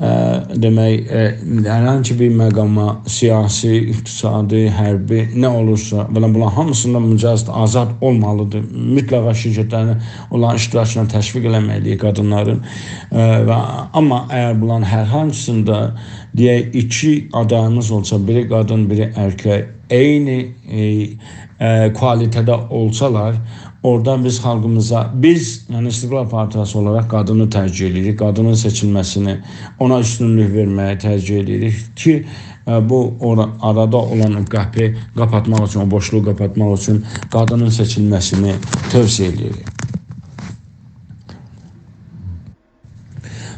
ائ، دئمک، ائ، هر هانسی بیر مقاما، سیاسی، اقتصادی، حربی، نه اولورسا، بئله بونلار هامیسیندا مجازات آزاد اولمالیدیر. مطلقا شرکتلرین اولارین اشتراکینا تشویق ائله‌مکدیر قادینلارین. ائ، و، آمما اگر بونلارین هر هانسیندا، دئیک، ایکی آداییمیز اولسا، بیری قادین، بیری ائرکک، عینی، ائ، ائ، کوالیته‌ده اولسالار، اورادا بیز خالقیمیزا، بیز، یعنی استقلال پارتیاسی اولاراق قادینی ترجیح ائدیریک، قادینین سئچیلمه‌سینی، اونا اوستونلوک وئرمه‌یی ترجیح ائدیریک کی، ائ، بو اورا-، آرادا اولان قاپی قاپاتماق اوچون، او بوشلوغو قاپاتماق اوچون قادینین سئچیلمه‌سینی توصیه ائدیریک.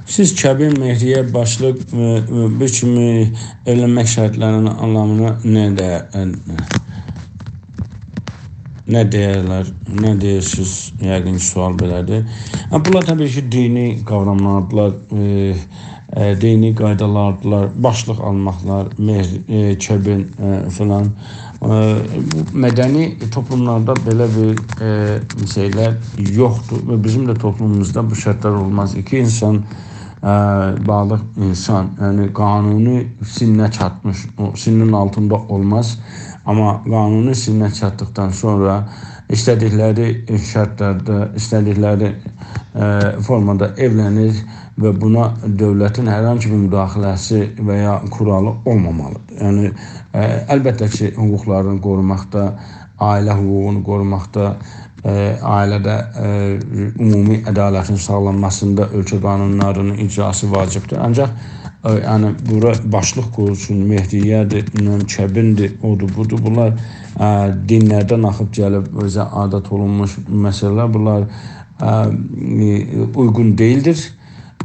سیز کبین مهریه باشلیق، ائ، ائ، بو کیمی ائولنمک شرطلری‌نین آنلامی نه‌دیر، ائ، نه دئیرلر، نه دئییرسینیز؟ یقین کی، سؤال بئله‌دیر. هه، بونلار طبیعی کی، دینی قاوراملاردیلار، ائ، ائ، دینی قایدالاردیلار، باشلیق آلماقلار، مهر، ائ، کبین، ائ، فلان. ائ، بو مدنی توپلوملاردا بئله بیر، ائ، شئیلر یوخدور و بیزیم ده توپلوموموزدا بو شرطلر اولماز. ایکی اینسان، ائ، بالیق اینسان، یعنی قانونی سنّه چاتمیش، او سنّین آلتیندا اولماز. آمما قانونی سنّه چاتدیقدان سونرا ایسته‌دیکلری شرطلرده، ایسته‌دیکلری، ائ، فورمادا ائولنیر و بونا دؤولتین هر هانسی بیر مداخله‌سی و یا کورالی اولمامالیدیر. یعنی، ائ، البته کی، حقوقلارینی قوروماقدا، عائله حقوقونو قوروماقدا، ائ، عائله‌ده، ائ، عمومی عدالتین ساغلانماسیندا اؤلکه قانونلاری‌نین اجراسی واجبدیر. آنجاق، ائ، یعنی، بورا باشلیق قویولسون، مهریه‌دیر، بیلمم، کبین‌دیر، اودور، بودور. بونلار، ائ، دینلردن آخیب گلیب، اؤزه عادت اولونموش مسئله‌لر. بونلار، ائ، ائ، اویغون دئییلدیر.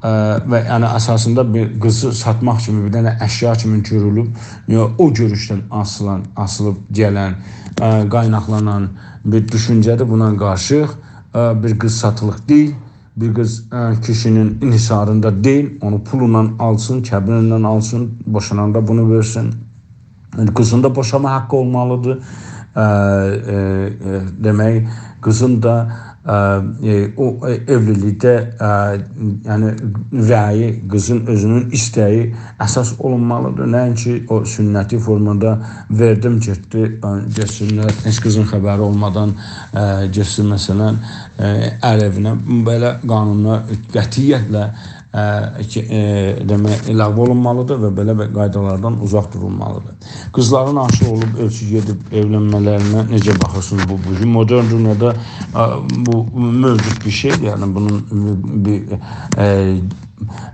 ائ، و یعنی اساسیندا بیر قیزی ساتماق کیمی، بیر دنه اشیا کیمی گؤرولوب، یا او گؤروشدن آسیلان، آسیلیب گلن، ائ، قایناقلانان بیر دوشونجه‌دیر. بونا قارشییق. ائ، بیر قیز ساتیلیق دئییل، بیر قیز، ائ، کیشی‌نین انحصاریندا دئییل، اونو پولونان آلسین، کبینینن آلسین، بوشاناندا بونو وئرسین. قیزین دا بوشاما حاققی اولمالیدیر. ا، ا، ا، دئمک، قیزین دا، ا، ا، او، ا، ائولیلیکده، ا، یعنی، رأیی، قیزین اؤزونون ایسته‌یی اساس اولونمالیدیر. نه‌اینکی او سنتی فورمادا وئردیم گئتدی، ا، گئتسینلر، هئچ قیزین خبری اولمادان، ا، گئتسین، مثلا، ا، ار ائوینه. بئله قانونلار قطعیتله ا، کی، ا، دئمک، لغو اولونمالیدیر و بئله بیر قایدالاردان اوزاق دورولمالیدیر. قیزلارین عاشیق اولوب اؤلکه گئدیب ائولنمه‌لرینه نئجه باخیرسینیز؟ بو، بو گون مدرن دونیادا، ا، بو موجود بیر شئیدیر. یعنی، بونون بیر، ا،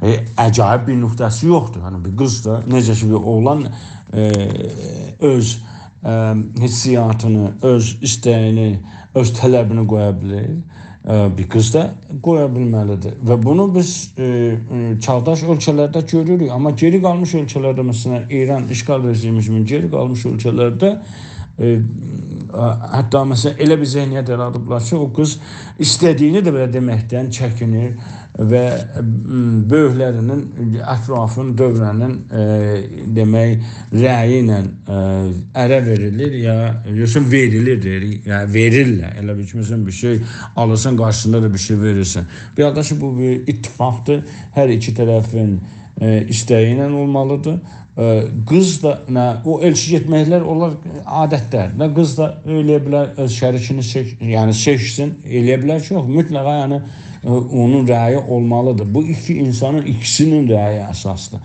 ا، عجایب بیر نقطه‌سی یوخدور. یعنی، بیر قیز دا، نئجه کی، بیر اوغلان، ا، اؤز ا، حسیاتینی، اؤز ایسته‌یینی، اؤز طلبینی قویا بیلیر. ا، بیر قیز دا قویا بیلمه‌لیدیر. و بونو بیز، ا، ا، چاغداش اؤلکه‌لرده گؤروروک. آمما گئری قالمیش اؤلکه‌لرده، مثلا، ایران اشغال رژیمی کیمی گئری قالمیش اؤلکه‌لرده، ا، ا، حتی، مثلا، ائله بیر ذهنیت یارادیبلار کی، او قیز ایسته‌دیگینی ده بئله دئمکدن چکینیر. و، م، بؤیوکلرینین، اطرافین، دؤوره‌نین، ائ، دئمک، رأیی ایله، ائ، اره وئریلیر یا، یوخسا وئریلیر، دئییریک، یعنی وئریرلر. ائله بیل کی، مثلا، بیر شئی آلیرسان، قارشیسیندا دا بیر شئی وئریرسن. بیر حالدا کی، بو بیر اتفاقدیر، هر ایکی طرفین، ائ، ایسته‌یی ایله اولمالیدیر. ائ، قیز دا، نه، او ائلچی گئتمکلر، اونلار عادتدیر. نه قیز دا ائلیه بیلر، اؤز شریکینی سئچ-، یعنی سئچسین، ائلیه بیلر کی، یوخ، مطلقا، یعنی، ائ، اونون رأیی اولمالیدیر. بو ایکی اینسانین ایکیسینین رأیی اساسدیر.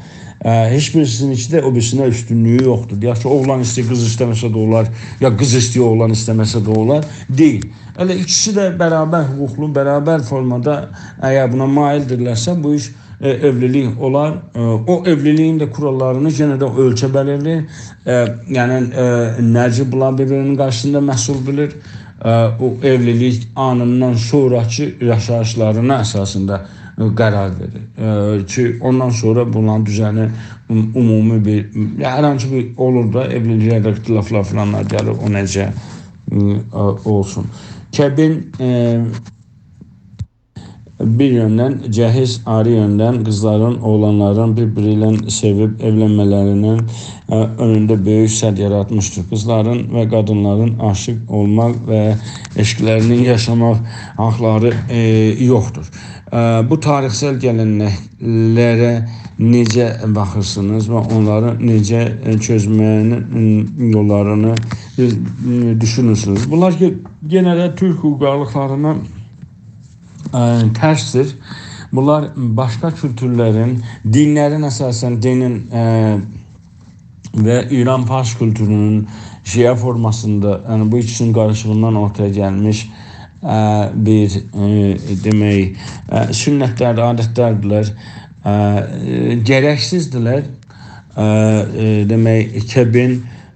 ائ، هئچ بیریسینین ایکی ده او بیریسینه اوستونلویو یوخدور. دئیک کی، اوغلان ایسته‌ییر، قیز ایسته‌مه‌سه ده اولار، یا قیز ایسته‌ییر، اوغلان ایسته‌مه‌سه ده اولار. دئییل. ائله ایکیسی ده برابر حقوقلو، برابر فورمادا اگر بونا مایلدیرلرسه، بو ایش ائ، ائولیلیک اولار. ائ، او ائولیلیگین ده کوراللارینی یئنه ده اؤلکه بلیرلیر. ائ، یعنی، ائ، نجیب بونلار بیر-بیرینین قارشیسیندا مسئول بیلیر. ائ، او ائولیلیک آنیندان سونراکی یاشاییشلارینا اساسیندا، ائ، قرار وئریر. ائ، کی، اوندان سونرا بونلارین دوزنی عم-، عمومی بیر، یا، هر هانسی بیر اولور دا، ائولیلیکلرده اختلافلار فلانلار گلیر، او نئجه، م، ائ، اولسون. کبین، ائ، بیر یؤندن جهیز، آیری یؤندن قیزلارین، اوغلانلارین بیر-بیری ایله سئویب ائولنمه‌لری‌نین، ائ، اؤنونده بؤیوک سد یاراتمیشدیر. قیزلارین و قادینلارین عاشیق اولماق و عشقلری‌نین یاشاماق حاقلاری، ائ، یوخدور. ائ، بو تاریخسل گله‌نکلره نئجه باخیرسینیز و اونلاری نئجه، ائ، چؤزمه‌یین، ائ، یوللارینی، ائ، دوشونورسونوز؟ بونلار کی، یئنه ده تورک اویغارلیقلارینا، ائ، ترسدیر. بونلار باشقا کولتورلرین، دینلرین، اساساً دینین، ائ، و ایران فارس کولتورونون شیعه فورماسیندا، یعنی بو ایکیسینین قاریشیغیندان اورتایا گلمیش، ائ، بیر، ائ، دئمک، ائ، سنتلردیر، عادتلردیرلر. ائ، ائ، گرکسیزدیرلر. ائ، ائ، دئمک، کبین،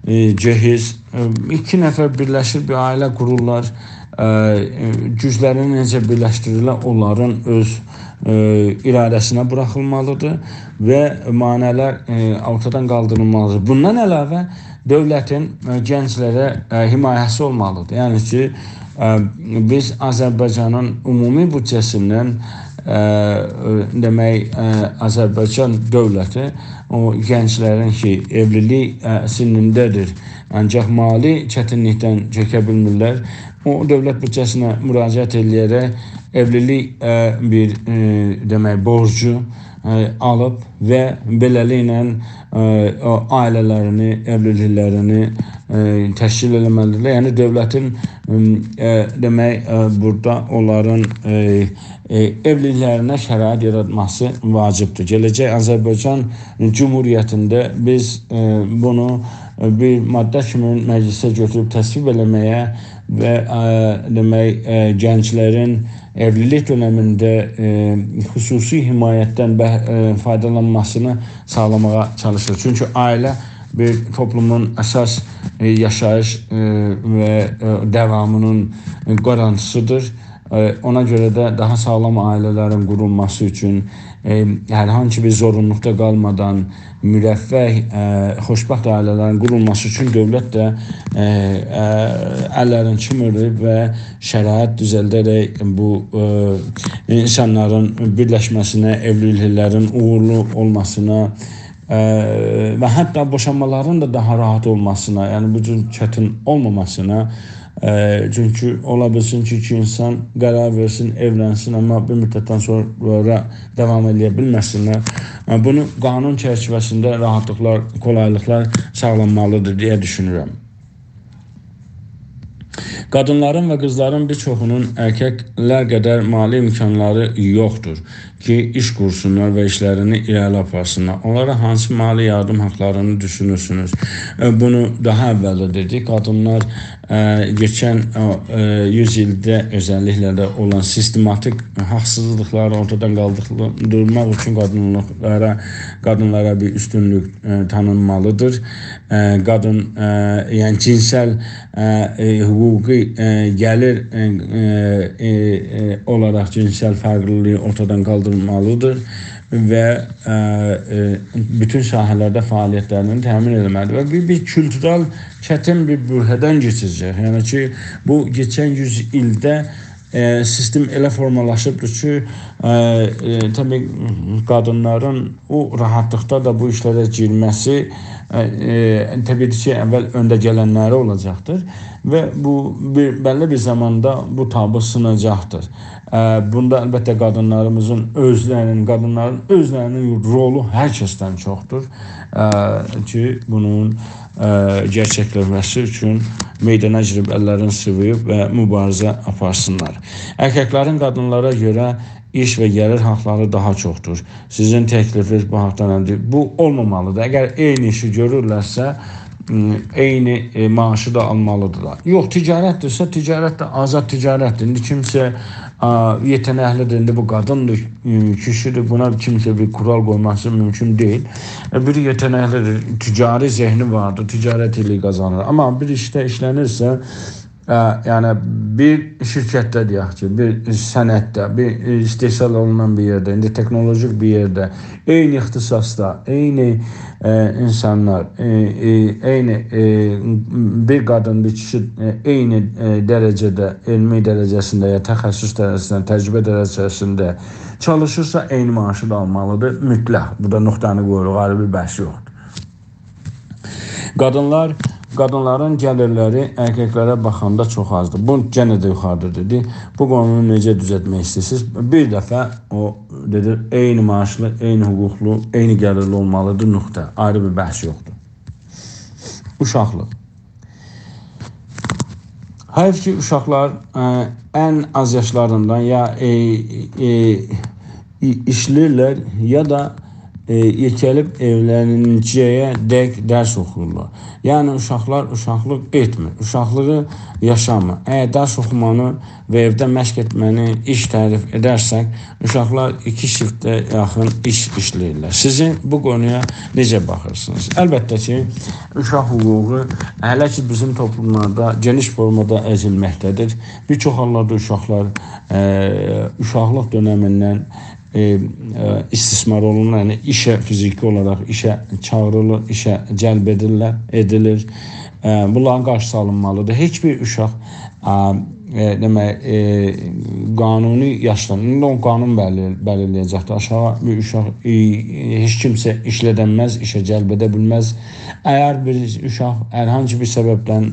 ائ، جهیز، ائ، ایکی نفر بیرلشیر، بیر عائله قورورلار. ائ، ائ، گوجلرینی نئجه بیرلشدیریرلر، اونلارین اؤز، ائ، اراده‌سینه بوراخیلمالیدیر و مانع‌لر، ائ، اورتادان قالدیریلمالیدیر. بوندان علاوه دؤولتین، ائ، گنجلره، ائ، حمایه‌سی اولمالیدیر. یعنی کی، ائ، بیز آذربایجانین عمومی بودجه‌سیندن، ائ، ائ، دئمک، ائ، آذربایجان دؤولتی او گنجلرین کی، ائولیلیک، ائ، سنّینده‌دیر، آنجاق مالی چتینلیکدن چکه بیلمیرلر، او دؤولت بودجه‌سینه مراجعت ائله‌یه‌رک ائولیلیک، ائ، بیر، ائ، دئمک، بورجو، ائ، آلیب و بئله‌لیکله، ائ، او عائله‌لرینی، ائولیلیکلرینی، ائ، تشکیل ائله‌مه‌لیدیرلر. یعنی دؤولتین، ائ، دئمک، ائ، بورادا اونلارین، ائ، ائ، ائولیلیکلرینه شرایط یاراتماسی واجبدیر. گله‌جک آذربایجان جمهوریتینده بیز، ائ، بونو، ائ، بیر ماده کیمی مجلسه گؤتوروب تصویب ائله‌مه‌یه و، ائ، دئمک، ائ، گنجلرین ائولیلیک دؤنمینده، ائ، خصوصی حمایتدن به-، ائ، فایدالانماسینی ساغلاماغا چالیشیر. چونکی عائله بیر توپلومون اساس، ائ، یاشاییش، ائ، و، ائ، داوامینین، ائ، گارانتیسیدیر. ائ، اونا گؤره ده داها ساغلام عائله‌لرین قورولماسی اوچون، ائ، هر هانسی بیر زورونلوقدا قالمادان، مرفه، ائ، خوشبخت عائله‌لرین قورولماسی اوچون دؤولت ده، ائ، ائ، اللرینی چیمیردیب و شرایط دوزلده‌رک بو، ائ، اینسانلارین بیرلشمه‌سینه، ائولیلیکلرین اوغورلو اولماسینا، ائ، و حتی بوشانمالارین دا داها راحت اولماسینا، یعنی بو جور چتین اولماماسینا، ائ، چونکی اولا بیلسین کی، ایکی اینسان قرار وئرسین، ائولنسین، آمما بیر مدتدن سونرا داوام ائله‌یه بیلمه‌سینلر. ائ، بونو قانون چرچیوه‌سینده راحتلیقلار، کولایلیقلار ساغلانمالیدیر دئیه دوشونورم. قادینلارین و قیزلارین بیر چوخونون ائرککلر قدر مالی امکانلاری یوخدور کی، ایش قورسونلار و ایشلرینی ایره‌لی آپارسینلار. اونلارا هانسی مالی یاردیم حاقلارینی دوشونورسونوز؟ ائ، بونو داها اول ده دئدیک. قادینلار، ائ، کئچن، ائ، ائ، یوز ایلده اؤزللیکله ده اولان سیستماتیک حاقسیزلیقلاری اورتادان قالدیرماق اوچون قادینلیقلارا، قادینلارا بیر اوستونلوک، ائ، تانینمالیدیر. ائ، قادین، ائ، یعنی جینسل، ائ، ائ، حقوقی، ائ، گلیر، ائ، ائ، ائ، ائ، اولاراق جینسل فرقلیلیگی اورتادان قالدیرمالیدیر و، ائ، ائ، بوتون ساحه‌لرده فعالیتلرینی تأمین ائتمه‌لیدیر. و بیر، بیر کولتورل چتین بیر برهه‌دن کئچه‌جک. یعنی کی، بو کئچن یوز ایلده، ائ، سیستم ائله فورمالاشیبدیر کی، ائ، ائ، طبیعی قادینلارین او راحتلیقدا دا بو ایشلره گیرمه‌سی، ائ، ائ، طبیعی کی، اول اؤنده گلنلری اولاجاقدیر و بو بیر، بللی بیر زاماندا بو تابو سیناجاقدیر. ائ، بوندا البته قادینلاریمیزین اؤزلرینین، قادینلارین اؤزلرینین رولو هر کسدن چوخدور. ائ، کی، بونون، ائ، گئرچکلشمه‌سی اوچون میدانا گیریب اللرینی سیواییب و مبارزه آپارسینلار. ائرککلرین قادینلارا گؤره ایش و گلیر حاقلاری داها چوخدور. سیزین تکلیفینیز بو حاقدا نه‌دیر؟ بو اولمامالیدیر. اگر عینی ایشی گؤرورلرسه، م، عینی، ائ، معاشی دا آلمالیدیرلار. یوخ، تجارتدیرسه، تجارت ده آزاد تجارتدیر. ایندی کیمسه، آ، یئته‌نکلیدیر، ایندی بو قادیندیر، م، کیشیدیر، بونا کیمسه بیر قورال قویماسی مومکون دئییل. ائ، بیری یئته‌نکلیدیر، تجاری ذهنی واردیر، تجارت ائله‌ییر قازانیر. آمما بیر ایشده ایشلنیرسه، ائ، یعنی بیر شرکتده دئیک کی، بیر صنعتده، بیر استحصال اولونان بیر یئرده، ایندی تکنولوژیک بیر یئرده، عینی اختصاصدا، عینی، ائ، اینسانلار، ائ، ائ، عینی، ائ، بیر قادین، بیر کیشی، ائ، عینی، ائ، درجه‌ده، علمی درجه‌سینده یا تخصص درجه‌سینده، تجربه درجه‌سینده چالیشیرسا، عینی معاشی دا آلمالیدیر، مطلق. بورادا نقطه‌نی قویوروق، آیری بیر بحث یوخدور. قادینلار، قادینلارین گلیرلری ارککلره باخاندا چوخ آزدیر. بو، یئنه ده یوخاریدا دئدی. بو قونونو نئجه دوزلتمک ایسته‌ییرسینیز؟ بیر دفعه او دئدی، عینی معاشلی، عینی حقوقلو، عینی گلیرلی اولمالیدیر، نقطه. آیری بیر بحث یوخدور. اوشاقلیق. حیف کی، اوشاقلار، ائ، ان آز یاشلاریندان یا، ائ، ائ، ای-، ایشله‌ییرلر، یا دا، ائ، یئکه‌لیب ائولنینجه‌یه‌دک درس اوخویورلار. یعنی، اوشاقلار اوشاقلیق ائتمیر. اوشاقلیغی یاشامیر. اگر درس اوخومانی و ائوده مشق ائتمه‌نی ایش تعریف ائدرسک، اوشاقلار ایکی شیفتده یاخین ایش ایشله‌ییرلر. سیزین بو قونویا نئجه باخیرسینیز؟ البته کی، اوشاق حقوقو هله کی، بیزیم توپلوملاردا گئنیش فورمادا ازیلمکده‌دیر. بیر چوخ حاللاردا اوشاقلار، ائ، اوشاقلیق دؤنمیندن، ائ، ائ، استثمار اولونور، یعنی ایشه، فیزیکی اولاراق ایشه چاغیریلیر، ایشه جلب ائدیرلر، ائدیلیر. ائ، بونلارین قارشیسی آلینمالیدیر. هئچ بیر اوشاق، ا، ائ، دئمک، ائ، قانونی یاشدان، ایندی او قانون بلی-، بلیرله‌یه‌جکدیر. آشاغی بیر اوشاق، ائ، هئچ کیمسه ایشلدنمز، ایشه جلب ائده بیلمز. اگر بیر اوشاق هر هانسی بیر سببدن،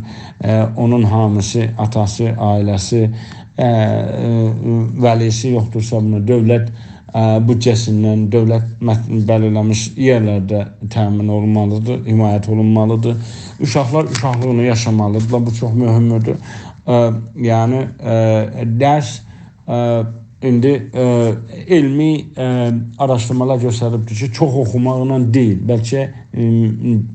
ائ، اونون حامیسی، آتاسی، عائله‌سی، ائ، ائ، ولیسی یوخدورسا، بونو دؤولت، ائ، بودجه‌سیندن، دؤولت مت-، بلیرله‌میش یئرلرده تأمین اولونمالیدیر، حمایت اولونمالیدیر. اوشاقلار اوشاقلیغینی یاشامالیدیرلار، بو چوخ مهمدور. ائ، یعنی، ائ، درس، ائ، ایندی، ائ، علمی، ائ، آراشدیرمالار گؤستریبدیر کی، چوخ اوخوماقلا دئییل، بلکه، ائ،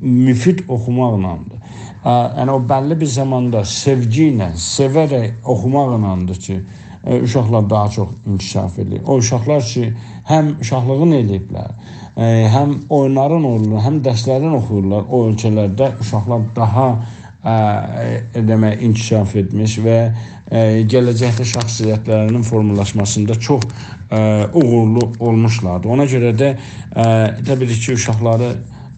مفید اوخوماقلاندیر. ائ، یعنی او بللی بیر زاماندا سئوگی ایله، سئوه‌رک اوخوماقلاندیر کی، ائ، اوشاقلار داها چوخ انکشاف ائدیر. او اوشاقلار کی، هم اوشاقلیغینی ائله‌ییبلر، ائ، هم اویونلارین اویناییرلار، هم درسلرین اوخویورلار، او اؤلکه‌لرده اوشاقلار داها، ائ، ائ، دئمک، انکشاف ائتمیش و، ائ، گله‌جکده شخصیتلرینین فورمالاشماسیندا چوخ، ائ، اوغورلو اولموشلاردی. اونا گؤره ده، ائ، طبیعی کی، اوشاقلاری،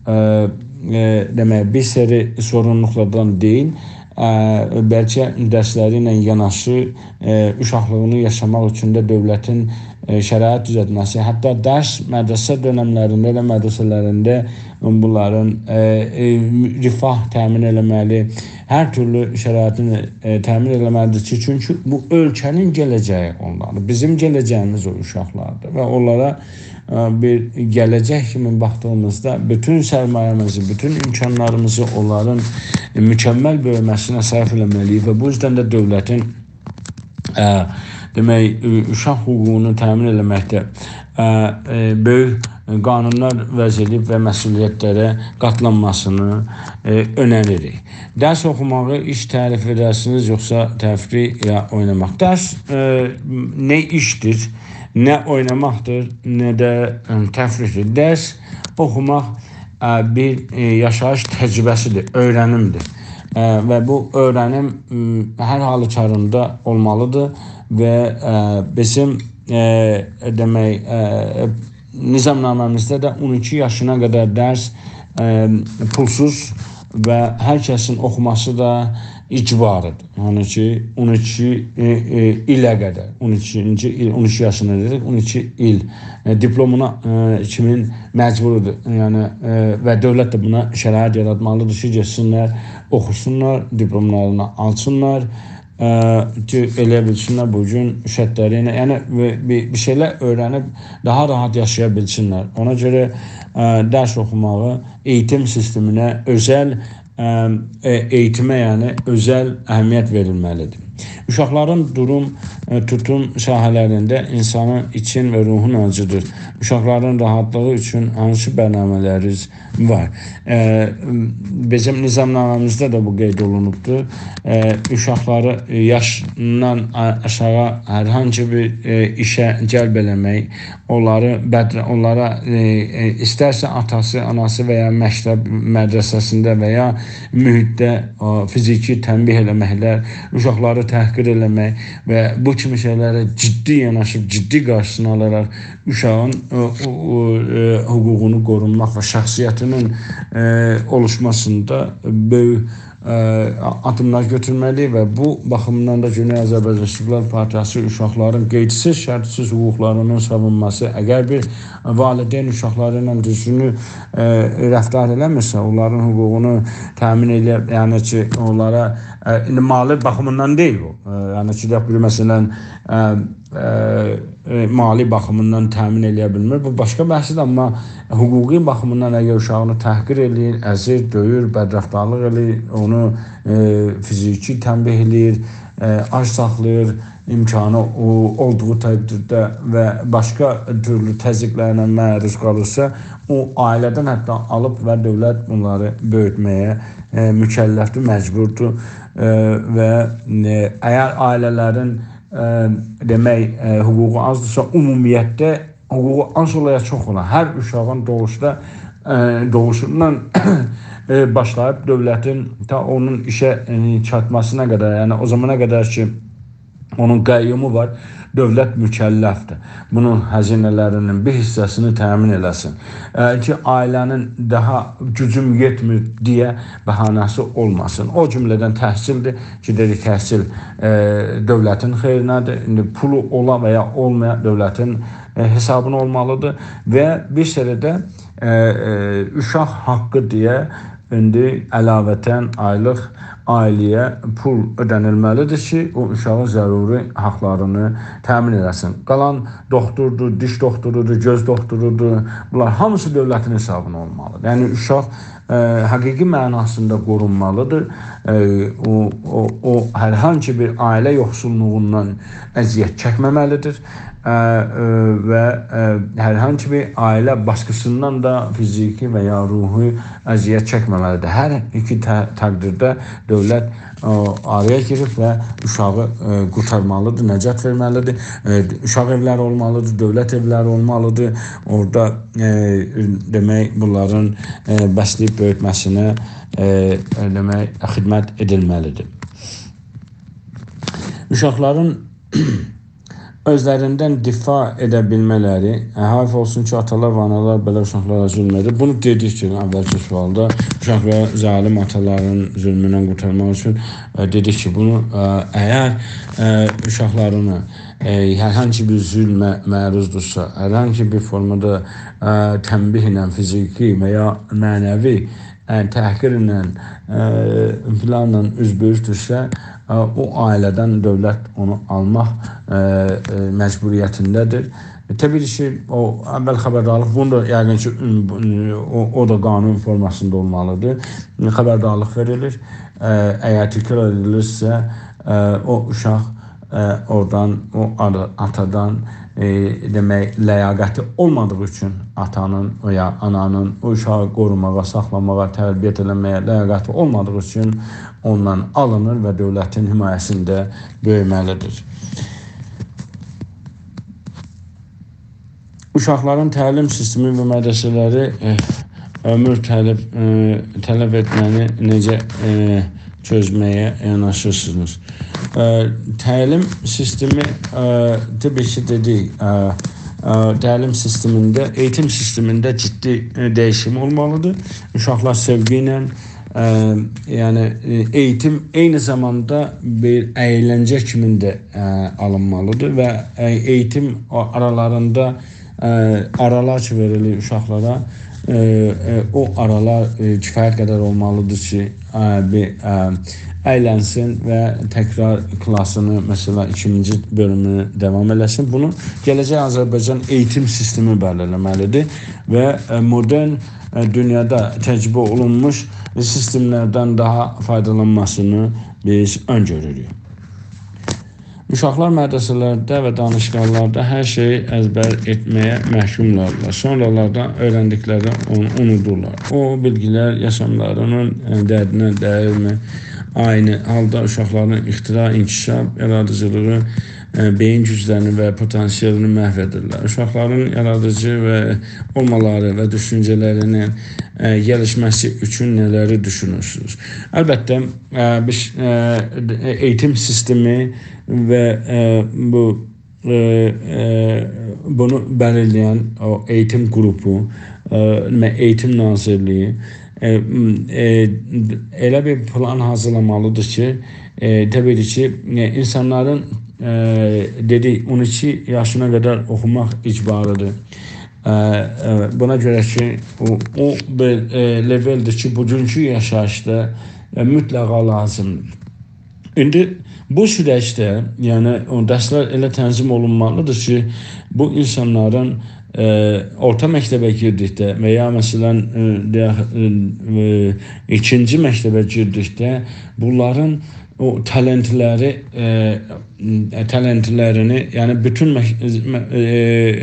ائ، ائ، دئمک، بیر سری سورونلوقلاردان دئییل، ائ، بلکه درسلری ایله یاناشی، ائ، اوشاقلیغینی یاشاماق اوچون ده دؤولتین، ائ، شرایط دوزلتمه‌سی، حتی درس، مدرسه دؤنملرینده، ائله مدرسه‌لرینده بونلارین، ائ، ائ، رفاه تأمین ائله‌مه‌لی، هر تورلو شرایطین، ائ، تأمین ائله‌مه‌لیدیر کی، چونکی بو اؤلکه‌نین گله‌جه‌یی اونلاردیر. بیزیم گله‌جه‌ییمیز او اوشاقلاردیر و اونلارا، ائ، بیر گله‌جک کیمی باخدیغیمیزدا بوتون سرمایه‌میزی، بوتون امکانلاریمیزی اونلارین، ائ، مکمل بؤیومه‌سینه صرف ائله‌مه‌لی‌ییک و بو یوزدن ده دؤولتین ائ، دئمک، او-، اوشاق حقوقونو تأمین ائله‌مکده، ائ، ائ، بؤیوک قانونلار وضع ائدیب و مسئولیتلره قاتلانماسینی، ائ، اؤنریریک. درس اوخوماغی ایش تعریف ائدرسینیز، یوخسا تفریح یا اویناماق؟ درس، ائ، نه ایشدیر، نه اویناماقدیر، نه ده، ائ، تفریحدیر. درس اوخوماق، ائ، بیر، ائ، یاشاییش تجربه‌سیدیر، اؤیرنیمدیر. ائ، و بو اؤیرنیم، م، هر حالوکاریندا اولمالیدیر و، ائ، بیزیم، ائ، دئمک، ائ، نظامنامه‌میزده ده اون ایکی یاشینا قدر درس، ائ، پولسوز و هر کسین اوخوماسی دا اجباریدیر. یعنی کی، اون ایکی، ائ، ائ، ایله قدر، اون ایکینجی ایل، اون ایکی یاشینا دئدیک، اون ایکی ایل، ائ، دیپلومونا، ائ، کیمین مجبوریدیر. یعنی، ائ، و دؤولت ده بونا شرایط یاراتمالیدیر کی، گئتسینلر، اوخوسونلار، دیپلوملارینی آلسینلار، ائ، کی، ائلیه بیلسینلر بو گون شرطلری ایله، یعنی، بیر، بیر شئیلر اؤیرنیب داها راحت یاشایا بیلسینلر. اونا گؤره، ائ، درس اوخوماغی، ائییتیم سیستمینه اؤزل ائ، ائ، ائییتیمه، یعنی، اؤزل اهمیت وئریلمه‌لیدیر. اوشاقلارین دوروم، ائ، توتوم ساحه‌لرینده اینسانین ایچین و روحون آجیدیر. اوشاقلارین راحاتلیغی اوچون هانسی برنامه‌لرینیز وار؟ ائ، بیزیم نظامنامه‌میزده ده بو قید اولونوبدور. ائ، اوشاقلاری یاشیندان آ-، آشاغی هر هانسی بیر، ائ، ایشه جلب ائله‌مک، اونلاری بدر-، اونلارا، ائ، ائ، ایسترسه آتاسی، آناسی و یا مکتب، مدرسه‌سینده و یا محیطده، او، فیزیکی تنبیه ائله‌مکلر، اوشاقلاری تحقیر ائله‌مک و بو کیمی شئیلره جدی یاناشیب، جدی قارشیسینی آلاراق اوشاغین، او، او، او، ائ، حقوقونو قورونماق و شخصیتینین، ائ، اولوشماسیندا بؤیوک ائ، آدیملار گؤتورمه‌لی و بو باخیمدان دا گونئی آذربایجان استقلال پارتیاسی اوشاقلارین قیدسیز، شرطسیز حقوقلارینین ساوونماسی، اگر بیر والدین اوشاقلاری ایله دوزگون، ائ، رفتار ائله‌میرسه، اونلارین حقوقونو تأمین ائله‌یه، یعنی کی، اونلارا، ائ، ایندی مالی باخیمیندان دئییل بو. ائ، یعنی کی، دئیک بیر، مثلا، ائ، ائ، ائ، مالی باخیمیندان تأمین ائله‌یه بیلمیر. بو باشقا بحثدیر، آمما حقوقی باخیمیندان اگر اوشاغینی تحقیر ائله‌ییر، ازیر، دؤیور، بدرفتارلیق ائله‌ییر، اونو، ائ، فیزیکی تنبیه ائله‌ییر، ائ، آج ساخلاییر، امکانی او، اولدوغو تقدیرده و باشقا تورلو تضییقلرله معروض قالیرسا، او عائله‌دن حتی آلیب و دؤولت بونلاری بؤیوتمه‌یه، ائ، مکلفدیر، مجبوردور. ائ، و، ائ، اگر عائله‌لرین، ائ، دئمک، ائ، حقوقو آزدیرسا، عمومیتده حقوقو آز اولا یا چوخ اولا، هر اوشاغین دوغوشدا، ائ، دوغوشوندان، ائ، باشلاییب دؤولتین تا اونون ایشه، ائ، چاتماسینا قدر، یعنی او زامانا قدر کی، اونون قیومو وار، دؤولت مکلفدیر بونون هزینه‌لرینین بیر حیصه‌سینی تأمین ائله‌سین. ائ، کی، عائله‌نین داها گوجوم یئتمیر دئیه بهانه‌سی اولماسین. او جمله‌دن تحصیلدیر کی، دئدیک، تحصیل، ائ، دؤولتین خئیرینه‌دیر. ایندی پولو اولا و یا اولمایا دؤولتین، ائ، حسابینا اولمالیدیر. و بیر سری ده، ائ، ائ، اوشاق حاققی دئیه ایندی علاوه‌تن آیلیق عائله‌یه پول اؤده‌نیلمه‌لیدیر کی، او اوشاغین ضروری حاقلارینی تأمین ائله‌سین. قالان دوختوردور، دیش دوختورودور، گؤز دوختورودور. بونلار هامیسی دؤولتین حسابینا اولمالیدیر. یعنی اوشاق، ائ، حقیقی معناسیندا قورونمالیدیر. ائ، او، او، او هر هانسی بیر عائله یوخسوللوغوندان اذیت چکمه‌مه‌لیدیر. ائ، ائ، و، ائ، هر هانسی بیر عائله باسقیسیندان دا فیزیکی و یا روحی اذیت چکمه‌مه‌لیدیر. هر ایکی ته-، تقدیرده دؤولت، او، آرایا گیریب و اوشاغی، ائ، قورتارمالیدیر، نجات وئرمه‌لیدیر. ائ، اوشاق ائولری اولمالیدیر، دؤولت ائولری اولمالیدیر. اورادا، ائ، دئمک، بونلارین، ائ، بسله‌ییب بؤیوتمه‌سینه، ائ، ائ، دئمک، خدمت ائدیلمه‌لیدیر. اوشاقلارین اؤزلریندن دفاع ائده بیلمه‌لری، ائ، حیف اولسون کی، آتالار و آنالار بئله اوشاقلارا ظلم ائدیر. بونو دئدیک کی، اولکی سؤالدا اوشاقلارا ظالیم آتالارین ظلموندن قورتارماق اوچون، ائ، دئدیک کی، بونو، ائ، اگر، ائ، اوشاقلارینی، ائ، هر هانسی بیر ظلمه معروضدورسا، هر هانسی بیر فورمادا، ائ، تنبیه ایله فیزیکی و یا معنوی، ائ، تحقیرله، ائ، فلانلا اوزبه‌اوزدورسه، ائ، او عائله‌دن دؤولت اونو آلماق، ائ، ائ، مجبوریتینده‌دیر. ائ، طبیعی کی، او اول خبردارلیق، بونو دا یقین کی، او، او دا قانون فورماسیندا اولمالیدیر. خبردارلیق وئریلیر. ائ، اگر تکرار ائدیلیرسه، ائ، او اوشاق ائ، اورادان، او آدا-، آتادان، ائ، دئمک، لیاقتی اولمادیغی اوچون، آتانین و یا آنانین او اوشاغی قوروماغا، ساخلاماغا، تربیت ائله‌مه‌یه لیاقتی اولمادیغی اوچون اوندان آلینیر و دؤولتین حمایه‌سینده بؤیومه‌لیدیر. اوشاقلارین تعلیم سیستمی و مدرسه‌لری، ائ، عؤمور طلب، ائ، طلب ائتمه‌نی نئجه، ائ، چؤزمه‌یه یاناشیرسینیز؟ ائ، تعلیم سیستمی، ائ، طبیعی کی، دئدیک، ائ، ائ، تعلیم سیستمینده، ائییتیم سیستمینده جدی، ائ، دییشیم اولمالیدیر. اوشاقلار سئوگی ایله، ائ، یعنی، ائ، ائییتیم عینی زاماندا بیر اَیلنجه کیمین ده، ائ، آلینمالیدیر و، ائ، ائییتیم آ-، آرالاریندا، ائ، آرالار کی، وئریلیر اوشاقلارا، ائ، ائ، او آرالار، ائ، کفایت قدر اولمالیدیر کی، ائ، بیر، ائ، اَیلنسین و تکرار کلاسینی، مثلا، ایکینجی بؤلومونو داوام ائله‌سین. بونو گله‌جک آذربایجان ائییتیم سیستمی بللی‌له‌مه‌لیدیر و، ائ، مدرن، ائ، دونیادا تجربه اولونموش سیستملردن داها فایدالانماسینی بیز اؤن‌گؤروروک. اوشاقلار مدرسه‌لرده و دانشگاهلاردا هر شئیی ازبر ائتمه‌یه محکومدورلار. سونرالاردا اؤیرندیکلرینی اون-، اونودورلار. او بیلگیلر یاشاملاری‌نین، ائ، دردینه دیرمی؟ عینی حالدا اوشاقلارین اختراع، انکشاف، یارادیجیلیغی، ائ، بئیین گوجلرینی و پتانسیلینی محو ائدیرلر. اوشاقلارین یارادیجی و اولمالاری و دوشونجه‌لری‌نین، ائ، گلیشمه‌سی اوچون نه‌لری دوشونورسونوز؟ البته، ائ، بیز، ائ، ائییتیم سیستمی و، ائ، بو، ائ، ائ، بونو بلیرله‌ین او ائییتیم قروپو، ائ، و ائییتیم ناظیرلیگی، ائ، م-، ائ، ائله بیر پلان حاضیرلامالیدیر کی، ائ، طبیعی کی، ائ، اینسانلارین، ائ، دئدیک، اون ایکی یاشینا قدر اوخوماق اجباری‌دیر. ائ، ائ، بونا گؤره کی، او، او بیر، ائ، لئولدیر کی، بوگونکو یاشاییشدا، ائ، مطلقا لازیمدیر. ایندی بو سورجده، یعنی او درسلر ائله تنظیم اولونمالیدیر کی، بو اینسانلارین، ائ، اورتا مکتبه گیردیکده و یا مثلا، ائ، دئیک، ائ، ائ، ایکینجی مکتبه گیردیکده بونلارین او تالنتلری، ائ، ائ، تالنتلرینی، یعنی بوتون مک-، م-، ائ،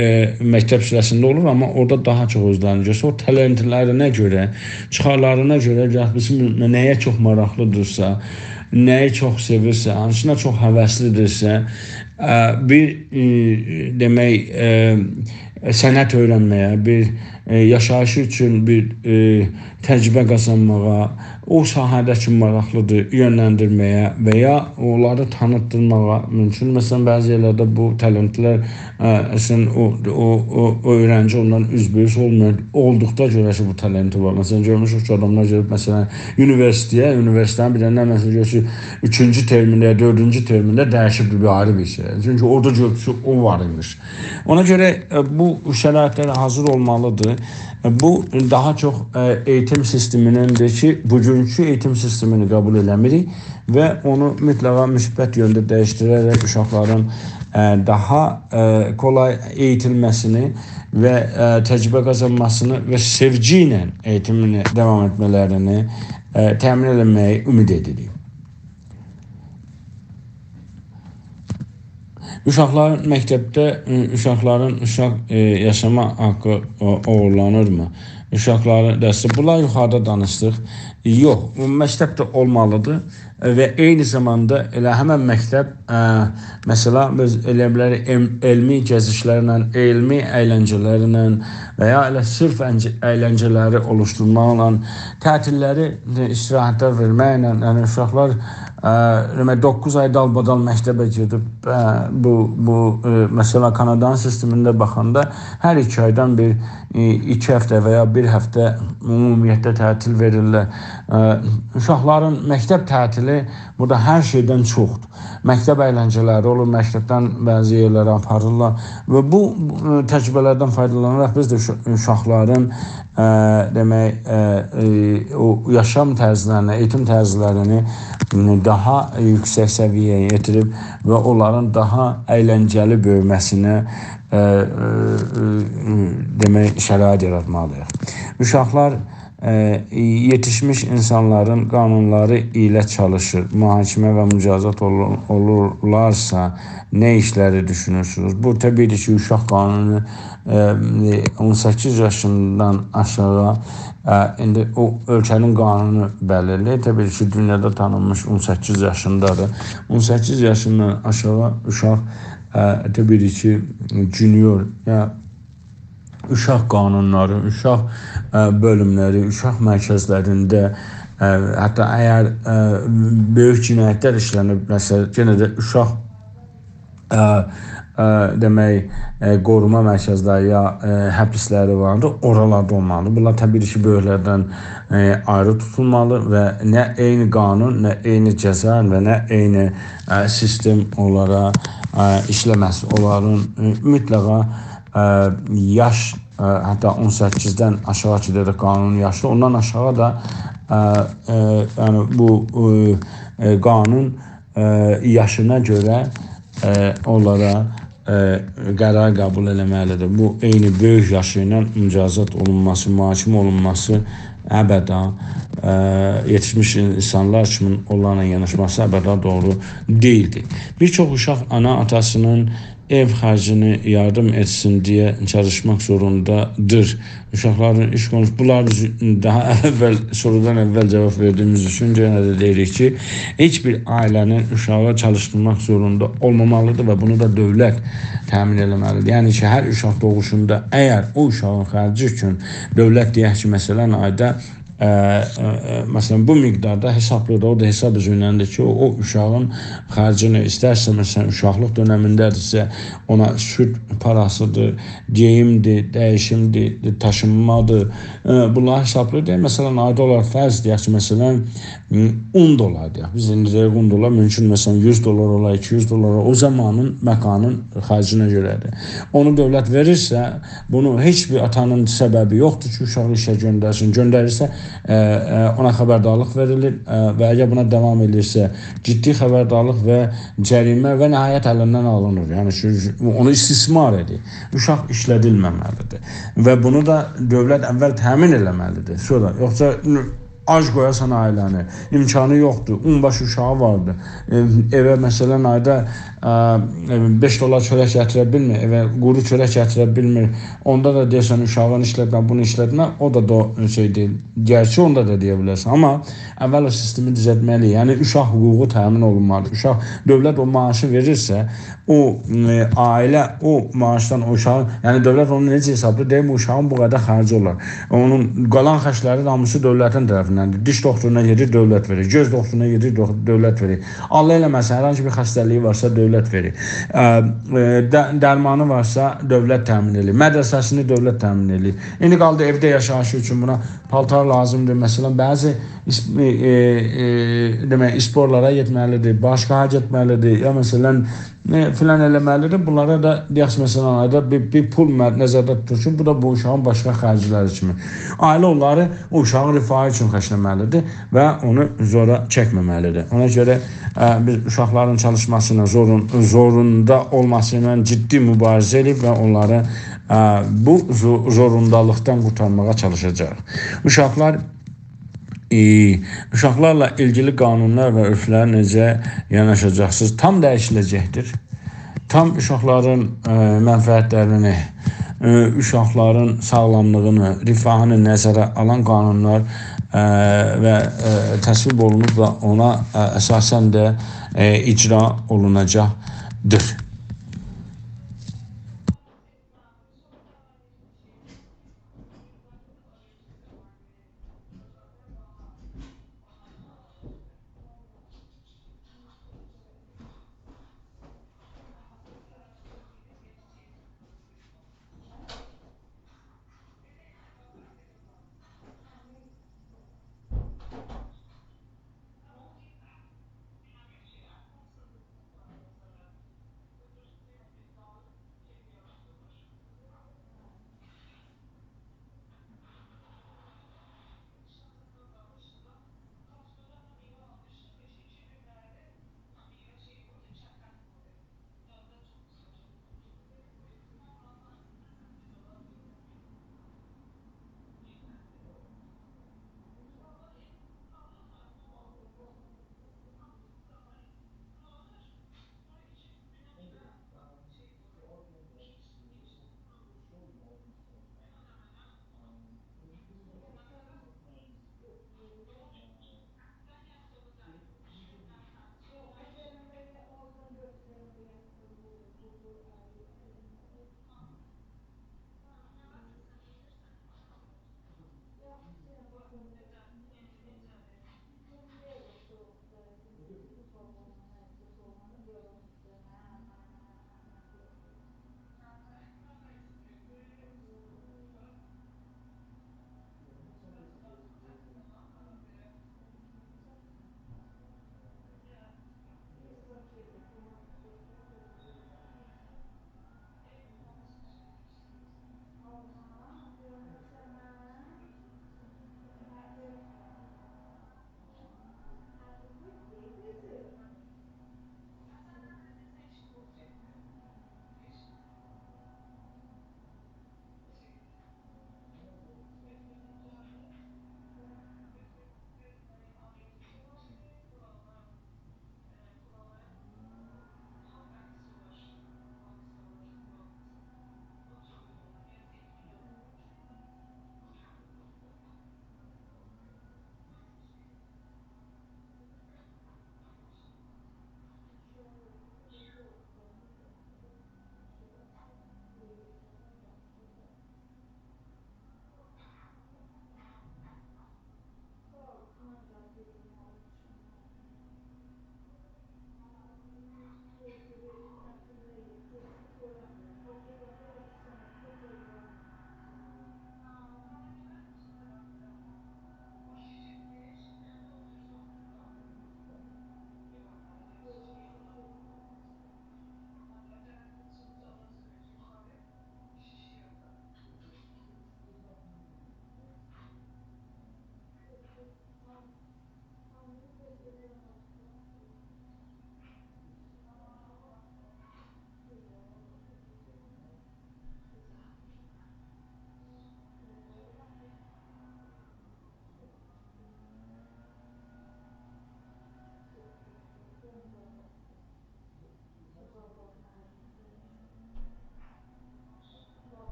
ائ، مکتب سوره‌سینده اولور، آمما اورادا داها چوخ اؤزلرینی گؤرسن، او تالنتلرینه گؤره، چیخارلارینا گؤره، گرک بیلسین نه‌یه چوخ ماراقلیدیرسا، نه‌یی چوخ سئویرسه، هانسینا چوخ هوسلیدیرسه، ائ، بیر، ائ، دئمک، ائ، صنعت اؤیرنمه‌یه، بیر، ائ، یاشاییشی اوچون بیر، ائ، تجربه قازانماغا، او ساحه‌ده کی ماراقلیدیر، یؤنلندیرمه‌یه و یا اونلاری تانیتدیرماغا مومکون. مثلا، بعضی یئرلرده بو تالنتلر، ائ، اصلا او، او، او، او اؤیرنجی اوندان اوزبه‌اوز اولمور. اولدوقدا گؤره کی، بو تالنتی وار. مثلا، گؤرموشوک کی، آداملار گئدیب، مثلا، اونیوئرسیته‌یه، اونیوئرسیته‌نین بیرینده، مثلا، گؤرورسن، اوچونجو ترمینده، دؤردونجو ترمینده دییشیبدیر بیر آیری بیر شئی. چونکی اورادا گؤروب کی، او وار ایمیش. اونا گؤره، ائ، بو شرایطلر حاضیر اولمالیدیر. ائ، بو داها چوخ، ائ، ائییتیم سیستمینیندیر کی، بوگونکو ائییتیم سیستمینی قبول ائله‌میریک و اونو مطلقا مثبت یؤنده دییشدیره‌رک اوشاقلارین، ائ، داها، ائ، قولای ائییتیلمه‌سینی و، ائ، تجربه قازانماسینی و سئوگی ایله ائییتیمینی داوام ائتمه‌لرینی، ائ، تأمین ائله‌مه‌یی امید ائدیریک. اوشاقلارین مکتبده، ائ، اوشاقلارین اوشاق، ائ، یاشاما حاققی او-، اوغورلانیرمی؟ اوشاقلاری دستک، بونلاری یوخاریدا دانیشدیق. یوخ، بو مکتبده اولمالیدیر. ائ، و عینی زاماندا ائله همن مکتب، ائ، مثلا، بیز ائلیه بیلریک ائم-، علمی گزیشلرله، علمی اگلنجه‌لرله و یا ائله صرف انج-، اگلنجه‌لری اولوشدورماقلا، تعطیللری، ائ، استراحتلر وئرمکله، یعنی اوشاقلار، ائ، دئمک، دوققوز آی دالبادال مکتبه گئدیب، ائ، بو، بو، ائ، مثلا، کانادانین سیستمینده باخاندا هر ایکی آیدان بیر، ائ، ایکی هفته و یا بیر هفته عمومیتله تعطیل وئریرلر. ائ، اوشاقلارین مکتب تعطیلی بورادا هر شئیدن چوخدور. مکتب اگلنجه‌لری اولور، مکتبدن بعضی یئرلره آپاریرلار و بو، ائ، تجربه‌لردن فایدالاناراق بیز ده اوشا-، اوشاقلارین، ائ، دئمک، ائ، ائ، او یاشام طرزلرینی، ائییتیم طرزلرینی، ائ، داها یوکسک سویه‌یه یئتیریب و اونلارین داها اگلنجه‌لی بؤیومه‌سینه، ائ، ائ، ائ، دئمک، شرایط یاراتمالی‌ییق. اوشاقلار، ائ، یئتیشمیش اینسانلارین قانونلاری ایله چالیشیر، محاکمه و مجازات اولور-، اولورلارسا، نه ایشلری دوشونورسونوز؟ بو، طبیعی کی، اوشاق قانونو، ائ، اون سککیز یاشیندان آشاغی، ائ، ایندی او اؤلکه‌نین قانونو بلیرله‌ییر. طبیعی کی، دونیادا تانینمیش اون سککیز یاشیندادیر. اون سککیز یاشیندان آشاغی اوشاق، ائ، طبیعی کی، جونیور، یا اوشاق قانونلاری، اوشاق، ائ، بؤلوملری، اوشاق مرکزلرینده، ائ، حتی اگر، ائ، بؤیوک جنایتلر ایشلنیب، مثلا، یئنه ده اوشاق، ائ، ائ، دئمک، ائ، قوروما مرکزلری یا، ائ، حبسلری واردیر، اورالاردا اولمالیدیر. بونلار طبیعی کی، بؤیوکلردن، ائ، آیری توتولمالی و نه عینی قانون، نه عینی جزا و نه عینی، ائ، سیستم اونلارا، ائ، ایشله‌مز. اونلارین، ائ، مطلقا، ائ، یاش، ائ، حتی اون سککیزدن آشاغی کی، دئدیک، قانون یاشلی، اوندان آشاغی دا، ائ، ائ، یعنی بو، ائ، ائ، قانون، ائ، یاشینا گؤره، ائ، اونلارا ائ، قرار قبول ائله‌مه‌لیدیر. بو عینی بؤیوک یاشی ایله مجازات اولونماسی، محاکمه اولونماسی ابدا، ائ، یئتیشمیش اینسانلار کیمی اونلارلا یاناشماسی ابدا دوغرو دئییلدی. بیر چوخ اوشاق آنا آتاسی‌نین ائو خرجینی یاردیم ائتسین دئیه چالیشماق زوروندادیر. اوشاقلارین ایش قونوسو، بونلار بیز داها اول، سورودان اول جاواب وئردیییمیز اوچون یئنه ده دئییریک کی، هئچ بیر عائله‌نین اوشاغی چالیشدیرماق زوروندا اولمامالیدیر و بونو دا دؤولت تأمین ائله‌مه‌لیدیر. یعنی کی، هر اوشاق دوغوشوندا اگر او اوشاغین خرجی اوچون دؤولت، دئیک کی، مثلا، آیدا، ا، ا، ا، مثلا، بو مقداردا حسابلاییر، او دا حساب اوزونده‌دیر کی، او، او اوشاغین خرجینی ایسترسه، مثلا، اوشاقلیق دؤنمینده‌دیرسه، اونا سود پاراسیدیر، گئییمدیر، دییشیمدیر، داشینمادیر. ائ، بونلاری حسابلاییر. دئیک، مثلا، آیدا اولار، فرض دئیک کی، مثلا، اون دلار دئیک. بیز ایندی دئیک اون دلار، مومکون، مثلا، یوز دلار اولا، ایکی یوز دلار اولا. او زامانین، مکانین خرجینه گؤره‌دیر. اونو دؤولت وئریرسه، بونو هئچ بیر آتانین سببی یوخدور کی، اوشاغی ایشه گؤندرسین. گؤندریرسه، ائ، ائ، اونا خبردارلیق وئریلیر، ائ، و اگر بونا داوام ائدیرسه، جدی خبردارلیق و جریمه و نهایت الیندن آلینیر. یعنی کی، اونو استثمار ائدیر. اوشاق ایشله‌دیلمه‌مه‌لیدیر. و بونو دا دؤولت اول تأمین ائله‌مه‌لیدیر. سونرا، یوخسا آج قویاسان عائله‌نی، امکانی یوخدور، اون باش اوشاغی واردیر. ائ، ائوه، مثلا، آیدا، ا، بئش دلار چؤرک گتیره بیلمیر، ائوه قورو چؤرک گتیره بیلمیر. اوندا دا دئیه‌سن، اوشاغینی ایشلتمه، بونو ایشلتمه، او دا دو-، شئی دئییل. گرچی اوندا دا دئیه بیلرسن، آمما اول او سیستمی دوزلتمه‌لی‌ییک. یعنی، اوشاق حقوقو تأمین اولونمالیدیر. اوشاق، دؤولت او معاشی وئریرسه، او، ائ، عائله او معاشدان او اوشاغی، یعنی دؤولت اونو نئجه حسابلاییر؟ دئییر، بو اوشاغین بو قدر خرجی اولار. اونون قالان خرجلری ده هامیسی دؤولتین طرفیندندیر. دیش دوختورونا گئدیر، دؤولت وئریر. گؤز دوختورونا گئدیر، دوخ-، دؤولت وئریر. الله ائله‌مه‌سین، هر هانسی بیر خسته‌لیگی وارسا، دؤولت وئریر. ا، ائ، د-، درمانی وارسا، دؤولت تأمین ائله‌ییر. مدرسه‌سینی دؤولت تأمین ائله‌ییر. ایندی قالدی ائوده یاشاییشی اوچون بونا پالتار لازیمدیر. مثلا، بعضی اس-، ائ، ائ، ائ، دئمک، اسپورلارا گئتمه‌لیدیر، باشگاها گئتمه‌لیدیر، یا، مثلا، ائ، فلان ائله‌مه‌لیدیر. بونلارا دا، دئیک، مثلا، آیدا بیر، بیر پول م-، نظرده توتور کی، بو دا بو اوشاغین باشقا خرجلری کیمی. عائله اونلاری او اوشاغین رفاهی اوچون خرجله‌مه‌لیدیر و اونو زورا چکمه‌مه‌لیدیر. اونا گؤره، ا، بیز اوشاقلارین چالیشماسی ایله، زورون-، زوروندا اولماسی ایله جدی موباریزه ائدیب و اونلاری، ا، بو زو-، زوروندالیقدان قورتارماغا چالیشاجاغیق. اوشاقلار ائ، اوشاقلارلا ایلگیلی قانونلار و عؤرفلر نئجه یاناشاجاقسینیز؟ تام دییشیله‌جکدیر. تام اوشاقلارین، ائ، منفعتلرینی، ائ، اوشاقلارین ساغلاملیغینی، رفاهینی نظره آلان قانونلار، ائ، و، ائ، تصویب اولونوب و اونا، ائ، اساساً ده، ائ، اجرا اولوناجاقدیر.